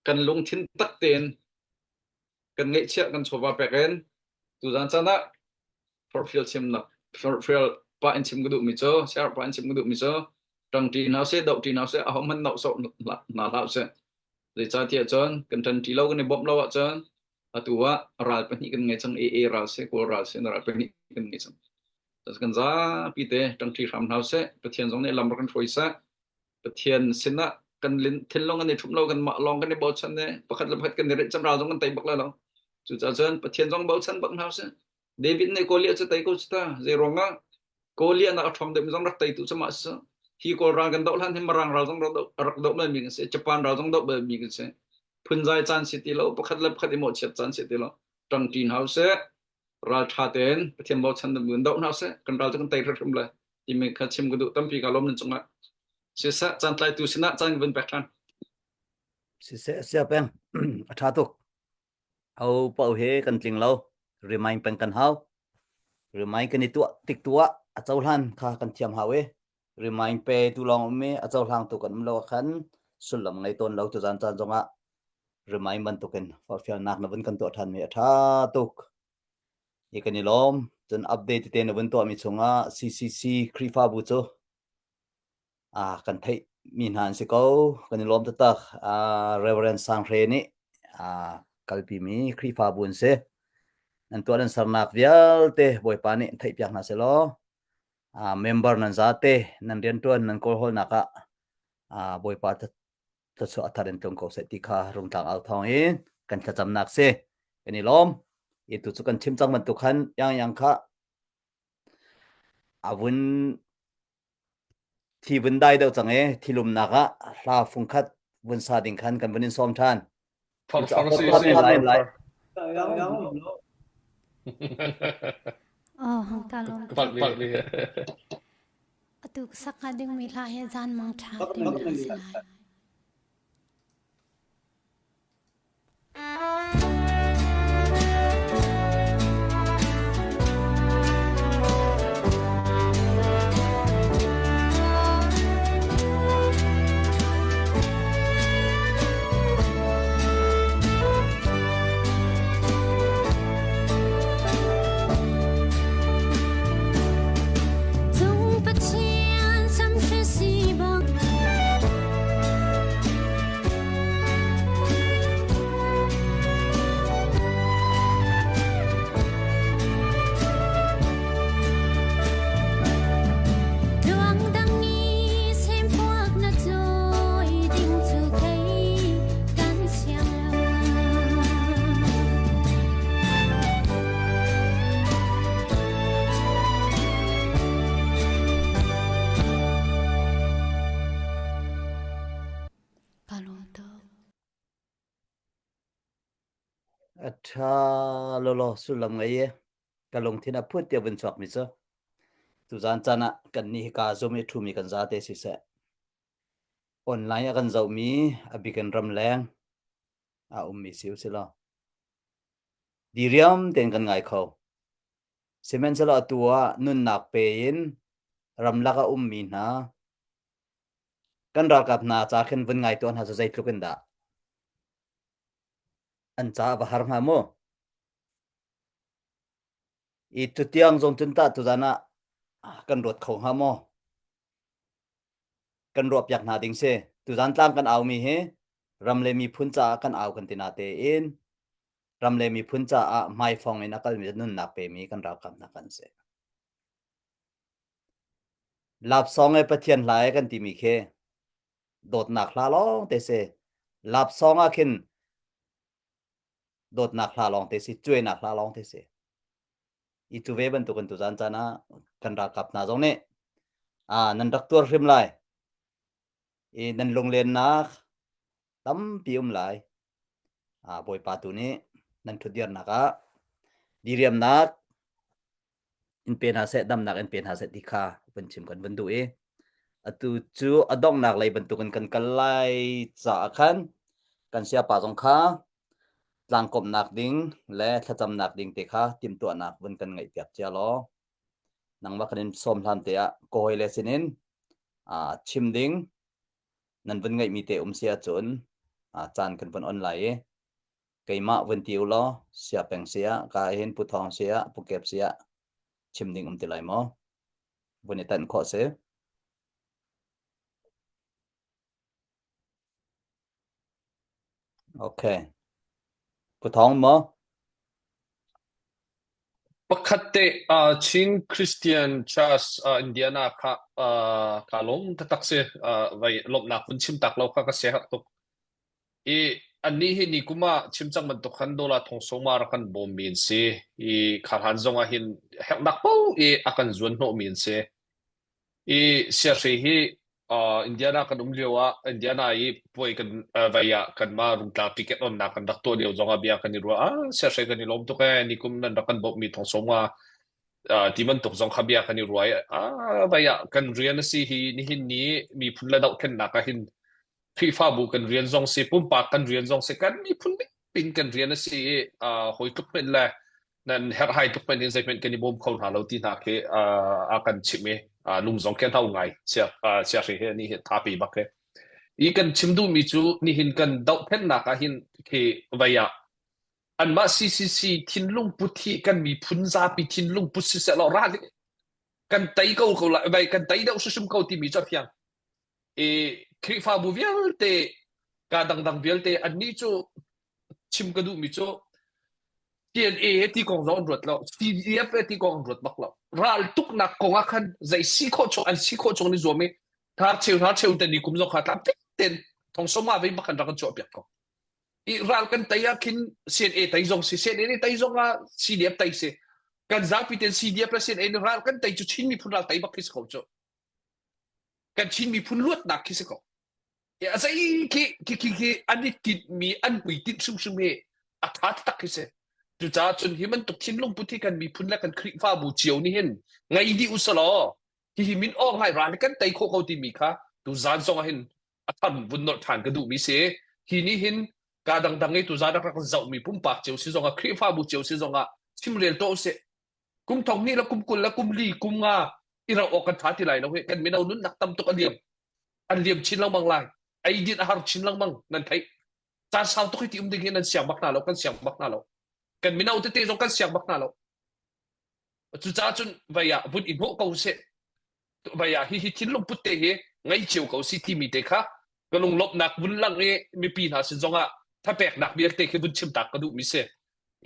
kan lungthin tak tein kan ngeihchiah kan chawva pek in tuzan caan ah forhfial chimnak forhfial pa in chim ka duhmi cu siar pa in chim ka duhmi cu ṭangṭi hna seh dohṭi hna seh aho hmanh noh sawh hna hlah usih zeicahtiah cun kan ṭanṭi lo kan i bawmh lo ahcun atu ah ral pahnih kan ngei cang AA ral seh Kawl ral seh ral pahnih kan ngei cang kan zapi te ṭangṭi hram hna usih Pathian zong nih lam rak kan hruai seh Pathian sinah kan thinlung an i ṭhum lo kan mah lawng kan i bochan i pakhat le pakhat kan i rinh ral zong kan tei bak lai lo cucaah cun Pathian zong bochan bak hna usih David nih Goliath cu tei ko cu ta zei ruangah Goliath nak a ṭhawng deuh zong rak teitu cu mah si hi Kawl ral kan doh hlan hi Mirang ral zong rak doh rak doh bal mi kan si Japan ral zong doh bal mi kan si phunzai caan si ti lo pakhat le pakhat i mawhchiat caan si ti lo ṭangṭi hna usih ral ṭha tein Pathian bochan in doh hna usih kan ral cu kan tei hrimhrim lai timi kha chim ka duh tampi ka lawm nan cungah siseh caan tlaitu sinah caan vun pek ṭhan siseh sia peng a ṭha tuk ho pau he kan tling lo remind peng kan hau remind kan i tuah tik tuah a cohlan kha kan thiam hau i remind pe tu lawng um i a cohlang tu kan um lo khan sullam ngei tawn lo tu zan caan zongah remind bantukin forhfialnak na vun kan tuah ṭhan mi a ṭha tuk Hi kan i lawm. Cun update tete na vun tuahmi chungah CCC Khrihfabu cu ah kan theih mi hna an si ko. Kan i lawm taktak. Ah Reverend Sang Hre nih ah kalpi mi Khrihfabu an si. Nan tuah nan sernak vialte Bawipa nih theihpiak hna seh law ah member nan zate nan riantuan nan kawlhawlnak ah ah Bawipa thluachuah a thar in tlung ko seh ti kha rungtlang au thawng in kan thlacamnak si kan i lawm i tu cu kan chim cang bantuk khan yang yang kha a vun thi vun dai deuh cang i thilumnak ah hla fungkhat vun sa ding khan kan vun in sawm ṭhan Far far si si lai lai Oh, ka lawm Palh li. Atu sak hnga dingmi hla hi zan mang ṭha timi a si lai. Cung Pathian samhri si bang Luang dang i sempuak na cawi ding cu kei kan siang lo. Ka lawm tuk. A ṭha lawlaw sullam ngei e. Ka lungthin a phut tiah vun chuak mi cu. Tuzaan caan ah kan nih hika zum i ṭhumi kan zate siseh. Online a kan zohmi a bik in ramleng a ummi si usih law. Diriam tein kan ngai kho. Sihmanhsehlaw atu ah nunnak pe in ramlak a ummi hna kan ralkap hna ca khin vun ngai tuah hna cu zeitluk in dah an ca a va har hnga mu. I tutiang zong cun tah tuzan ah kan ruat kho hnga maw? Kan ruahpiak hna ding si. Tuzan tlang kan aumi hi ram le miphun caah kan au kan ti natein ram le miphun caah hmaifong in a kalmi nunnak pemi kan ralkap hna kan si. Lapsawng e Pathian hla e kan timi khi dawtnak hla lawng te si. Lapsawng ah khin dawtnak hla lawng te si, cuainak hla lawng te si. I cu ve bantukin tuzan caan ah kan ralkap hna zong nih ah nan rak tuar hrim lai. I nan lunglennak tampi um lai. Ah Bawipa tu nih nan ṭhutdirnak ah diriamnak in pe hna seh, damnak in pe hna seh ti kha vun chim kan vun duh i atu cu a donghnak lei bantukin kan kal lai caah khan kan siapa zong kha tlangkawmhnak ding le thlacamnak ding te kha timhtuahnak vun kan ngeihpiak cia law nangmah kan in sawm hlan te ah ka hawile sinin ah chim ding nan vun ngeihmi te um si ahcun ah caan kan vun on lai i keimah vun ti u law sia peng si ah ka hin pu thawng si ah pu kep si ah chim ding um ti lai maw vun i tanh khawh si Okay. Pu Thawng maw? Pakhat te uh, Chin Christian Church uh, Indiana kha uh, ka lawm taktak si uh, vai lawmhnak vun chim tak lo kha ka sia tuk. I annih hi ni kum ah chim cang bantuk khan dollar thong soma rak kan bawm mi an si. I kharhan zong ah hin herhnak paoh i a kan zuan hnawh mi an si. I siahri hi uh, Indiana kan um lio ah Indiana i puai kan uh, vai ah kanmah rungtla ticket onnak kan rak tuah lio zong ah bia kan i ruah ah siahri kan i lawm tuk ee nikum nan rak kan bawmh mi thong sawm nga uh, ti bantuk zong kha bia kan i ruah i ah vai ah kan rian a si hi nihin ni miphun le dohthlennak ah hin Khrihfabu kan rian zong si pumpak kan rian zong si kan miphun pin kan rian a si i uh, hawi tluk hmenh le nan herhhai tuk hmenh in zeihmenh kan i bawm kho hna lo ti hna khi uh, a kan chimh i uh, lung zong khi hau ngai sia uh, siahri he ni hi thapi bak he i kan chim duhmi cu nihin kan dohthlennak ah hin khi vei ah anmah CCC thinlung put hi kan miphun zapi thinlung put siseh law ral kan tei ko ko lai vai kan tei deuh hrimhrim ko timi cu a fiang i Khrihfabu vialte ka dangdang vialte annih cu chim ka duhmi cu TNA he ti kong zong an ruat lo CDF he ti kong an ruat bak lo ral tuknak kong ah khan zei si khawh chung an si khawh chung an i zuam i thar cheu thar cheu ten ni kum zong kha tlam ten thong soma vei bak kan rak kan chuah piak ko i ral kan tei ah khin CNA tei zong si CNA nih tei zong ah CDF tei si kan zapi ten CDF le CNA nih ral kan tei cu Chin miphun ral tei bak khi si ko cu kan Chin miphun luatnak khi si ko a zei khi khi khi khi an i tinhmi an hmuitinh hrimhrim hi a ṭha taktak khi si. Cucaah cun hi bantuk thinlung put hi kan miphun le kan Khrihfabu cio nih hin ngei dih u selaw hihi min awng hlai ral kan tei khawh ko timi kha tuzaan zong ah hin a tham vun nolh ṭhan ka duhmi si. Hi nih hin ka dangdang i tuzaan rak rak zohmi pumpak cio si zongah Khrihfabu cio si zongah chimrel tuah usih. Kum thong hnih le kum 20 le kum li kum nga i rauh awk kan ṭha ti lai lo hi kan mino nunnak tam tuk a liam. An liam chin lengmang lai. Eidin a har chin lengmang nan theih. Caan sau tuk hi ti um ding hi nan siang bak hna lo, kan siang bak hna lo. Kan mino tete zong kan siang bak hna lo. Cucaah cun vei ah vun i hnawh ko seh. Vei ah hihi thinlung put te hi ngei cio ko si timi te kha ka lunglawmhnak vun lang i mipi hna sin zongah thapeknak vialte khi vun chim tak ka duhmi si.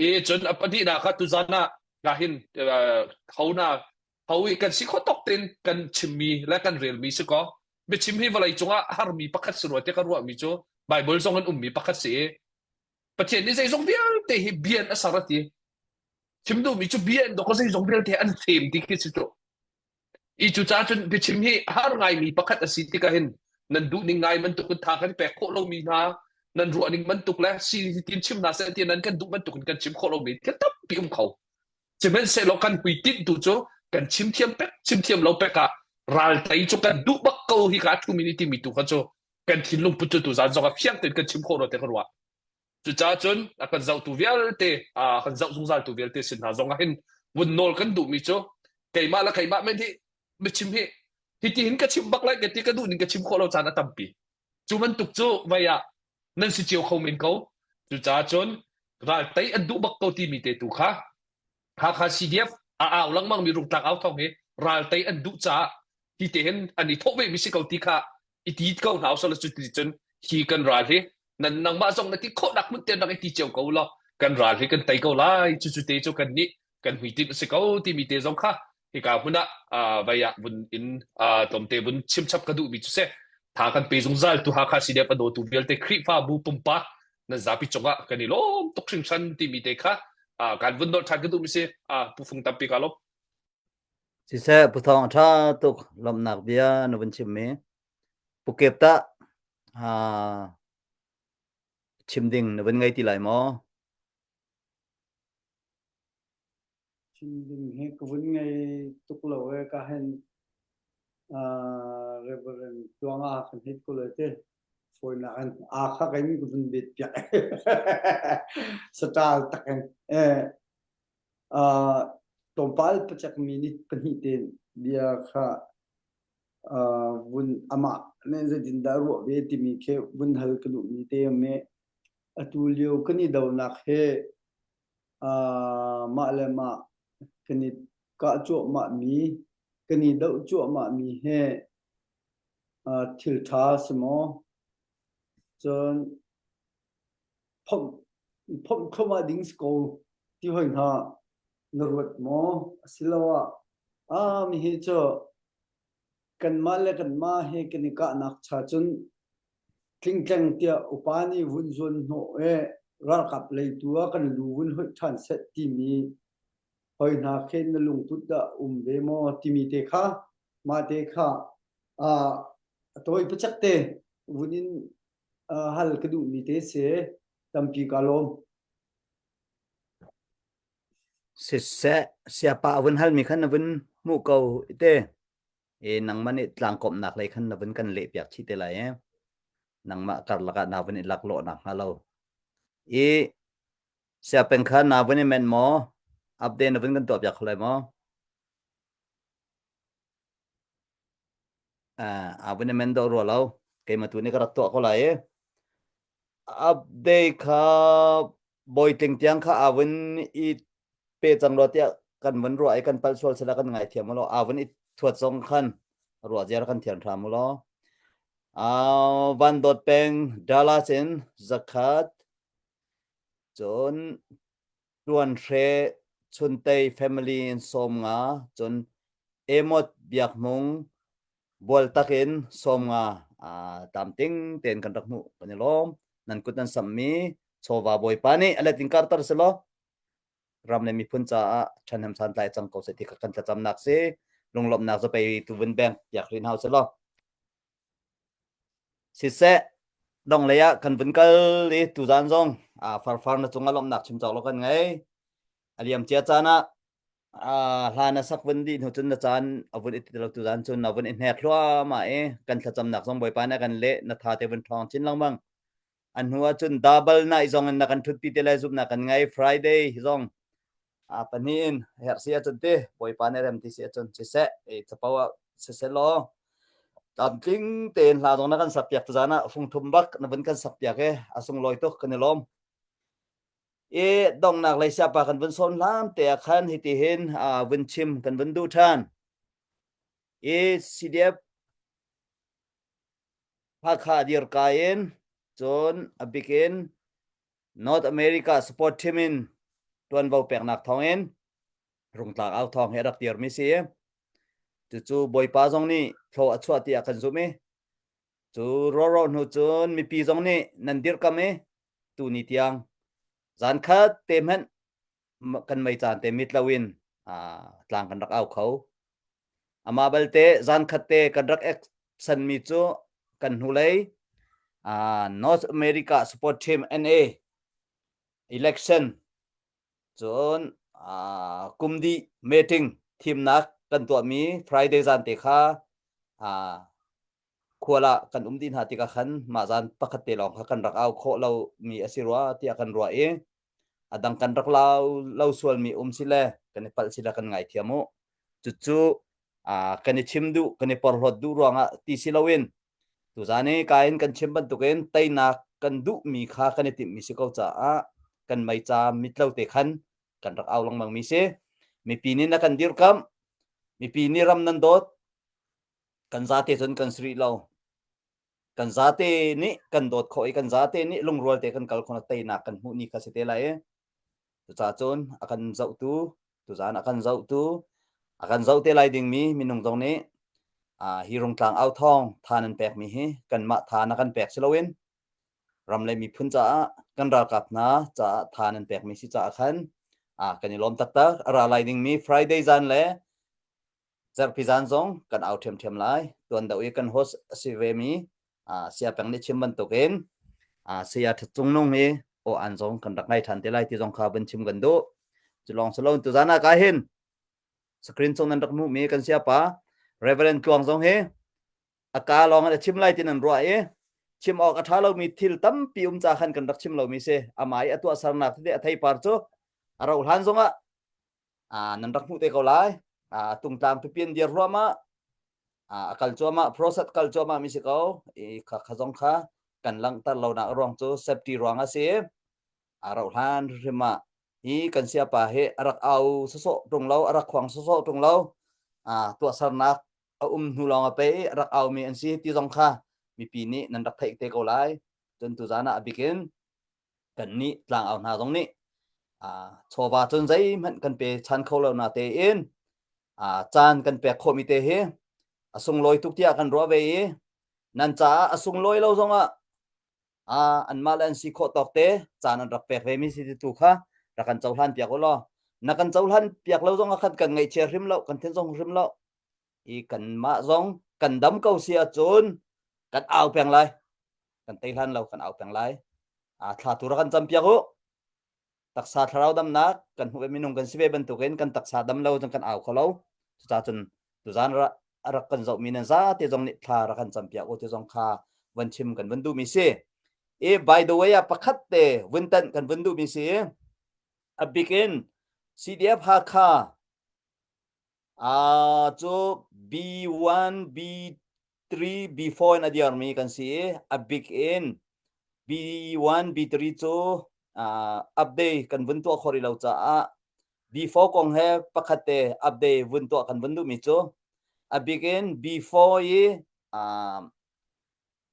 I cun a pahnihnak kha tuzan ah ka hin ho na ho i kan si khawh tawk tein kan chimmi le kan relmi si kaw biachim hi vawlei cungah harmi pakhat si rua ti ka ruahmi cu Bible zong in ummi pakhat si i Pathian nih zeizong vialte hi bia in a ser a ti chim duhmi cu bia in dawk zeizong vialte an fem ti khi si cu i cucaah cun biachim hi har ngaimi pakhat a si tikah hin nan duh ning ngai bantuk in tha kan pek khawh lomi hna nan ruah ning bantuk le si tin chim hna seh ti nan kan duh bantuk in kan chim khawh lomi thil tampi um kho Sihmanhsehlaw kan hmuitinh tu cu kan chim thiam pek chim thiam lo pek ah ral tei cu kan duh bak ko hi ka thumi ni timi tu kha cu kan thinlung put cu tuzaan zong ah fiang tein kan chim khawh lo te ka ruah. Cucaah cun a kan zohtu vialte a kan zoh zungzaltu vialte sin hna zong ah hin vun nawl kan duhmi cu keimah le keimah men hi biachim hi hiti hin ka chim bak lai ka ti ka duh ning ka chim khawh lo caan a tampi. Cu bantuk cu vei ah nan si cio kho men ko. Cucaah cun ral tei an duh bak ko timi te tu kha Hakha CDF a au lengmang mi rungtlak au thawng hi ral tei an duh caah hi te hin an i thawh ve mi si ko ti kha i ti ko hna usala cu ti cun hi kan ral hi nan nangmah zong na ti khawhnak hmun te rak i ti cio ko law kan ral hi kan tei ko lai cu cu te cu kan nih kan hmuitinh a si ko timi te zong kha Hika hmun ah vai ah vun in tlawmte vun chimchap ka duhmi cu si. Tha kan pe zungzal tu Hakha CDF a dawtu vialte Khrihfabu pumpak nan zapi cungah kan i lawm tuk hringhran timi te kha kan vun nolh ṭhan ka duhmi si. Pu Fung tampi ka lawm. Siseh Pu Thawng a ṭha tuk lawmhnak bia na vun chimmi. Pu Kep tah chim ding na vun ngei ti lai maw? Chim ding hi ka vun ngei tuk lo e ka hen Reverend Tluanga kan hit ko lai te fawinak in aa kha in ka vun bet piak satal tak in eh tlawmpal pacak minute pahnih te bia kha vun amah nih zeitindah ruah ve timi khi vun hal ka duhmi te um i atu lio kan i donak hi mah le mah kan i kah cuahmahmi kan i doh cuahmahmi hi thil ṭha si maw? Cun phomh phomh thluahmah ding si ko ti hoi hna na ruat maw? Asiloah ah mihi cu kanmah le kanmah he kan i kahnak cha cun tlingtleng tiah upa nih vun zuan hnawh i ralkap lei tu ah kan lu vun hoih ṭhan seh timi hoi hna khi na lungput dah um ve maw timi te kha mah te kha a tawi pacak te vun in hal ka duhmi te si tampi ka lawm. Siseh, siapa a vun halmi khan na vun hmuh ko te. E nangmah nih tlangkawmhnak lei khan na vun kan lehpiak chih te lai e. Nangmah karlak ah na vun i laklawh nak hnga lo. I siapeng kha na vun i menh maw? Update na vun kan tuah piak kho lai maw? Uh, a vun i men dawh rua lo. Keimah tu nih ka rak tuah ko lai e. Update kha bawitling tiang kha a vun i pe cang rua tiah kan vun ruah i kan palh sual sila kan ngaithiam law a vun i thuat zong khan ruah ziar kan thiam hram law uh, van dawt peng Dallas in zakhat cun Tuan Hre Chuntei family in 50 cun Emot Biak Hmung Bualtak in 50 tlamtling tein kan rak hmuh kan i lawm. Nan kut nan samhmi chawva Bawipa nih a let in karter selaw ram le miphun caah ṭhahnem santlai cang ko seh ti kha kan thlacamnak si. Lunglawmhnak zapei tu vun beng piak rih hna selaw. Siseh, donglei ah kan vun kal i tuzaan zong farfar na cungah lawmhnak chim cawk lo kan ngei. A liam cia caan ah hla na sak vun dih hnu cun na caan a vun i ti lo tuzaan cun na vun i hnek hluahmah i kan thlacamnak zong Bawipa nih a kan leh na tha te vun ṭhawng chin lengmang. A hnu ah cun double night zong in na kan ṭhutpi te lai zumhnak kan ngei. Friday zong a pahnih in herh si ahcun ti Bawipa nih rem ti si ahcun siseh i capo ah siseh law tlamtling tein hla zong na kan sak piak tuzaan ah fungthum bak na vun kan sak piak i a sunglawi tuk kan i lawm. I donghnak lei siapa kan vun sawn hlam te ah khan hiti hin vun chim kan vun duh ṭhan. I CDF Hakha dirka in cun a bik in North America support team in tuanvo peknak thawngin Rungtlak au thawng hi a rak dirmi si. Cucu Bawipa zong nih thlaw a chuah tiah kan zumh i cu rawro hnu cun mipi zong nih nan dirkam i tuni tiang zan khat te hmanh kan mei caan te mit loin tlang kan rak au kho. Amah balte zan khat te kan rak ek sanmi cu kan hnulei North America Support Team NA election cun kum dih meeting thimnak kan tuahmi Friday zan te kha khual ah kan um dih hna tikah khan mah zan pakhat te lawng kha kan rak au khawh lo mi a si rua tiah kan ruah i a dang kan rak lau lo sualmi um si le kan i palh si le kan ngaithiam u cucu kan i chim duh kan i porhlawt duh ruangah ti si loin tuzan i ka in kan chim bantukin teinak kan duhmi kha kan i timhmi si ko caah kan meica mitlo te khan kan rak au lengmang mi si mipi nih na kan dirkamh mipi nih ram nan dawt kan zate cun kan si rih lo kan zate nih kan dawt khawh i kan zate nih lungrual te kan kal khawh teinak kan hmuh ni kha si te lai i cucaah cun a kan zohtu tuzaan a kan zohtu. A kan zoh te lai dingmi minung zong nih hi Rungtlang au thawng tha nan pekmi hi kanmah tha na kan pek si loin ram le miphun caah kan ralkap hna caah tha nan pekmi si caah khan kan i lawm taktak. A ra lai dingmi Friday zan le Zarhpi zan zong kan au ṭhiamṭhiam lai. Tuan deuh i kan host a si vemi Saya Peng nih chim bantukin Saya Ṭhat Cung Nung hi aw an zong kan rak ngai ṭhan te lai ti zong kha van chim kan duh. Cu lawng si lo tuzan ah ka hin screen cung nan rak hmuhmi kan siapa Reverend Tluang zong hi a ka lawng in a chim lai ti nan ruah i chim awk a ṭha lomi thil tampi um ca khan kan rak chim lomi si. Amah i a tuahsernak tete a theipar cu a rauh hlan zongah nan rak hmuh te ko lai. Tungtlang pipi an dir hluahmah. A kal cuahmah, process kal cuahmah mi si ko. I kha kha zong kha kan langhter lonak ruang cu safety ruang a si. A rauh hlan hrim ah hi kan siapa hi a rak au sawsawh ṭung lo, a rak khuang sawsawh ṭung lo. Tuahsernak a um hnu lawng a pe i a rak aumi an si ti zong kha mipi nih nan rak theih te ko lai. Cun tuzan ah a bikin kannih tlangau hna zong nih chawva cun zeihmanh kan pe chan kho lo na tein caan kan pek khawhmi te hi a sunglawi tuk tiah kan ruah ve i nan caah a sunglawi lo zongah anmah le an si khawh tawk te caan an rak pek ve mi si tu kha rak kan cohlan piak u law na kan cohlan piak lo zong ah khan kan ngaihchia hrim lo kan thin zong hrim lo i kanmah zong kan dam ko si ahcun kan au peng lai kan tei hlan lo kan au peng lai a thla tu rak kan cam piak u taksa thlarau damnak kan hmuh ve minung kan si ve bantukin kan taksa dam lo cun kan au kho lo cucaah cun tuzan a rak kan zohmi nan zate zong nih thla rak kan cam piak u ti zong kha van chim kan vun duhmi si i by the way ah pakhat te vun tanh kan vun duhmi si a bik in CDF Hakha Uh, cu B1, B3, B4 in a dirmi kan si i a bik in B1, B3 cu uh, update kan vun tuah khawh rih lo caah B4 kong he pakhat te update vun tuah kan vun duhmi cu a bik in B4 i uh,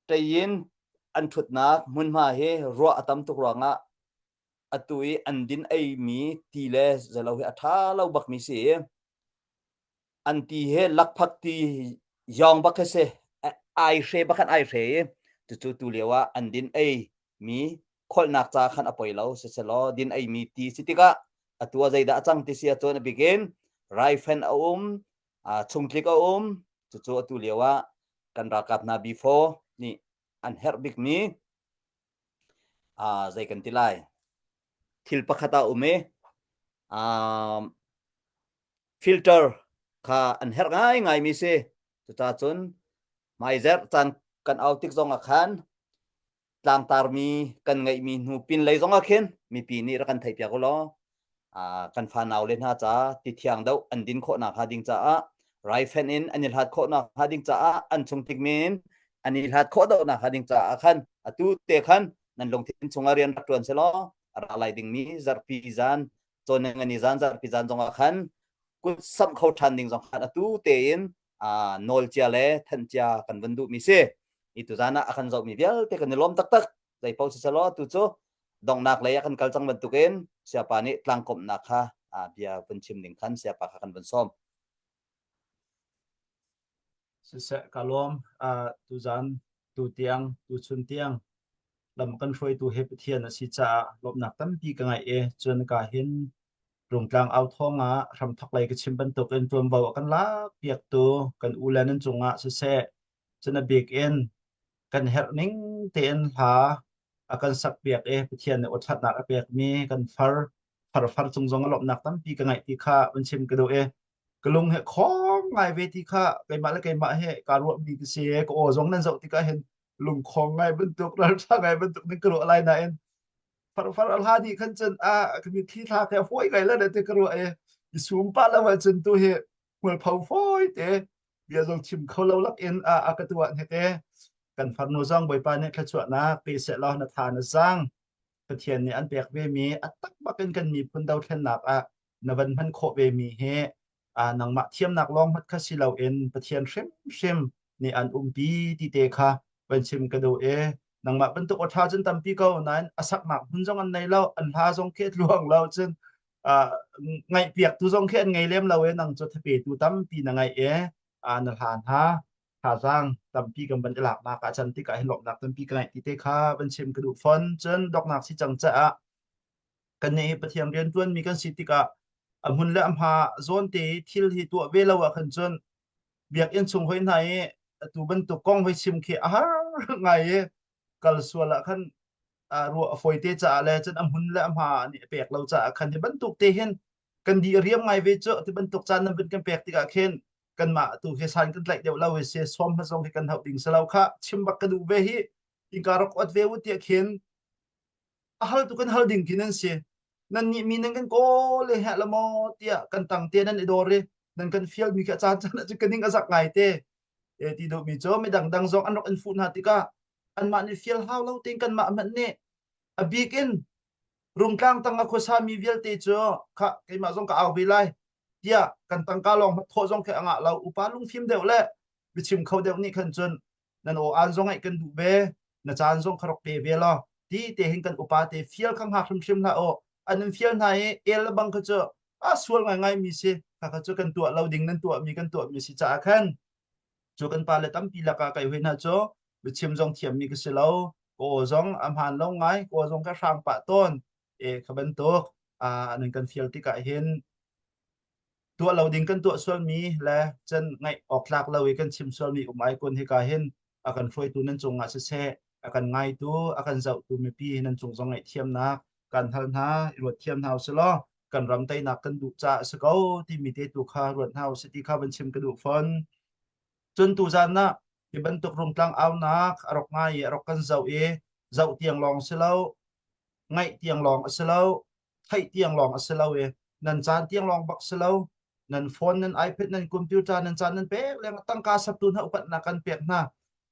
ṭein an ṭhutnak hmunhma hi ruah a tam tuk ruangah atu i an din eimi ti le zelo hi a ṭha lo bakmi si i an ti hi lakphak ti yawng bak hi si ai hre bak khan ai hre i cucu tu lio ah an din ei mi kholhnak ca khan a poi lo siselaw din ei mi ti si tikah atu ah zeidah a cang ti si ahcun a bikin raifen a um chungtlik a um cucu atu lio ah kan ralkap hna before nih an herh bikmi zei kan ti lai thil pakhat ah um i filter kha an herh ngaingai mi si cucaah cun hmaizerh caan kan au tik zong ah khan tlangtarmi kan ngeihmi hnu pinlei zong ah khin mipi nih rak kan theihpiak u law kan fanau le hna ca ti thiang deuh an din khawh nakhnga ding caah raifen in an i hlat khawh nakhnga ding caah an chung tik min an i hlat khawh deuh nakhnga ding caah khan atu te khan nan lungthin chungah rian rak ṭuan selaw a ra lai dingmi zarhpi zan cawn ngani zan zarhpi zan zongah khan kut samh kho ṭhan ding zong khan atu tein nawl cia le thanh cia kan vun duhmi si i tuzan ah a kan zohmi vialte kan i lawm taktak zei paoh siselaw tu cu donghnak lei ah kan kal cang bantukin siapa nih tlangkomhnak kha bia vun chim ding khan siapa kha kan vun sawm. Siseh ka lawm tuzan tu tiang tu chun tiang lam kan hruaitu he Pathian a si caah lawmhnak tampi ka ngeih i cun ka hin Rungtlang au thawng ah hramthok lei ka chim bantukin ṭuanvo a kan lak piaktu kan u le nan cungah siseh cun a bik in kan herh ning tein hla a kan sak piak i Pathian nih awṭhatnak a pekmi kan far far far cung zong a lawmhnak tampi ka ngeih ti kha van chim ka duh i ka lung he khong ngai ve ti kha keimah le keimah he kaa ruahmi ka si i ka aw zong nan zoh tikah hin lungkhong ngai bantuk ralṭha ngai bantuk ning ka ruah lai nain far far a hla dih khan cun a ka mitthli thla ke fawi ngai la te ka ruah i i sum pah lo ahcun tu hi hmualpho fawi te bia zong chim kho lo lak in a a ka tuah hete kan farnu zong Bawipa nih thluachuahnak pe seh law na tha na zang Pathian nih an pek ve mi a tak bak in kan miphun dothlennak ah na van hman khawh ve mi hi nangmah thiamnak lawng hmat kha si loin Pathian hrimhrim nih an umpi ti te kha van chim ka duh i nangmah bantuk aw ṭha cun tampi ko nain a saknak hmun zong an nei lo an hla zong khi a tluang lo cun. Ngaihpiak tu zong khi an ngei lem lo e nang cu thape tu tampi na ngaih e na hla hna thazaang tampi kan van i laknak ah can tikah hin lawmhnak tampi ka ngeih ti te kha van chim ka duh fon. Cun doknak si cang caah kan nih Pathian rian ṭuanmi kan si tikah a hmun le a hma zawn te i thil hi tuah ve lo ah khan cun biakinn chung hoi hna i atu bantuk kong hoi chim khi a har ngai i kal sual ah khan ruah a fawi te caah le cun a hmun le a hma nih a pek lo caah khan hi bantuk te hin kan di riam ngai ve cu ti bantuk caan nan vun kan pek tikah khin kanmah tu hi san kan tlaih deuh lo hi si som hma zong hi kan hauh ding si lo kha chim bak ka duh ve hi inka rak ot ve u tiah khin a hal tu kan hal ding khi nan si nan nih mi nan kan kawl le heh la maw tiah kan tang te nan i dor i nan kan fial mi kha caan caan cu ka ning a zak ngai te e ti duh mi cu midang dang zong an rak in fuh hna tikah anmah nih fial hau lo tein kanmah hmanh nih a bik in rungtlang tang a khuasa mi vialte cu kha keimah zong ka au ve lai tiah kan tangka lawng thawh zong khi a ngah lo upa lungfim deuh le biachim kho deuh nih khan cun nan aw aan zong ngaih kan duh ve na caan zong kha rak pe ve law ti te hin kan upa te fial kha hngak hrimhrim hlah aw an in fial hna i el le bang kha cu a sual ngaingai mi si kha kha cu kan tuah lo ding nan tuah mi kan tuah mi si caah khan cu kan pa le tampi lakah kai hui hna cu biachim zong thiam mi ka si lo ka aw zong a hmaan lo ngai ka aw zong ka hrang pah tawn e kha bantuk a nan kan fial tikah hin tuah lo ding kan tuah sualmi le cun ngaih awk tlak lo i kan chim sualmi um ai kun hika hin a kan hruaitu nan cungah siseh a kan ngaitu a kan zohtu mipi nan cung zong ngaihthiamnak kan hal hna i ruat thiam hna usih law kan ram teinak kan duh caah a si ko timi te tu kha ruat hna usih ti kha van chim ka duh fawn. Cun tuzan ah hi bantuk rungtlang aunak a rak ngai i a rak kan zoh i zoh tiang lawng si lo ngaih tiang lawng a si lo theih tiang lawng a si lo i nan caan tiang lawng bak si lo nan phone nan iPad nan computer nan caan nan pek leng tangka saptu hna upatnak kan pek hna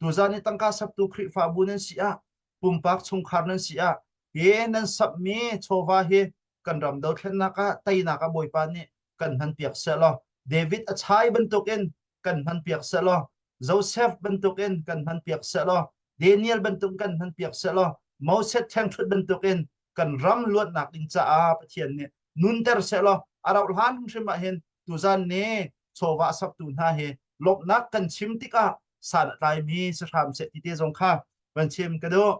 tuzan i tangka saptu Khrihfabu nan si ah pumpak chungkhar nan si ah hi nan sapmi chawva hi kan ram dothlennak ah teinak ah Bawipa nih kan hman piak seh law David a chai bantukin kan hman piak seh law Joseph bantukin kan hman piak seh law Daniel bantuk kan hman piak seh law Moses ṭhengṭhut bantukin kan ram luatnak ding caah Pathian nih nunter seh law a rauh hlan hrimhrim ah hin tuzan ni chawva saptu hna hi lawmhnak kan chim tikah san a tlaimi si hram seh ti te zong kha van chim ka duh.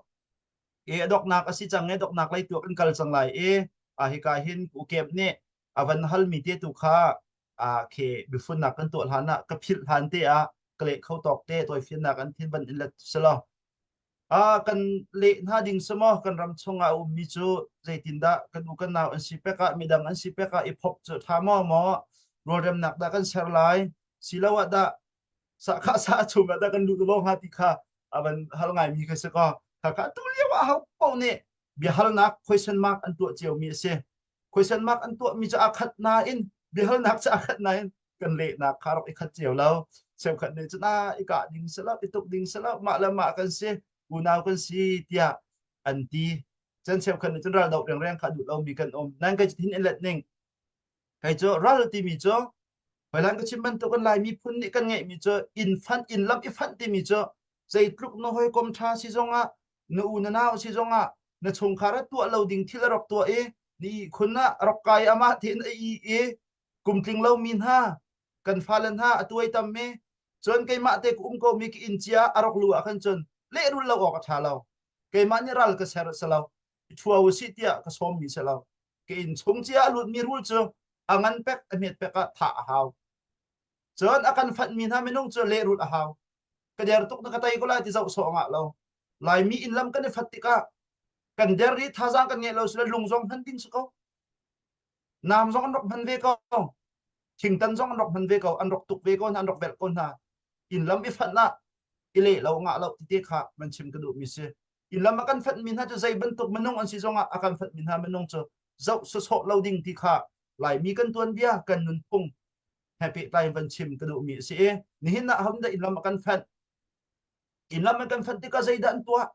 E a doknak a si cang e doknak lei tu kan kal cang lai i a hika hin ukep nih a van halmi te tu kha a khe bifunnak kan tuah hlan ah ka philh hlan te ah ka leh kho tawk te tawifiannak an thin van in let selaw a kan leh hna ding semaw kan ram chungah a ummi cu zeitindah kan u kan nau an si pek ah midang an si pek ah i phop cu tha maw maw rualremnak dah kan ser lai siloah dah sa kha sa chungah dah kan lut lo hnga ti kha a van hal ngaimi kha si ko kha kha tu lio ah ho paoh nih biahalnak question mark an tuah ciomi a si question mark an tuahmi cu aa khat nain biahalnak cu aa khat nain kan lehnak kha rak i khat cio lo cheukhat nih cun ah i kah ding si lo i tuk ding si lo mah le mah kan si unau kan si tiah an ti cun cheukhat nih cun ral doh rengreng kha duh lomi kan um nan kai hin in let ning Kei cu ral timi cu hailan ka chim bantuk in Lai miphun nih kan ngeihmi cu inn fanh inn lam i fanh timi cu zeitluk na hawikom ṭha si zongah na u na nau si zongah na chungkhar ah tuah lo ding thil a rak tuah i na ihkhun ah a rak kai amah tein a i i kumtling lomi hna kan fale hna a tuaitam i cun keimah te ka um komi ka inn cia a rak lu ah khan cun lehrul lo awk a ṭha lo keimah nih ral ka ser a si lo i ṭhua usih tiah ka sawmmi si lo ka inn chung cia a lutmi rul cu a ngan pek a hmet pek ah thah a hau cun a kan fanhmi hna minung cu lehrulh a hau ka der tuk na ka tei ko lai ti zoh sawh ngah lo laimi inn lam kan i fat tikah kan der i thazaang kan ngeih lo sile lung zong hman ding si ko nam zong an rak hman ve ko thingtan zong an rak hman ve ko an rak tuk ve ko hna an rak velh ko hna inn lam i fanh ah i leh lo ngah lo ti te kha man chim ka duh mi si inn lam a kan fanhmi hna cu zei bantuk minung an si zongah a kan fanhmi hna minung cu zoh sawsawh lo ding ti kha Laimi kan tuanbia kan nunphung he pehtlai in van chim ka duhmi a si i nihin ah hodah inn lam a kan fanh inn lam an kan fanh tikah zeidah an tuah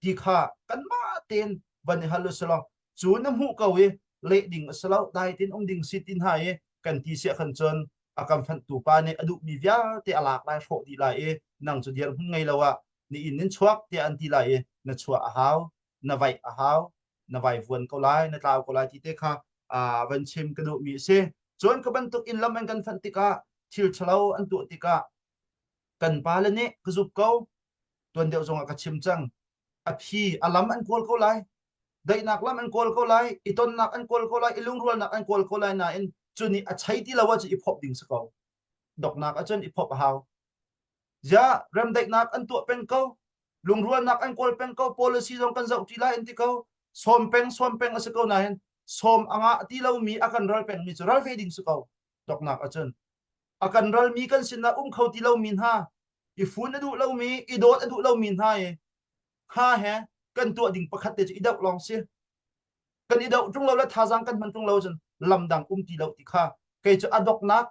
ti kha kanmah tein van i hal usih cu na hmuh ko i leh ding a si lo dai tein um ding si ti hna i kan ti siah khan cun a kan fanhtu pa nih a duhmi vialte a lak lai hrawh dih lai i nang cu dirhmun ngei lo ah na inn in chuak tiah an ti lai i na chuah a hau na vaih a hau na vaivuan ko lai na tlau ko lai ti te kha van chim ka duhmi a si. Cun ka bantuk in lam an kan fanh tikah thil ṭhalo an tuah tikah kan pale nih ka zup ko tuan deuh zongah ka chim cang a phi a lam an kawl ko lai daihnak lam an kawl ko lai i tonnak an kawl ko lai i lungrualnak an kawl ko lai nain cu nih a chei ti lo ahcun i phop ding si ko doknak ahcun i phop a hau Ziah remdaihnak an tuah peng ko, lungrualnak an kawl peng ko, policy zong kan zoh ṭi lai an ti ko. Sawm peng sawm peng a si ko nain sawm a ngah ti lomi a kan ral pengmi cu ral ve ding si ko. Doknak ahcun a kan ralmi kan sinah um kho ti lomi hna, i fun a duh lomi, i dawt a duh lomi hna i kha he kan tuah ding pakhat te cu i doh lawng si. Kan i doh ṭung lo le thazaang kan hman ṭung lo cun lam dang um ti lo ti kha kei cu a doknak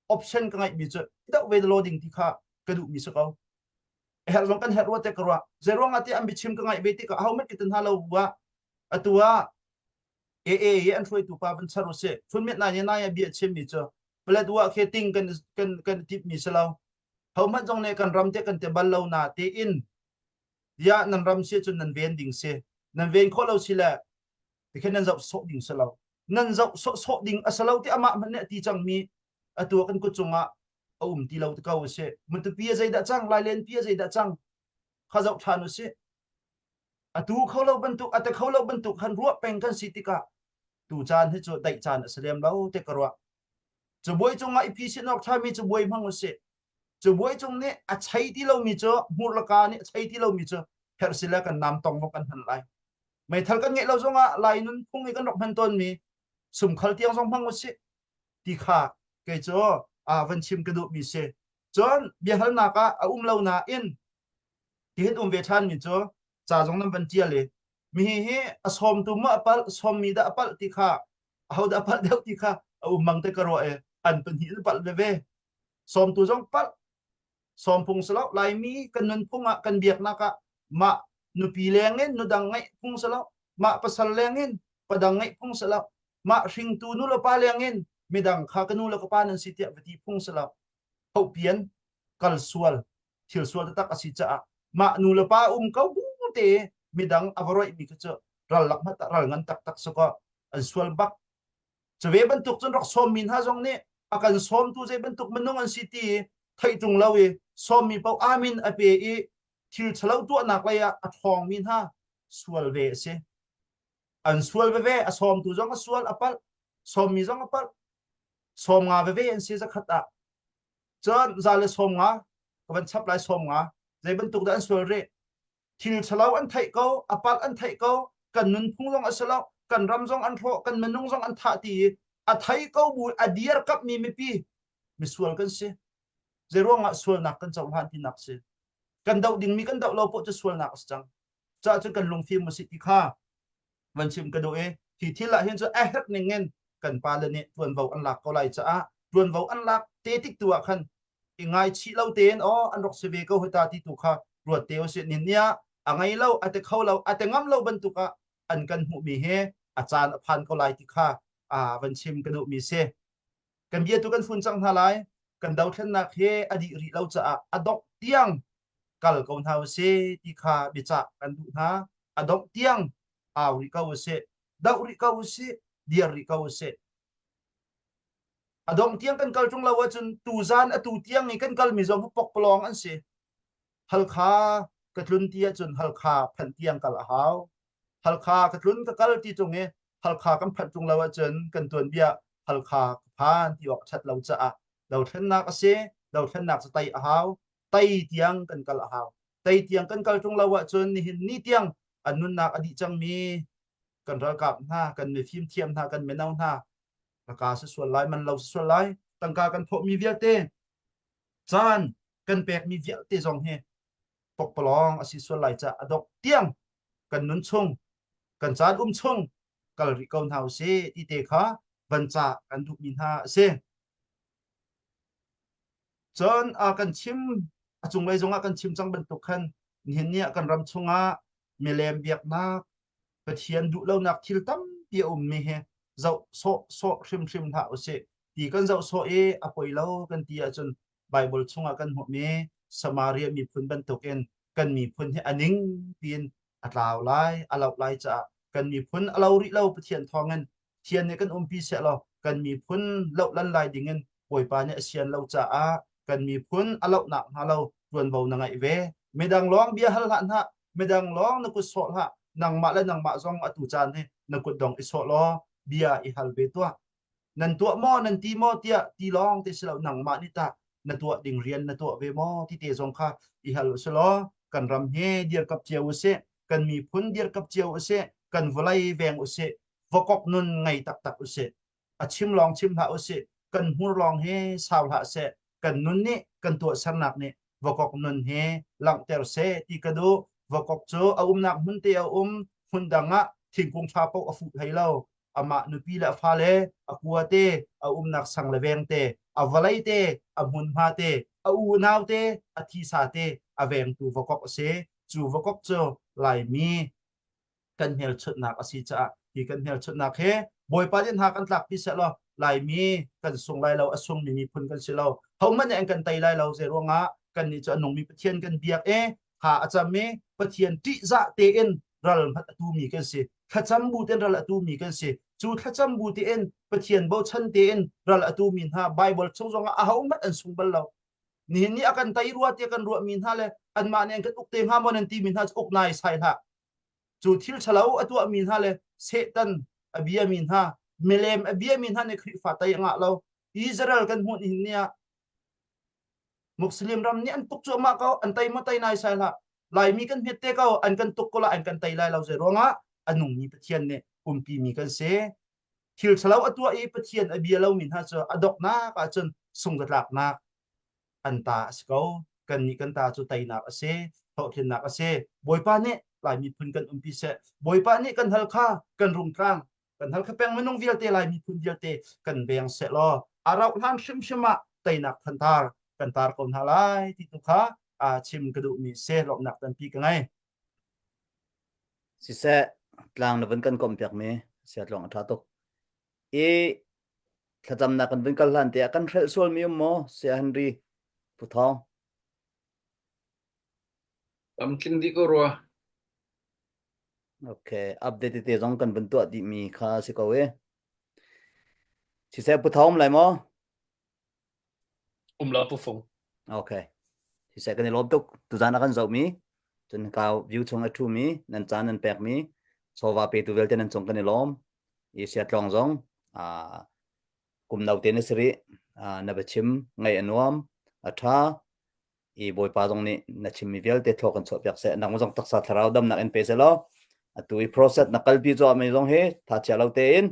option ka ngeihmi cu doh ve law ding ti kha ka duhmi si ko. Herh zong kan herh rua te ka ruah. Zei ruangah ti an biachim ka ngaih ve tikah ahohmanh ka tin hna lo bu ah atu ah AA i an hruaitu pa van char usih. Phunmet nai ne nai ah bia chimmi cu Paletwa khe ting kan kan kan tip mi si lo. Hohmanh zong nih kan ram te kan te bal lo na tein ya nan ram si cun nan ven ding si. Nan ven khawh lo si le tikhin nan zoh sawh ding si lo nan zoh sawh sawh ding a si lo ti amah hmanh nih a ti cangmi atu kan kut cungah a um ti lo ti ko a si Matupi a zeidah cang Lailenpi a zeidah cang kha zoh ṭhan u sih atu kho lo bantuk a te kho lo bantuk khan ruah peng kan si tikah tu caan hi cu daih caan a si lem lo te ka ruah cabuai cungah i phisin awk ṭhami cabuai hmang u sih cabuai cung nih a chei ti lomi cu hmur le ka nih a chei ti lomi cu herh sile kan nam tong kan hman lai Meithal kan ngeih lo zongah Lai nunphung i kan rak hman tawnmi sumkhal tiang zong hmang usih ti kha kei cu van chim ka duhmi si. Cun biahalnak ah a um lo nain tihin um ve ṭhanmi cu ca zong nan van ṭial i mi hi a sawmtu maw a palh sawmmi dah a palh ti kha ahodah a palh deuh ti kha a um mang te ka ruah i an pahnih in palh veve. Sawmtu zong palh Sawmphung si lo Laimi kan nunphung ah kan biaknak ah mah nupi leng in nudang ngeih phung si lo mah pasal leng in padang ngeih phung si lo mah hringtu nu le pa leng in midang kha ka nu le ka pa nan si tiah va ti phung si lo hopian kal sual thil sual taktak a si caah mah nu le pa um ko bu te midang a va roih mi kha cu ral lak hmat ral ngan taktak si ko an sual bak Cuve bantuk cun rak sawmmi hna zong nih a kan sawmtu zei bantuk minung an si ti theih ṭung lo i sawmmi paoh amin a pe i thil ṭhalo tuahnak lei ah a ṭhawngmi hna sual ve a si. An sual veve, a sawmtu zong a sual a palh, sawmmi zong a palh. 50 veve an si zakhat ah. Cun za le 50 ka van chap lai 50 zei bantuk dah an sual rih? Thil ṭhalo an theih ko, a palh an theih ko, kan nunphung zong a si lo, kan ram zong an hrawh, kan minung zong an thah ti i a thei ko bu a dirkamhmi mipi misual kan si. Zeiruangah sualnak kan cohlan tinak si. Kan doh dingmi kan doh lo poh cu sualnak a si cang. Caah cun kan lungfim usih ti kha van chim ka duh i hi thil ah hin cu a herh ning in kan pale nih ṭuanvo an lak ko lai caah ṭuanvo an lak te tik tu ah khan i ngaichih lo tein aw an rak si ve ko hita ti tu kha ruat te usih nin nia a ngei lo a te kho lo a te ngam lo bantuk ah an kan hmuhmi hi a caan a phan ko lai ti kha a van chim ka duhmi si kan bia tu kan fun cang hna lai kan dothlennak hi a dih rih lo caah a dongh tiang kal ko hna usih ti kha biacah kan duh hna a dongh tiang au rih ko usih doh rih ko usih dir rih ko usih A dongh tiang kan kal ṭung lo ahcun tuzan atu tiang i kan kalmi zong hi pokpalawng an si. Halkha ka tlun ti ahcun Halkha phanh tiang kal a hau. Halkha ka tlun ka kal ti ṭung i Halkha kan phanh ṭung lo ahcun kan tuanbia Halkha ka phan ti awk a ṭhat lo caah dothlennak a si. Dothlennak cu tei a hau. Tei tiang kan kal a hau. Tei tiang kan kal ṭung lo ahcun nihin ni tiang an nunnak a dih cangmi kan ralkap hna, kan mifim thiam hna, kan mino hna Tangka si sual lai, man lo si sual lai, tangka kan thawhmi vialte, caan kan pekmi vialte zong hi pokpalawng a si sual lai caah a dongh tiang kan nun chung, kan caan um chung kal rih ko hna usih ti te kha van cah kan duhmi hna a si. Cun kan chim a cunglei zongah kan chim cang bantuk khan nihin ni ah kan ram chungah milem biaknak Pathian duh lonak thil tampi a ummi hi zoh sawh sawh hrimhrim hlah usih. Ti kan zoh sawh i a poi lo kan ti ahcun Baibal chungah kan hmuhmi Samaria miphun bantukin kan miphun hi a ning piin a tlau lai, a loh lai caah kan miphun a lo rih lo Pathian thawngin. Thian nih kan umpi seh law kan miphun loh lan lai dingin Bawipa nih a sian lo caah kan miphun a lohnak hnga lo ṭuanvo na ngeih ve. Midang lawng bia hal hlah hna, midang lawng na kut sawh hlah, nangmah le nangmah zong atu caan hi na kut dong i sawh law bia i hal ve tuah. Nan tuah maw, nan ti maw tiah ti lawng te si lo nangmah nih tah na tuah ding rian na tuah ve maw ti te zong kha i hal usih law kan ram hi dirkap cio usih, kan miphun dirkap cio usih, kan vawlei veng usih, vakok nun ngei taktak usih. A chim lawng chim hlah usih, kan hmur lawng hi sau hlah seh, kan nun nih kan tuahsernak nih vakok nun hi langhter seh ti ka duh. Vakok cu a umnak hmun te a um, hmun dang ah thingkung ṭha paoh a fuh hlei lo. Amah nupi le a fale, a kua te, a umnak sang le veng te, a vawlei te, a hmunhma te, a unau te, a thisa te a vengtu vakok a si. Cu vakok cu Laimi kan hmelchunhnak a si caah hi kan hmelchunhnak hi Bawipa nih hna kan tlakpi seh law Laimi kan sung lai lo a sungmi miphun kan si lo hohmanh nih an kan tei lai lo zei ruangah kannih cu a nungmi Pathian kan biak i tha a cam i Pathian ṭihzah tein ral hmat a tumi kan si thlacam bu tein ral a tumi kan si cu thlacam bu tein Pathian bochan tein ral a tumi hna Bible chung zongah ahohmanh an sung bal lo nihin ni a kan tei rua tiah kan ruahmi hna le anmah nih an kan uk te hnga maw nan timi hna cu uk nai sai hlah Cu thil ṭhalo a tuahmi hna le Satan a biami hna, milem a biami hna nih Khrihfa tei a ngah lo. Israel kan hmuh nihin ni ah Muslim ram nih an tuk cuahmah ko, an tei maw tei nai sai hlah. Laimi kan hmet te ko, an kan tuk ko la, an kan tei lai lo. Zei ruangah a nungmi Pathian nih umpimi kan si. Thil ṭhalo a tuah i Pathian a bia lomi hna cu a doknak ahcun sungzatlaknak an ta a si ko. Kannih kan ta cu teinak a si, hlawhtlinnak a si. Bawipa nih Lai miphun kan umpi seh. Bawipa nih kan hal kha kan rungtlang, kan hal kha peng minung vialte Lai miphun vialte kan veng seh law a rauh hlan hrimhrim ah teinak thantar kan tar ko hna lai ti tu kha chim ka duhmi si lawmhnak tampi ka ngei. Siseh, tlang na vun kan komh piakmi siatlawng a ṭha tuk. I thlacamnak kan vun kal hlan te ah kan hrelh sualmi um maw Saya Henry Pu Thawng? Tam tling dih ko rua. Okay, update te zong kan vun tuah dihmi kha si ko e. Siseh Pu Thawng um lai maw? Um lo Pu Fung. Okay. Siseh kan i lawm tuk. Tuzan a kan zohmi, cun ka view chung a ṭhumi, nan caan nan pekmi, chawva petu vialte nan cung kan i lawm. I siatlawng zong uh, kum no te na si rih. Uh, na biachim ngaih a nuam, a ṭha. I Bawipa zong nih na chimmi vialte thlawk kan chuahpiak seh. Nang zong taksa thlarau damnak in pe seh law, atu i process na kalpi cuahmah mi zong hi tha chia lo tein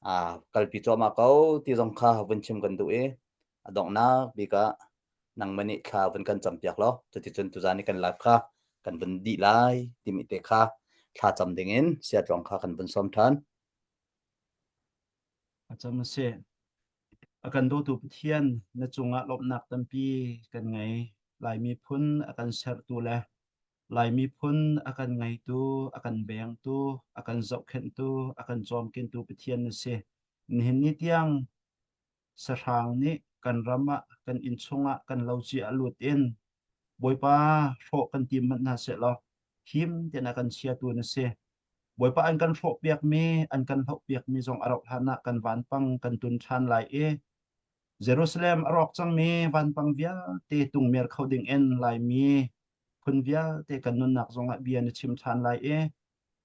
uh, kalpi cuahmah ko ti zong kha vun chim kan duh i a donghnak bik ah nangmah nih thla vun kan campiak law cuticun tuzan i kan live kha kan vun dih lai timi te kha thla cam dingin siatlawng kha kan vun sawm ṭhan. A cam a si. A kan dawtu Pathian na cungah lawmhnak tampi kan ngei. Lai miphun a kan sertu le Lai miphun a kan ngeitu, a kan vengtu, a kan zohkhenhtu, a kan cawmkentu Pathian na si. Nihin ni tiang sahrang nih kan ram ah, kan inn chungah, kan lo cia a lut in Bawipa hrawh kan tim hmanh hna sehlaw him tein a kan chiatu na si. Bawipa an kan hrawhpiakmi, an kan hlohpiakmi zong a rauh hlan ah kan vanpang kan tun ṭhan lai i Jerusalem a rawk cangmi vanpang vialte tungmer kho ding in Laimi phun vialte kan nunnak zongah bia na chim ṭhan lai i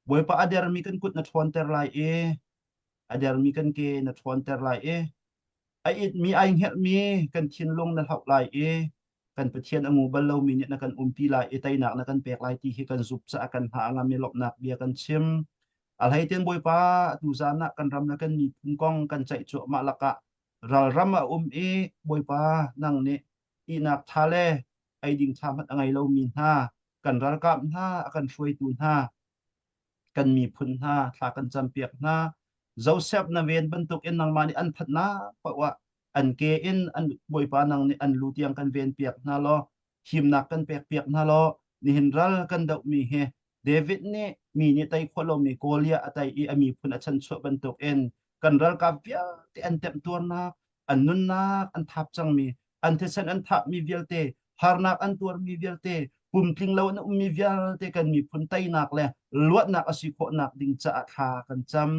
Bawipa a dermi kan kut na ṭhawnter lai i a dermi kan ke na ṭhawnter lai i a itmi ai hngelhmi kan thinlung na hloh lai i kan Pathian a ngu bal lomi nih na kan umpi lai i teinak na kan pek lai ti hi kan zup caah kan hna a ngam i lawmhnak bia kan chim. A hleiten Bawipa atu zan ah kan ram le kan miphun kong kan ceih cuahmah lakah ralram a um i Bawipa nang nih ihnak ṭha le eiding ṭha hmanh a ngei lomi hna kan ralkap hna a kan hruaitu hna kan miphun hna thla kan campiak hna. Joseph na ven bantukin nangmah nih an phanhnak paoh ah an ke in an Bawipa nang nih an lu tiang kan ven piak hna law himnak kan pek piak hna law nihin ral kan dohmi hi David nih mi nih tei khawh lomi Goliath a tei i a miphun a chanchuah bantukin kan ralkap vialte an temtuarnak an nunnak an thap cangmi an thisen an thahmi vialte harnak an tuarmi vialte pumtling lo an ummi vialte kan miphun teinak le luatnak a si khawhnak ding caah thla kan cam.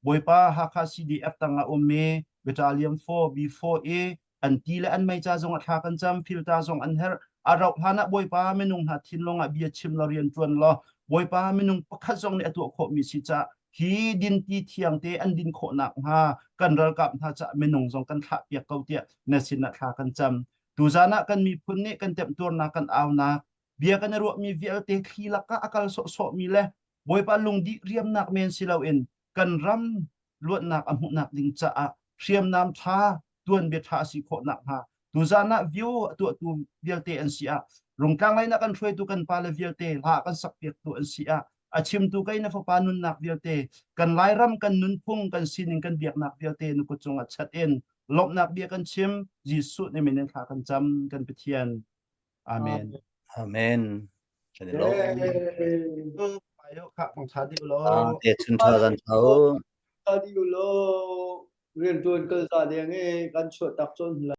Bawipa Hakha CDF tang ah ummi Battalion 4 B4 i an ti le an mei ca zong ah thla kan cam filter zong an herh a rauh hlan ah Bawipa minung hna thinlung ah bia chim law rian ṭuan law Bawipa minung pakhat zong nih a tuah khawhmi si cah hi dinti thiang te an din khawh nakhnga kan ralkap hna cah minung zong kan thlah piak ko tiah na sin ah thla kan cam tuzan ah kan miphun nih kan temtuarnak kan aunak bia kan i ruahmi vialte thli lakah a kal sawhsawhmi le Bawipa lungdi riamnak men si loin kan ram luatnak a hmuhnak ding caah hriamnam ṭha tuanbia ṭha a si khawh nakhnga tuzan ah view a tuahtu vialte an si ah Rungtlang lei na kan hruaitu kan pale vialte hla kan sakpiaktu an si ah a chimtu kei na fapa nunnak vialte kan Lairam kan nunphung kan sining kan biaknak vialte na kut cungah chat in lawmhnak bia kan chim Jesuh nih min in thla kan cam kan Pathian Amen. Amen. Kan i lawm. Ayo kha kong tha di ulaw. Te chun tha zan thau. Tha di ulaw. Rian tuan kal za deng e kan chuah tak chon hla.